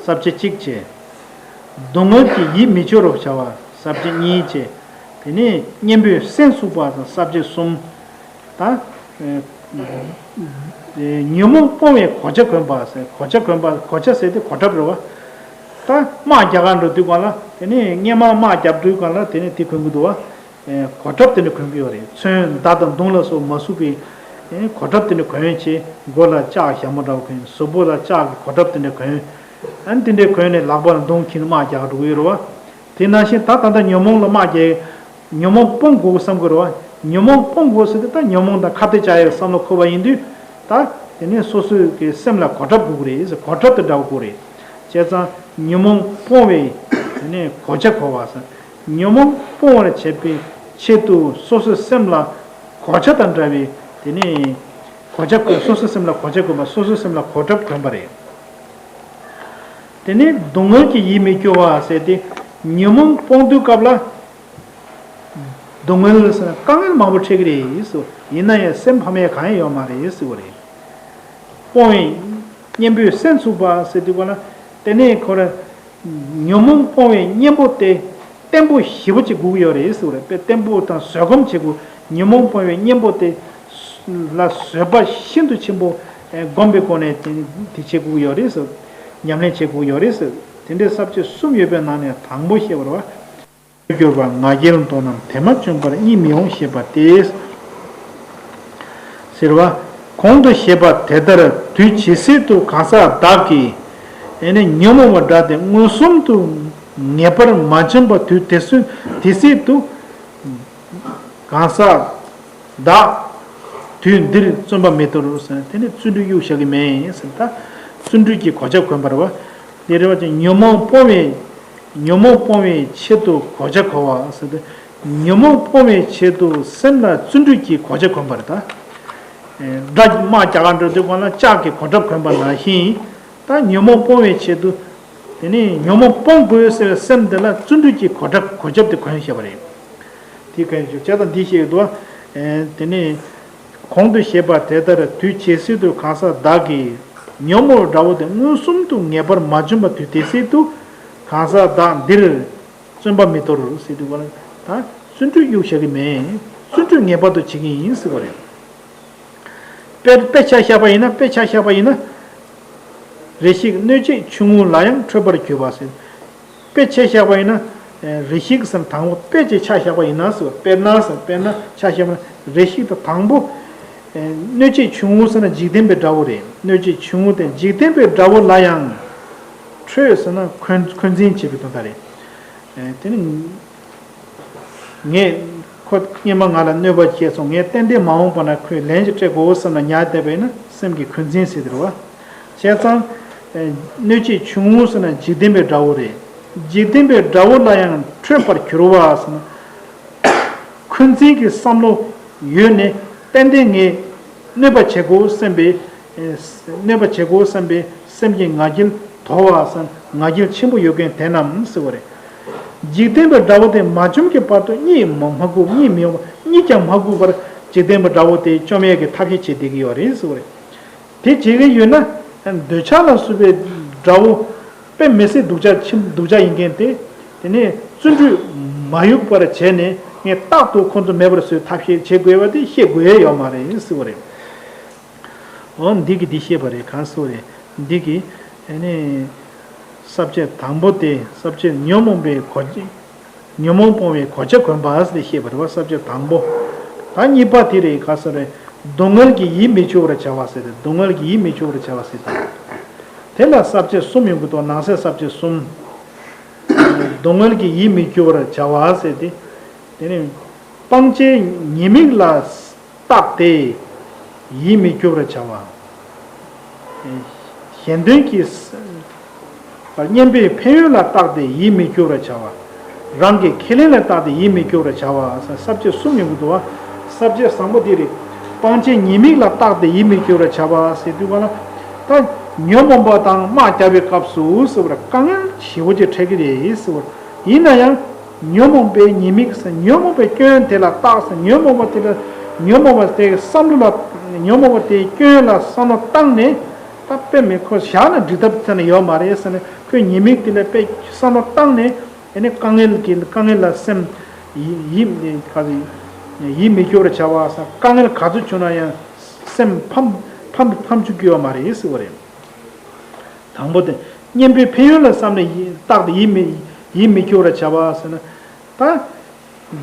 ས་བཅད་གཅིག་བྱས། སྡུག་བསྔལ་གྱིས་ཡིད་མི་སྐྱོ་བར་བྱ་བ་ས་བཅད་གཉིས་བྱས། དེ་ནས་གཉེན་པོས་སེམས་ཚུགས་པ་ས་བཅད་གསུམ། ད་ཉོན་མོངས་སྤོང་བའི་གོ་ཆ་གོན་པ་ཟེར། གོ་ཆ་གོན་པ། གོ་ཆ་ཟེར་དེ་གོ་ཁྲབ་རེད་བ། ད་དམག་རྒྱག་ག་འགྲོ་དུས་སྒང་ལ། དེ་ནས་སྔོན་མ་དམག་རྒྱབ་དུས་སྒང་ལ་དེ་ནས་དེ་གོན་གི་འདུག་བ། གོ་ཁྲབ་དེ་འདྲ་གོན་གྱི་ཡོད་རེད། མཚོན་མདའ་དང་མདུང་ལ་སོགས་མ་ཟུག་པའི་གོ་ཁྲབ་དེ་འདྲ་གོན་བྱས། མགོ་ལ་ལྕགས་ཞྭ་མོ་འདྲ་བོ་གོན། གཟུགས་པོ་ལ་ལྕགས་ཀྱི་གོ་ཁྲབ་དེ་འདྲ་གོན། ཨ་ནི་དེ་འདྲ་གོན་ནས་ལག་པ་ལ་མདུང་འཁྱེར་ནས་དམག་རྒྱག་འགྲོ་གི་ཡོད་རེད་བ། དེ་ནང་བཞིན་ད་ད་ལྟ་ཉོན་མོངས་ལ་དམག་རྒྱག་ཉོན་མོངས་སྤོང་དགོས་བསམ་གྱི་རེད་བ། ཉོན་མོངས་སྤོང་དགོས་ཟེར་དུས་ད་ཉོན་མོངས་དང་ཁ་གཏད་བཅག་ཡའི་བསམ་བློ་འཁོར་བ་ཡིན་དུས། ད་དེ་ནས་སོ་སོའི་གི་སེམས་ལ་གོ་ཁྲབ་དགོས་ཀྱི་རེད། གོ་ཁྲབ་དེ་འདྲ་བོ་དགོས་རེད། བྱས་ཙང་ཉོན་མོངས་སྤོང་བའི་དེ་ནས་གོ་ཆ་གོ་བ་ཟེར། ཉོན་མོངས་སྤོང་བར་བྱེད་པའི་ཆེད་དུ་སོ་སོའི་སེམས་ལ་གོ་ཆ་དང་འདྲ་བའི་དེ་ནས་གོ་ཆ་གོན། སོ་སོའི་སེམས་ལ་གོ་ཆ་གོན་པ། སོ་སོའི་སེམས་ལ་གོ་ཁྲབ་གོན་པ་རེད། དེ་ནས་སྡུག་བསྔལ་གྱིས་ཡིད་མི་སྐྱོ་བ་ཟེར་ཏེ། ཉོན་མོངས་སྤོང་དུས་སྐབས་ལ་སྡུག་བསྔལ་ཟེར་ན་དཀའ་ངལ་མང་པོ་འཕྲད་ཀྱི་རེད་ཟེར། ཡིན་ན་ཡང་སེམས་ཕམ་ཡས་གང་ཡང་ཡོད་མ་རེད་ཟེར་བ་རེད། སྤོང་བའི་གཉེན་པོས་སེམས་ཚུགས་པ་ཟེར་དུས་སྒང་ལ། དེ་ནས་ཁོ་ར་ཉོན་མོངས་སྤོང་བའི་གཉེན་པོ་དེ་བརྟན་པོ་ཞེ་པོ་ཅིག་དགོས་ཀྱི་ཡོད་རེད་ཟེར་བ་རེད། དཔེ་བརྟན་པོ་དང་བཟོད་སྒོམ་བྱེད་དགོས། ཉོན་མོངས་སྤོང་བའི་གཉེན་པོ་དེ་ལ་བཟོད་པ་ཤིན་ཏུ་ཆེན་པོ་སྒོམ་པའི་སྒོ་ནས་དེ་དེ་བྱེད་དགོས་ཀྱི་ཡོད་རེད་ཟེར། ཉམས་ལེན་བྱེད་དགོས་ཀྱི་ཡོད་རེད་ཟེར། དེ་འདྲའི་ས་བཅད་གསུམ་ཡོད་པའི་ནང་ནས་དང་པོ་བཤད་པ་རེད་བ། གྱུར་པ་ང་རྒྱལ་མདོར་ན་དེ་མ་བཅོམ་པར་གཉིད་མི་འོང་ཞེས་པ་སྟེ། ཟེར་བ། གོང་དུ་བཤད་པ་དེ་ལྟར་དུས་ཇི་སྲིད་དུ་གང་ཟག་བདག་གིས་ཨེ་ནི་ཉོན་མོངས་པ་དགྲ་དེ་མངོན་སུམ་དུ་ངེས་པར་མ་བཅོམ་པ་དུས་དེ་སྲིད་དེ་སྲིད་དུ་གང་ཟག་བདག་དུས་འདིར་བརྩོན་པ་མི་དོར་ཟེར། དེ་ནི་བརྩོན་འགྲུས་གཡུག་བཞག་གི་མེད་ཟེར། ད་བརྩོན་འགྲུས་ཀྱི་གོ་ཆ་གོན་པ་རེད་བ། དེ་རེད་བ། ཅིག་ཉོན་མོངས་སྤོང་བའི་ཉོན་མོངས་སྤོང་བའི་ཆེད་དུ་གོ་ཆ་གོ་བ་ཟེར་ཏེ། ཉོན་མོངས་སྤོང་བའི་ཆེད་དུ་སེམས་ལ་བརྩོན་འགྲུས་ཀྱི་གོ་ཆ་གོན་པ་རེད་ད། དགྲ་དམག་རྒྱག་ག་འགྲོ་དུས་སྒང་ལ་ལྕགས་ཀྱི་གོ་ཁྲབ་གོན་པ་ནང་བཞིན། ད་ཉོན་མོངས་སྤོང་བའི་ཆེད་དུ། དེ་ནས་ཉོན་མོངས་སྤོང་དགོས་ཟེར་བའི་སེམས་དེ་ལ་བརྩོན་འགྲུས་ཀྱི་གོ་ཁྲབ་གོ་ཁྲབ་དེ་གོན་བཞག་པ་རེད། དེ་གོན་བཞག་བྱས་ཙང་འདི་བཤད་ཡོད་དོ། དེ་ནས། གོང་དུ་བཤད་པ་དེ་ལྟར་དུས་ཇི་སྲིད་དུ་གང་ཟག་བདག་གིས་ཉོན་མོངས་དགྲ་བོ་དེ་མངོན་སུམ་དུ་ངེས་པར་མ་བཅོམ་པ་དུས་དེ་སྲིད་དུ་གང་ཟག་བདག་འདིར་བརྩོན་པ་མི་དོར་ཟེར་དུས་སྒང་ལ། ད་བརྩོན་འགྲུས་གཡུག་བཞག་གི་མེད། བརྩོན་འགྲུས་ངེས་པར་དུ་བྱེད་ཀྱི་ཡིན་ཟེར་བ་རེད། དཔེ་དཔེ་ཆ་བཞག་པ་ཡིན་ན། དཔེ་ཆ་བཞག་པ་ཡིན་ན། རེ་ཞིག་སྣོད་བཅུད་ཆུང་ངུ་ལ་ཡང་ཁྲོས་པར་གྱུར་པ་ཟེར། དཔེ་ཆ་བཞག་པ་ཡིན་ན། རེ་ཞིག་ཟེར་ན་དང་པོ། དཔེ་ཅིག་ཆ་བཞག་པ་ཡིན་ན་ཟེར་བ། དཔེར་ན་ཟེར། དཔེར་ན་ཆ་བཞག་པ་ན། རེ་ཞིག་དང་དང་པོ། སྣོད་བཅུད་ཆུང་ངུ་ཟེར་ན་འཇིག་རྟེན་པའི་དགྲ་བོ་རེད། སྣོད་བཅུད་ཆུང་ངུ་དེ་འཇིག་རྟེན་པའི་དགྲ་བོ་ལ་ཡང་ཁྲོས་ཟེར་ན་འཁོན་འཁོན་འཛིན་བྱེད་པའི་དོན་དག་རེད། དེ་ནི། ངས་ཁོ་སྔོན་མ་ང་ལ་གནོད་པ་བྱས་སོང་། ངས་ཏན་ཏན་མ་འོངས་པ་ན་ཁོས་ལན་ཅིག་སྤྲད་དགོས་བསམ་ལ་ཉར་བསྡད་པ་ཡིན་ན་སེམས་ཀྱི་འཁོན་འཛིན་ཟེར་དེ་རེད་བ། བྱས་ཙང་། སྣོད་བཅུད་ཆུང་ངུ་ཟེར་ན་འཇིག་རྟེན་པའི་དགྲ་བོ་རེད། འཇིག་རྟེན་པའི་དགྲ་བོ་ལ་ཡང་ཁྲོས་པར་གྱུར་པ་ཟེར་ན། འཁོན་འཛིན་གྱི་བསམ་བློ་ཡོད་ནས་ཏན་ཏན་ངས་གནོད་པ་བྱེད་དགོས་བསམ་པའི། གནོད་པ་བྱེད་དགོས་བསམ་པའི་སེམས་ཀྱི་ང་རྒྱལ་དོར་བ་སམ་ང་རྒྱལ་ཆེན་པོ་ཡོད་མཁན་དེ་རྣམས་ཟེར་བ་རེད། འཇིག་རྟེན་པའི་དགྲ་བོ་དེ་མ་བཅོམ་གྱི་བར་དུ་གཉིད་མ་མ་ཁུག་གཉིད་མི་ཡོང་བ། གཉིད་ཀྱང་མ་ཁུག་པར་འཇིག་རྟེན་པའི་དགྲ་བོ་དེ་བཅོམ་ཡས་ཀྱི་ཐབས་ཤེས་བྱེད་བསྡད་ཀྱི་ཡོད་རེད་ཟེར་བ་རེད། དེ་བྱེད་ཀྱི་ཡོད་ན། འདོད་ཆགས་ལ་སོགས་པའི་དགྲ་བོ། དཔེ་མི་སྲིད་སྡུག་ཅག་ཆེན་སྡུག་ཅག་ཡིན་མཁན་དེ། དེ་ནས་བརྩོན་འགྲུས་མ་གཡུག་པར་བྱས་ནས་ངས་རྟག་ཏུ་ཁོ་ཚོ་མེད་པར་བཟོའི་ཐབས་ཤེས་བྱེད་དགོས་པ་དེ་ཤེས་དགོས་ཡས་ཡོད་མ་རེད་ཟེར་བ་རེད། འོ་འདི་གི་འདི་བཤད་པ་རེད། གང་སོ་རེད། འདི་གི་ཨ་ནི་ས་བཅད་དང་པོ་དེ། ས་བཅད་ཉོན་མོངས་པའི་གོ་ཉོན་མོངས་སྤོང་བའི་གོ་ཆ་གོན་པ་ཟེར་ཏེ་བཤད་པ་རེད་བ། ས་བཅད་དང་པོ། ད་གཉིས་པ་དེ་རེད། གང་སོ་རེད། སྡུག་བསྔལ་གྱིས་ཡིད་མི་སྐྱོ་བར་བྱ་བ་ཟེར་ཏེ། སྡུག་བསྔལ་གྱིས་ཡིད་མི་སྐྱོ་བར་བྱ་བ་ཟེར་ཏེ། དེ་ལ་ས་བཅད་གསུམ་ཡོང་གི་འདུག་ནང་གསེས་ས་བཅད་གསུམ། སྡུག་བསྔལ་གྱིས་ཡིད་མི་སྐྱོ་བར་བྱ་བ་ཟེར་ཏེ། དེ་ནི་སྤང་བྱའི་ཉེས་དམིགས་ལ་བརྟགས་ཏེ་ཡིད་མི་སྐྱོ་བར་བྱ་བ། གཞན་དོན་གྱི་གཉེན་པོའི་ཕན་ཡོན་ལ་བརྟགས་ཏེ་ཡིད་མི་སྐྱོ་བར་བྱ་བ། རང་གི་ཁས་ལེན་ལ་བརྟགས་ཏེ་ཡིད་མི་སྐྱོ་བར་བྱ་བ། ས་བཅད་གསུམ་ཡོང་གི་འདུག་བ། ས་བཅད་བཟང་པོ་འདི་རེད། སྤང་བྱའི་ཉེས་དམིགས་ལ་བརྟགས་ཏེ་ཡིད་མི་སྐྱོ་བར་བྱ་བ་ཟེར་དུས་ག་ལ། ད་ཉོན་མོངས་པ་དང་དམག་རྒྱག་པའི་སྐབས་སུ་ཟེར་བར་དཀའ་ངལ་ཞེ་པོ་ཅིག་འཕྲད་ཀྱི་རེད་ཟེར་བར། ཡིན་ན་ཡང་། ཉོན་མོངས་པའི་ཉེས་དམིགས་ཟེར། ཉོན་མོངས་པའི་སྐྱོན་དེ་ལ་བརྟགས་ཟེར། ཉོན་མོངས་པ་དེ་ལ། ཉོན་མོངས་པ་དེའི་བསམ་བློ་ལ། ཉོན་མོངས་པ་དེའི་སྐྱོན་ལ་བསམ་བློ་བཏང་ནས། ད་དཔེ་མི་ཁོ་བཞག་ན་འགྲིག་ཐབས་ཟེར་ན་ཡོད་མ་རེད་ཟེར་ནས། ཁོའི་ཉེས་དམིགས་དེ་ལ་དཔེ་བསམ་བློ་བཏང་ནས། ཨ་ནི་དཀའ་ངལ་གྱི་དཀའ་ངལ་ལ་སེམས་ཡིད་ཡིད་ག་ཚོད་ཡིད་མི་སྐྱོ་བར་བྱ་བ་ཟེར། དཀའ་ངལ་ག་ཚོད་བྱུང་ན་ཡང་སེམས་ཕམ་ཕམ་ཕམ་བཅུག་གི་ཡོད་མ་རེད་ཟེར་བ་རེད། དང་པོ་དེ། གཉེན་པོའི་ཕན་ཡོན་ལ་བསམ་ནས་ཡིད་བརྟགས་ཏེ་ཡིད་མི་ཡིད་མི་སྐྱོ་བར་བྱ་བ་ཟེར་ན། ད།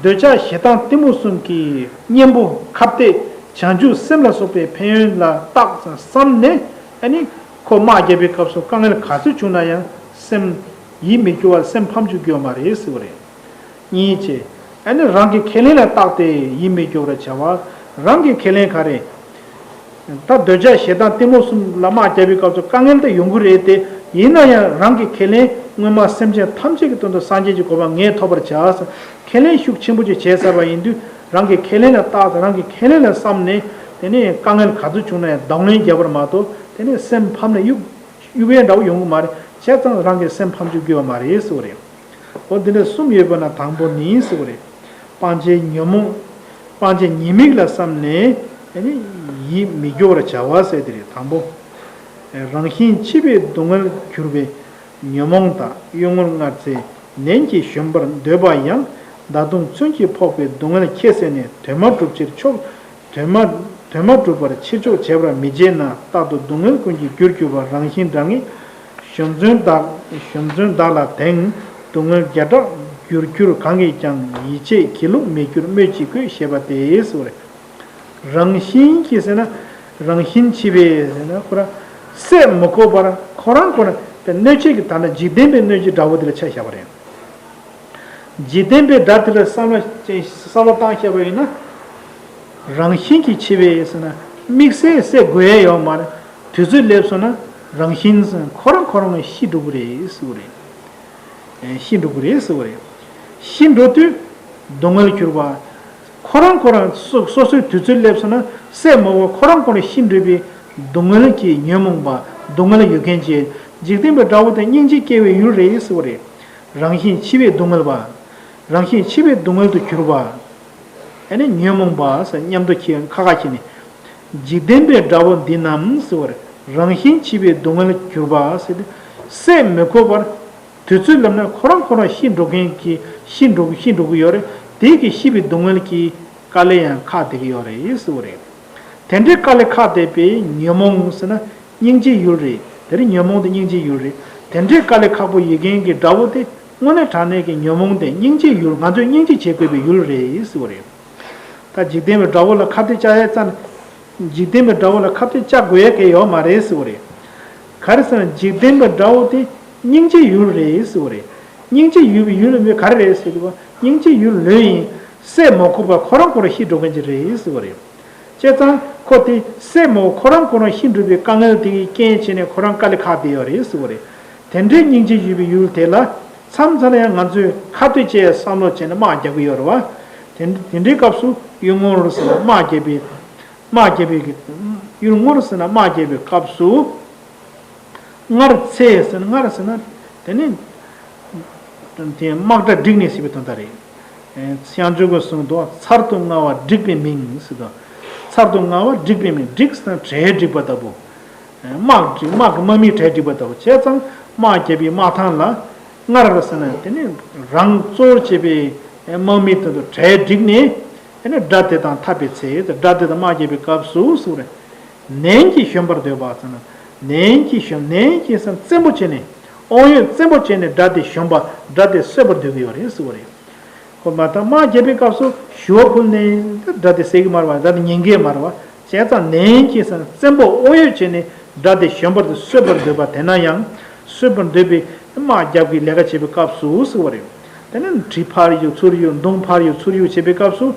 འདོད་ཆགས་ཞེ་སྡང་གཏི་མུག་གསུམ་གྱི་གཉེན་པོ་ཁ་གཏད་བྱང་ཆུབ་སེམས་ལ་སོགས་པའི་ཕན་ཡོན་ལ་བརྟགས་བསམ་ནས། ཨ་ནི་ཁོ་དམག་རྒྱག་པའི་སྐབས་སུ་དཀའ་ངལ་ག་ཚོད་བྱུང་ན་ཡང་སེམས་ཡིད་མི་སྐྱོ་བ། སེམས་ཕམ་བཅུག་གི་ཡོད་མ་རེད་ཟེར་བ་རེད། གཉིས་བྱས། ཨ་ནི་རང་གི་ཁས་ལེན་ལ་བརྟགས་ཏེ་ཡིད་མི་སྐྱོ་བར་བྱ་བ། རང་གི་ཁས་ལེན་ག་རེ། ད་འདོད་ཆགས་ཞེ་སྡང་གཏི་མུག་གསུམ་ལ་དམག་རྒྱག་པའི་སྐབས་སུ་དཀའ་ངལ་དེ་ཡོང་གི་རེད་དེ། ཡིན་ན་ཡང་རང་གི་ཁས་ལེན་སྔོན་མ་སེམས་ཅན་ཐམས་ཅད་ཀྱི་དོན་དུ་སངས་རྒྱས་ཀྱི་གོ་འཕང་ངས་ཐོབ་པར་བྱ་ཟེར། ཁས་ལེན་ཤུགས་ཆེན་པོ་ཅིག་བྱས་ཚར་བ་ཡིན་དུས། རང་གི་ཁས་ལེན་ལ་བརྟགས་ཏེ་རང་གི་ཁས་ལེན་ལ་བསམ་ནས། དེ་ནས་དཀའ་ངལ་ག་ཚོད་བྱུང་ན་ཡང་གདོང་ལེན་རྒྱག་པར་མ་གཏོགས། དེ་ནས་སེམས་ཕམ་ནས་གཡུག་གཡུག་ཡས་འདྲ་བོ་ཡོང་གི་མ་རེད། བྱས་ཙང་རང་གི་སེམས་ཕམ་བཅུག་གི་ཡོད་མ་རེད་ཟེར་བ་རེད། འོ་འདི་འདྲ་གསུམ་ཡོད་པ་ན་དང་པོ་ནི་ཟེར་བ་རེད། སྤང་བྱའི་ཉོན་མོངས། སྤང་བྱའི་ཉེས་དམིགས་ལ་བསམ་ནས་ཨ་ནི་ཡིད་མི་སྐྱོ་བར་བྱ་བ་ཟེར་དེ་རེད། དང་པོ། རང་བཞིན་གཅིག་པའི་སྡུག་བསྔལ་གྱུར་པའི་ཉོན་མོངས་དག་གཡུལ་ངོར་སྔར་ཚེ་ནན་གྱིས་གཞོམ་པར་འདོད་པ་ཡང་། ད་དུང་མཚོན་གྱིས་ཕོག་པའི་སྡུག་བསྔལ་ཁྱད་བསད་ནས། དོན་མ་གྲུབ་ཕྱིར་ཆོག་དོན་མ་དོན་མ་གྲུབ་པར་ཕྱིར་ཆོག་བྱེད་པར་མི་བྱེད་ན། རྟག་ཏུ་སྡུག་བསྔལ་ཀུན་གྱི་རྒྱུར་གྱུར་པ། རང་བཞིན་དགྲ་ངེས་གཞོམ་བརྩོན་དག་གཞོམ་བརྩོན་དག་ལ་དེང་། སྡུག་བསྔལ་བརྒྱ་ཕྲག་རྒྱུར་གྱུར་གང་གིས་ཀྱང་། ཡིད་ཆེས་སྒྱིད་ལུག་མི་འགྱུར་སྨོས་ཅི་དགོས། ཞེས་པ་སྟེ་ཟེར་བ་རེད། རང་བཞིན་གྱིས་ཟེར་ན། རང་བཞིན་གཅིག་པའི་ཟེར་ན་ཁོ་རང་སྲེད་མི་དགོས་པར་ཁོ་རང་ཁོ་རང་དེ་གནོད་བྱེད་ཀྱི་ད་ལྟ་འཇིག་རྟེན་པའི་གནོད་བྱེད་འདྲ་བོ་དེ་ལ་ཆ་བཞག་པ་རེད། འཇིག་རྟེན་པའི་དགྲ་དེ་ལ་བསམ་བློ་བསམ་བློ་བཏང་བཞག་པ་ཡིན་ན། རང་བཞིན་གྱིས་བྱས་པའི་ཟེར་ན། དམིགས་བསལ་བསད་དགོས་ཡས་ཡོད་མ་རེད། དུས་ཚོད་སླེབས་སོང་ན་རང་བཞིན་ཟེར་ན་ཁོ་རང་ཁོ་རང་ཤི་འགྲོ་གི་རེད་ཟེར་བ་རེད། ཤི་འགྲོ་གི་རེད་ཟེར་བ་རེད། ཤི་འགྲོ་དུས་སྡུག་བསྔལ་གྱུར་པ། ཁོ་རང་ཁོ་རང་སོ་སོ་སོའི་དུས་ཚོད་སླེབས་སོང་ན་སྲེད་མི་དགོས་པར་ཁོ་རང་ཁོ་རང་ཤི་འགྲོ་བའི་སྡུག་བསྔལ་གྱི་ཉོན་མོངས་པ། སྡུག་བསྔལ་ཡོད་མཁན་གྱི་འཇིག་རྟེན་པའི་དགྲ་བོ་དེ་སྙིང་རྗེ་སྐྱེ་བའི་ཡུལ་རེད་ཟེར་བ་རེད། རང་བཞིན་གཅིག་པའི་སྡུག་བསྔལ་བ། རང་བཞིན་གཅིག་པའི་སྡུག་བསྔལ་དུ་གྱུར་པ། ཨ་ནི་ཉོན་མོངས་པ་ཟེར་མཉམ་དུ་ཁྱེར་ཁ་ཁ་ཁྱེར་ནས། འཇིག་རྟེན་པའི་དགྲ་བོ་འདི་རྣམས་ཟེར་བ་རེད། རང་བཞིན་གཅིག་པའི་སྡུག་བསྔལ་གྱུར་པ་ཟེར་ཏེ། སྲེད་མི་དགོས་པར། དུས་ཚོད་སླེབས་ན་ཁོ་རང་ཁོ་རང་ཤི་འགྲོ་མཁན་གྱི་ཤི་འགྲོ་ཤི་འགྲོ་གི་ཡོད་རེད། དེ་གི་ཤི་བའི་སྡུག་བསྔལ་གྱི་དཀའ་ལས་ཡང་ཁག་བསྡད་ཀྱི་ཡོད་རེད་ཟེར་བ་རེད། དེ་འདྲའི་དཀའ་ལས་ཁག་བསྡད་པའི་ཉོན་མོངས་ཟེར་ན་སྙིང་རྗེའི་ཡུལ་རེད། དེ་རིང་ཉོན་མོངས་དེ་སྙིང་རྗེའི་ཡུལ་རེད། དེ་འདྲའི་དཀའ་ལས་ཁག་པོ་ཡོད་མཁན་གྱི་དགྲ་བོ་དེ་དངོས་གནས་དྲང་གནས་ཀྱི་ཉོན་མོངས་དེ་སྙིང་རྗེའི་ཡུལ། ང་ཚོས་སྙིང་རྗེ་བྱེད་དགོས་པའི་ཡུལ་རེད་ཟེར་བ་རེད། ད་འཇིག་རྟེན་པའི་དགྲ་བོ་ལ་ཁ་གཏད་བཅག་ཡས་ཙམ། འཇིག་རྟེན་པའི་དགྲ་བོ་ལ་ཁ་གཏད་བཅག་དགོས་ཡས་གང་ཡང་ཡོད་མ་རེད་ཟེར་བ་རེད། ག་རེ་ཟེར་ན་འཇིག་རྟེན་པའི་དགྲ་བོ་དེ་སྙིང་རྗེའི་ཡུལ་རེད་ཟེར་བ་རེད། སྙིང་རྗེ་ཡོད་པའི་ཡུལ་མི་ག་རེ་རེད་ཟེར་དུས། སྙིང་རྗེའི་ཡུལ་ལོས་ཡིན། སྲེད་མ་དགོས་པར་ཁོ་རང་ཁོ་རང་ཤི་འགྲོ་མཁན་ཅིག་རེད་ཟེར་བ་རེད། བྱས་ཙང་ཁོ་དེ་སྲེད་མ་དགོས་ཁོ་རང་ཁོ་རང་ཤི་འགྲོ་བའི་དཀའ་ངལ་དེ་གི་རྐྱེན་བྱས་ནས་ཁོ་རང་དཀའ་ལས་ཁག་བསྡད་ཡོད་རེད་ཟེར་བ་རེད། དེ་འདྲའི་སྙིང་རྗེ་ཡོད་པའི་ཡུལ་དེ་ལ་མཚམས་མཚམས་ལ་ཡང་ང་ཚོས་ཁ་གཏད་བཅག་ཡས་བསམ་བློ་བྱས་ནས་དམག་རྒྱག་གི་ཡོད་རེད་བ། དེ་དེ་འདྲའི་སྐབས་སུ་གཡུལ་ངོར་ཟེར་ན་དམག་རྒྱག་པའི། དམག་རྒྱག་པའི་གི་གཡུལ་ངོར་ཟེར་ན་དམག་རྒྱག་པའི་སྐབས་སུ། སྔར་ཚེ་ཟེར་ན། སྔར་ཟེར་ན་དེ་ནི་དེ་དམག་གྲ་བསྒྲིགས་ནས་ཟེར་བའི་དོན་དག་རེད། ཨེ། བྱང་ཆུབ་ཀྱིས་གསུངས་འདུག་ཚར་དུ་དངར་བ་བསྒྲིགས་པའི་མིང་ཟེར་འདུག་ཚར་དུ་དངར་བ་བསྒྲིགས་པའི་མིང་། བསྒྲིགས་ཟེར་ན་གྲལ་བསྒྲིགས་པ་ལྟ་བུ། དམག་དམག་གི་དམག་མི་གྲལ་བསྒྲིགས་པ་ལྟ་བུ། བྱས་ཙང་དམག་རྒྱག་པའི་དམག་ཐང་ལ་སྔར་ཟེར་ན་དེ་ནི་རང་གཙོར་བྱས་པའི་དམག་མི་དེ་ཚོ་གྲལ་བསྒྲིགས་ནས། དེ་ནི་དགྲ་དེ་དང་འཐབ་པའི་ཚེ། དགྲ་དེ་དང་དམག་རྒྱག་པའི་སྐབས་སུ་ཟེར་བ་རེད། ནན་གྱིས་གཞོམ་པར་འདོད་པ་ཟེར་ན། ནན་གྱིས་གཞོམ། ནན་གྱིས་ཟེར་ན་བཙན་པོ་བྱས་ནས། དབང་ཡོད་བཙན་པོ་བྱས་ནས་དགྲ་དེ་གཞོམ་པ། དགྲ་དེ་གསོད་པར་འདོད་ཀྱི་ཡོད་རེད་ཟེར་བ་རེད། ཁོ་མ་ཐག་དམག་རྒྱག་པའི་སྐབས་སུ་ཞུ་བ་ཕུལ་ནས་དགྲ་དེ་བསད་ཀྱི་མ་རེད་བ། དགྲ་དེ་ཉན་གྱི་མ་རེད་བ། བྱས་ཙང་ནན་གྱིས་ཟེར་ན་བཙན་པོ་དབང་ཡོད་བྱས་ནས་དགྲ་དེ་གཞོམ་པར་དེ་གསོད་པར་འདོད་པ། དེ་ན་ཡང་གསོད་པར་འདོད་པའི་དམག་རྒྱག་གི་ལས་ཀ་བྱེད་པའི་སྐབས་སུ་ཟེར་བ་རེད། དེ་ནས་གྲི་ཕར་གཡུག་ཚུར་གཡུག་མདུང་ཕར་གཡུག་ཚུར་གཡུག་བྱེད་པའི་སྐབས་སུ།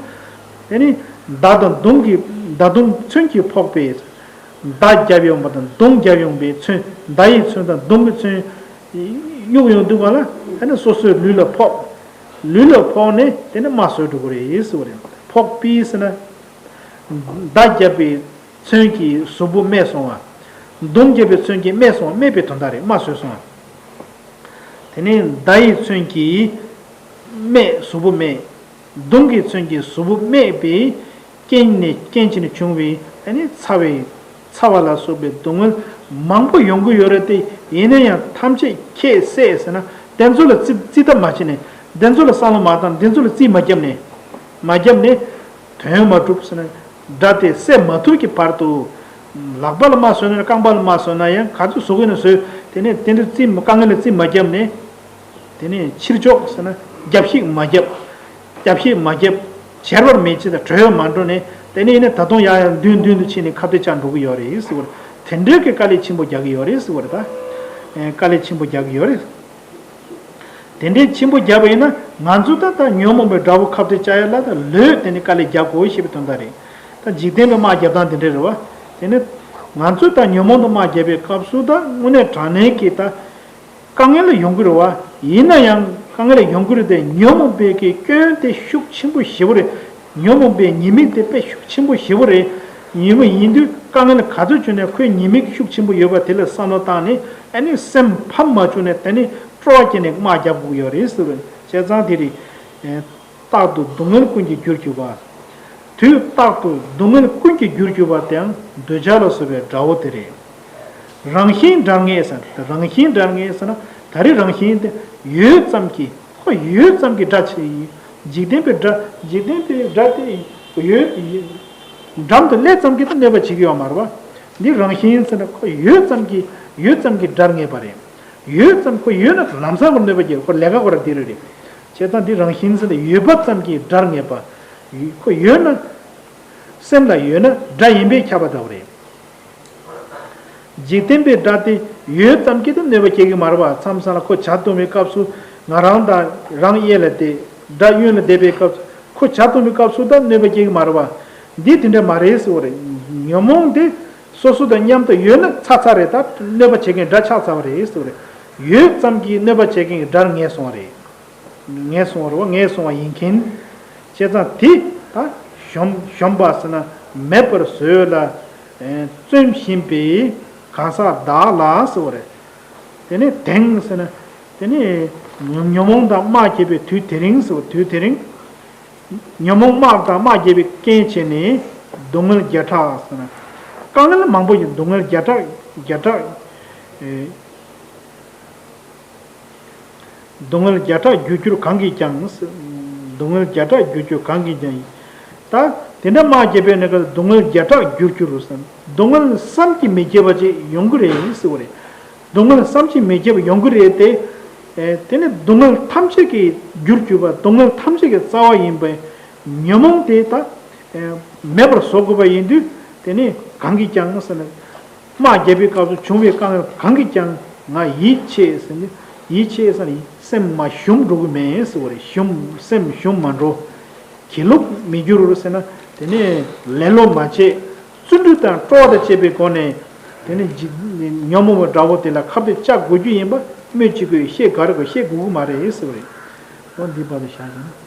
དེ་ནི་མདའ་དང་མདུང་གི་མདའ་མདུང་མཚོན་གྱིས་ཕོག་པའི། མདའ་བརྒྱབ་ཡོང་བ་དང་མདུང་བརྒྱབ་ཡོང་བའི་མཚོན། མདའ་ཡི་མཚོན་དང་མདུང་གི་མཚོན་གཡུག་ཡོང་དུས་ག་ལ་ཨ་ནི་སོ་སོའི་ལུས་ལ་ཕོག་ལུས་ལ་ཕོག་ནས་དེ་ནི་རྨ་བཟོས་འགྲོ་གི་རེད་ཟེར་བ་རེད། ཕོག་པས་ཟེར་ན། མདའ་བརྒྱབ་པའི་མཚོན་གྱིས་གཟུགས་པོ་རྨས་སོང་བ། མདུང་བརྒྱབ་པའི་མཚོན་གྱིས་རྨས་སོང་བ། རྨས་པའི་དོན་དག་རེད། རྨ་བཟོས་སོང་བ། དེ་ནས་མདའ་ཡི་མཚོན་གྱིས་རྨས་གཟུགས་པོ་རྨས། མདུང་གི་མཚོན་གྱིས་གཟུགས་པོ་རྨས་པའི་རྐྱེན་ནས་རྐྱེན་བྱས་ནས་བྱུང་བའི་ཨ་ནི་ཚ་བའི་ཚ་བ་ལ་སོགས་པའི་སྡུག་བསྔལ་མང་པོ་ཡོང་གི་ཡོད་རེད་དེ། ཡིན་ན་ཡང་ཐམས་ཅད་ཁྱེད་བསད་ཟེར་ན་དེ་ཚོ་ལ་རྩིས་རྩིས་ཐབས་མ་བྱས་ནས། དེ་ཚོ་ལ་བསམ་བློ་མ་བཏང་། དེ་ཚོ་ལ་རྩིས་མ་བརྒྱབ་ནས། མ་བརྒྱབ་ནས་དོན་མ་གྲུབ་ཟེར་ན། དགྲ་དེ་བསད་མ་ཐུབ་ཀྱི་བར་དུ། ལག་པ་ལ་རྨ་བཟོས་ན་རྐང་པ་ལ་རྨ་བཟོས་ན་ཡང་ག་ཚོད་བཟོ་གི་ན་བཟོས། དེ་ནས་དེ་འདྲ་རྩིས་དཀའ་ངལ་ལ་རྩིས་མ་བརྒྱབ་ནས། དེ་ནས་ཕྱིར་ཕྱོགས་ཟེར་ན་རྒྱབ་བཤིག་མ་བརྒྱབ། རྒྱབ་བཤིག་མ་བརྒྱབ། བྱེར་བར་མེད་ཅེས་དང་བྲོས་མ་འགྲོ་ནས། དེ་ནས་ཡིན་ན་ད་དུང་ཡང་ཡང་མདུན་མདུན་དུ་ཕྱིན་ནས་ཁ་གཏད་བཅག་འགྲོ་གི་ཡོད་རེད་ཟེར་བ་རེད། དེ་འདྲའི་གི་དཀའ་ལས་ཆེན་པོ་རྒྱག་གི་ཡོད་རེད་ཟེར་བ་རེད་ད། ཨེ་དཀའ་ལས་ཆེན་པོ་རྒྱག་གི་ཡོད་རེད། དེ་འདྲའི་ཆེན་པོ་རྒྱག་པ་ཡིན་ན་ང་ཚོ་ད་ལྟ་ཉོན་མོངས་པའི་དགྲ་བོ་ཁ་གཏད་བཅག་ཡ་ལ་ད་ལོས་དེ་ནས་དཀའ་ལས་རྒྱག་དགོས་ཞེས་པའི་དོན་དག་རེད། ད་འཇིག་རྟེན་པའི་དམག་རྒྱབ་སྟངས་དེ་འདྲ་རེད་བ། དེ་ནི་ང་ཚོས་ད་ཉོན་མོངས་དང་དམག་རྒྱབ་པའི་སྐབས་སུ་ད་དངོས་གནས་དྲང་གནས་ཀྱི་ད་དཀའ་ངལ་ཡོང་གི་རེད་བ། ཡིན་ན་ཡང་དཀའ་ངལ་ཡོང་གི་རེད་དེ། ཉོན་མོངས་པའི་གི་སྐྱོན་དེ་ཤུགས་ཆེན་པོ་ཞེ་པོ་རེད། ཉོན་མོངས་པའི་ཉེས་དམིགས་དེ་དཔེ་ཤུགས་ཆེན་པོ་ཞེ་པོ་རེད། ཡིན་པ་ཡིན་དུས་དཀའ་ངལ་ག་ཚོད་བྱུང་ནས་ཁོའི་ཉེས་དམིགས་ཤུགས་ཆེན་པོ་ཡོད་པ་དེ་ལ་བསམ་བློ་བཏང་ནས། ཨ་ནི་སེམས་ཕམ་མ་བཅུག་ནས་དེ་ནི་སྤྲོ་བ་སྐྱེས་ནས་དམག་རྒྱབ་དགོས་ཀྱི་ཡོད་རེད་ཟེར་བ་རེད། བྱས་ཙང་དེ་རེད། རྟག་ཏུ་སྡུག་བསྔལ་ཀུན་གྱི་རྒྱུར་གྱུར་པ། དུས་རྟག་ཏུ་སྡུག་བསྔལ་ཀུན་གྱི་རྒྱུར་གྱུར་པ་དེའང་འདོད་ཆགས་ལ་སོགས་པའི་དགྲ་བོ་དེ་རེད། རང་བཞིན་དགྲར་ངེས་ཟེར། རང་བཞིན་དགྲར་ངེས་ཟེར་ན། ད་རེས་རང་བཞིན་དེ་ཡོད་ཙམ་གྱིས། ཁོ་ཡོད་ཙམ་གྱིས་དགྲ་བྱེད། འཇིག་རྟེན་པའི་དགྲ། འཇིག་རྟེན་པའི་དགྲ་དེ་ཡོད། འགྲམ་དུ་སླེབས་ཙམ་གྱིས་ད་གནོད་པ་བྱེད་ཀྱི་ཡོད་མ་རེད་བ། འདི་རང་བཞིན་ཟེར་ན་ཁོ་ཡོད་ཙམ་གྱིས། ཡོད་ཙམ་གྱིས་དགྲར་ངེས་པ་རེད། ཡོད་ཙམ་ཁོ་ཡོད་ན་ལམ་སང་ཁོ་གནོད་པ་སྐྱེལ། ཁོ་ལས་ཀ་ཁོ་ར་འདི་རེད་རེད། བྱས་ཙང་འདི་རང་བཞིན་ཟེར་ན་ཡོད་པ་ཙམ་གྱིས་དགྲར་ངེས་པ། ཁོ་ཡོད་ན། སེམས་ལ་ཡོད་ན་དགྲ་ཡིན་པས་ཁྱབ་པ་འདྲ་བོ་རེད། འཇིག་རྟེན་པའི་དགྲ་དེ་ཡོད་ཙམ་གྱིས་ད་གནོད་པ་སྐྱེལ་གྱི་མ་རེད་བ། མཚམས་མཚམས་ལ་ཁོ་ཇ་འཐུང་བའི་སྐབས་སུ་ང་རང་དང་རང་གཡས་ལ་བསྡད། དགྲ་གཡོན་ལ་བསྡད་པའི་སྐབས་སུ་ཁོ་ཇ་འཐུང་བའི་སྐབས་སུ་ད་གནོད་པ་སྐྱེལ་གྱི་མ་རེད་བ། འདི་དེ་འདྲ་མ་རེད་ཟེར་བ་རེད། ཉོན་མོངས་དེ་སོ་སོ་དང་མཉམ་དུ་ཡོད་ན་ཚར་ཚར་རེད། ད་གནོད་པ་བྱེད་མཁན་དགྲ་ཆགས་ཚར་བ་རེད་ཟེར་བ་རེད། ཡོད་ཙམ་གྱིས་གནོད་པ་བྱེད་མཁན་གྱི་དགྲར་ངེས་སོང་བ་རེད། ངེས་སོང་བ་རེད་བ། ངེས་སོང་བ་ཡིན་མཁན། བྱས་ཙང་དེ་ད་གཞོམ་གཞོམ་པ་ཟེར་ན་མེད་པར་བཟོས་ལ་བརྩོན་བཞིན་པའི་གང་ཟག་བདག་ལ་ཟེར་བ་རེད། དེ་ནས་དེང་ཟེར་ན། དེ་ནས་ཉོན་མོངས་དང་དམག་རྒྱབ་པའི་དུས་དེ་རིང་ཟེར་བ། དུས་དེ་རིང་ཉོན་མོངས་དམག་དང་དམག་རྒྱབ་པའི་རྐྱེན་བྱས་ནས་སྡུག་བསྔལ་བརྒྱ་ཕྲག་ཟེར་ན། དཀའ་ངལ་མང་པོ་ཡིན། སྡུག་བསྔལ་བརྒྱ་ཕྲག་བརྒྱ་ཕྲག་ཨེ། སྡུག་བསྔལ་བརྒྱ་ཕྲག་རྒྱུར་གྱུར་གང་གིས་ཀྱང་། སྡུག་བསྔལ་བརྒྱ་ཕྲག་རྒྱུར་གྱུར་གང་གིས་ཀྱང་། ད་དེ་འདྲ་དམག་རྒྱབ་པའི་གནས་སྐབས་སྡུག་བསྔལ་བརྒྱ་ཕྲག་རྒྱུར་གྱུར་ཟེར། སྡུག་བསྔལ་བསམ་གྱིས་མི་ཁྱབ་པ་ཅིག་ཡོང་གི་རེད་ཟེར་བ་རེད། སྡུག་བསྔལ་བསམ་གྱིས་མི་ཁྱབ་པ་ཡོང་གི་རེད་དེ། ཨེ། དེ་ནི་སྡུག་བསྔལ་ཐམས་ཅད་ཀྱི་རྒྱུར་གྱུར་པ། སྡུག་བསྔལ་ཐམས་ཅད་ཀྱི་རྩ་བ་ཡིན་པའི་ཉོན་མོངས་དེ་ད་ཨེ་མེད་པར་བཟོ་དགོས་པ་ཡིན་དུས། དེ་ནི་གང་གིས་ཀྱང་ཟེར་ན། དམག་རྒྱབ་པའི་སྐབས་སུ་བྱུང་བའི་དཀའ་ངལ་གང་གིས་ཀྱང་ང་ཡིད་ཆེས་ཟེར་ནས། ཡིད་ཆེས་ཟེར་ནས་སེམས་མ་ཞུམ་འགྲོ་གི་མེད་ཟེར་བ་རེད། ཞུམ། སེམས་ཞུམ་མ་འགྲོ། སྒྱིད་ལུག་མི་འགྱུར་ཟེར་ན། དེ་ནས་ལེ་ལོ་མ་བྱེད། བརྩོན་འགྲུས་དང་སྤྲོ་བ་དང་བཅས་པའི་སྒོ་ནས། དེ་ནས་ཇི། ཉོན་མོངས་པའི་དགྲ་བོ་དེ་ལ་ཁ་གཏད་བཅག་དགོས་རྒྱུ་ཡིན་པ་སྨོས་ཅི་དགོས། བཤད་ག་རེ་དགོས། བཤད་དགོས་ཀྱི་མ་རེད་ཟེར་བ་རེད། འོ་འདི་བར་དུ་བཞག་ཡིན།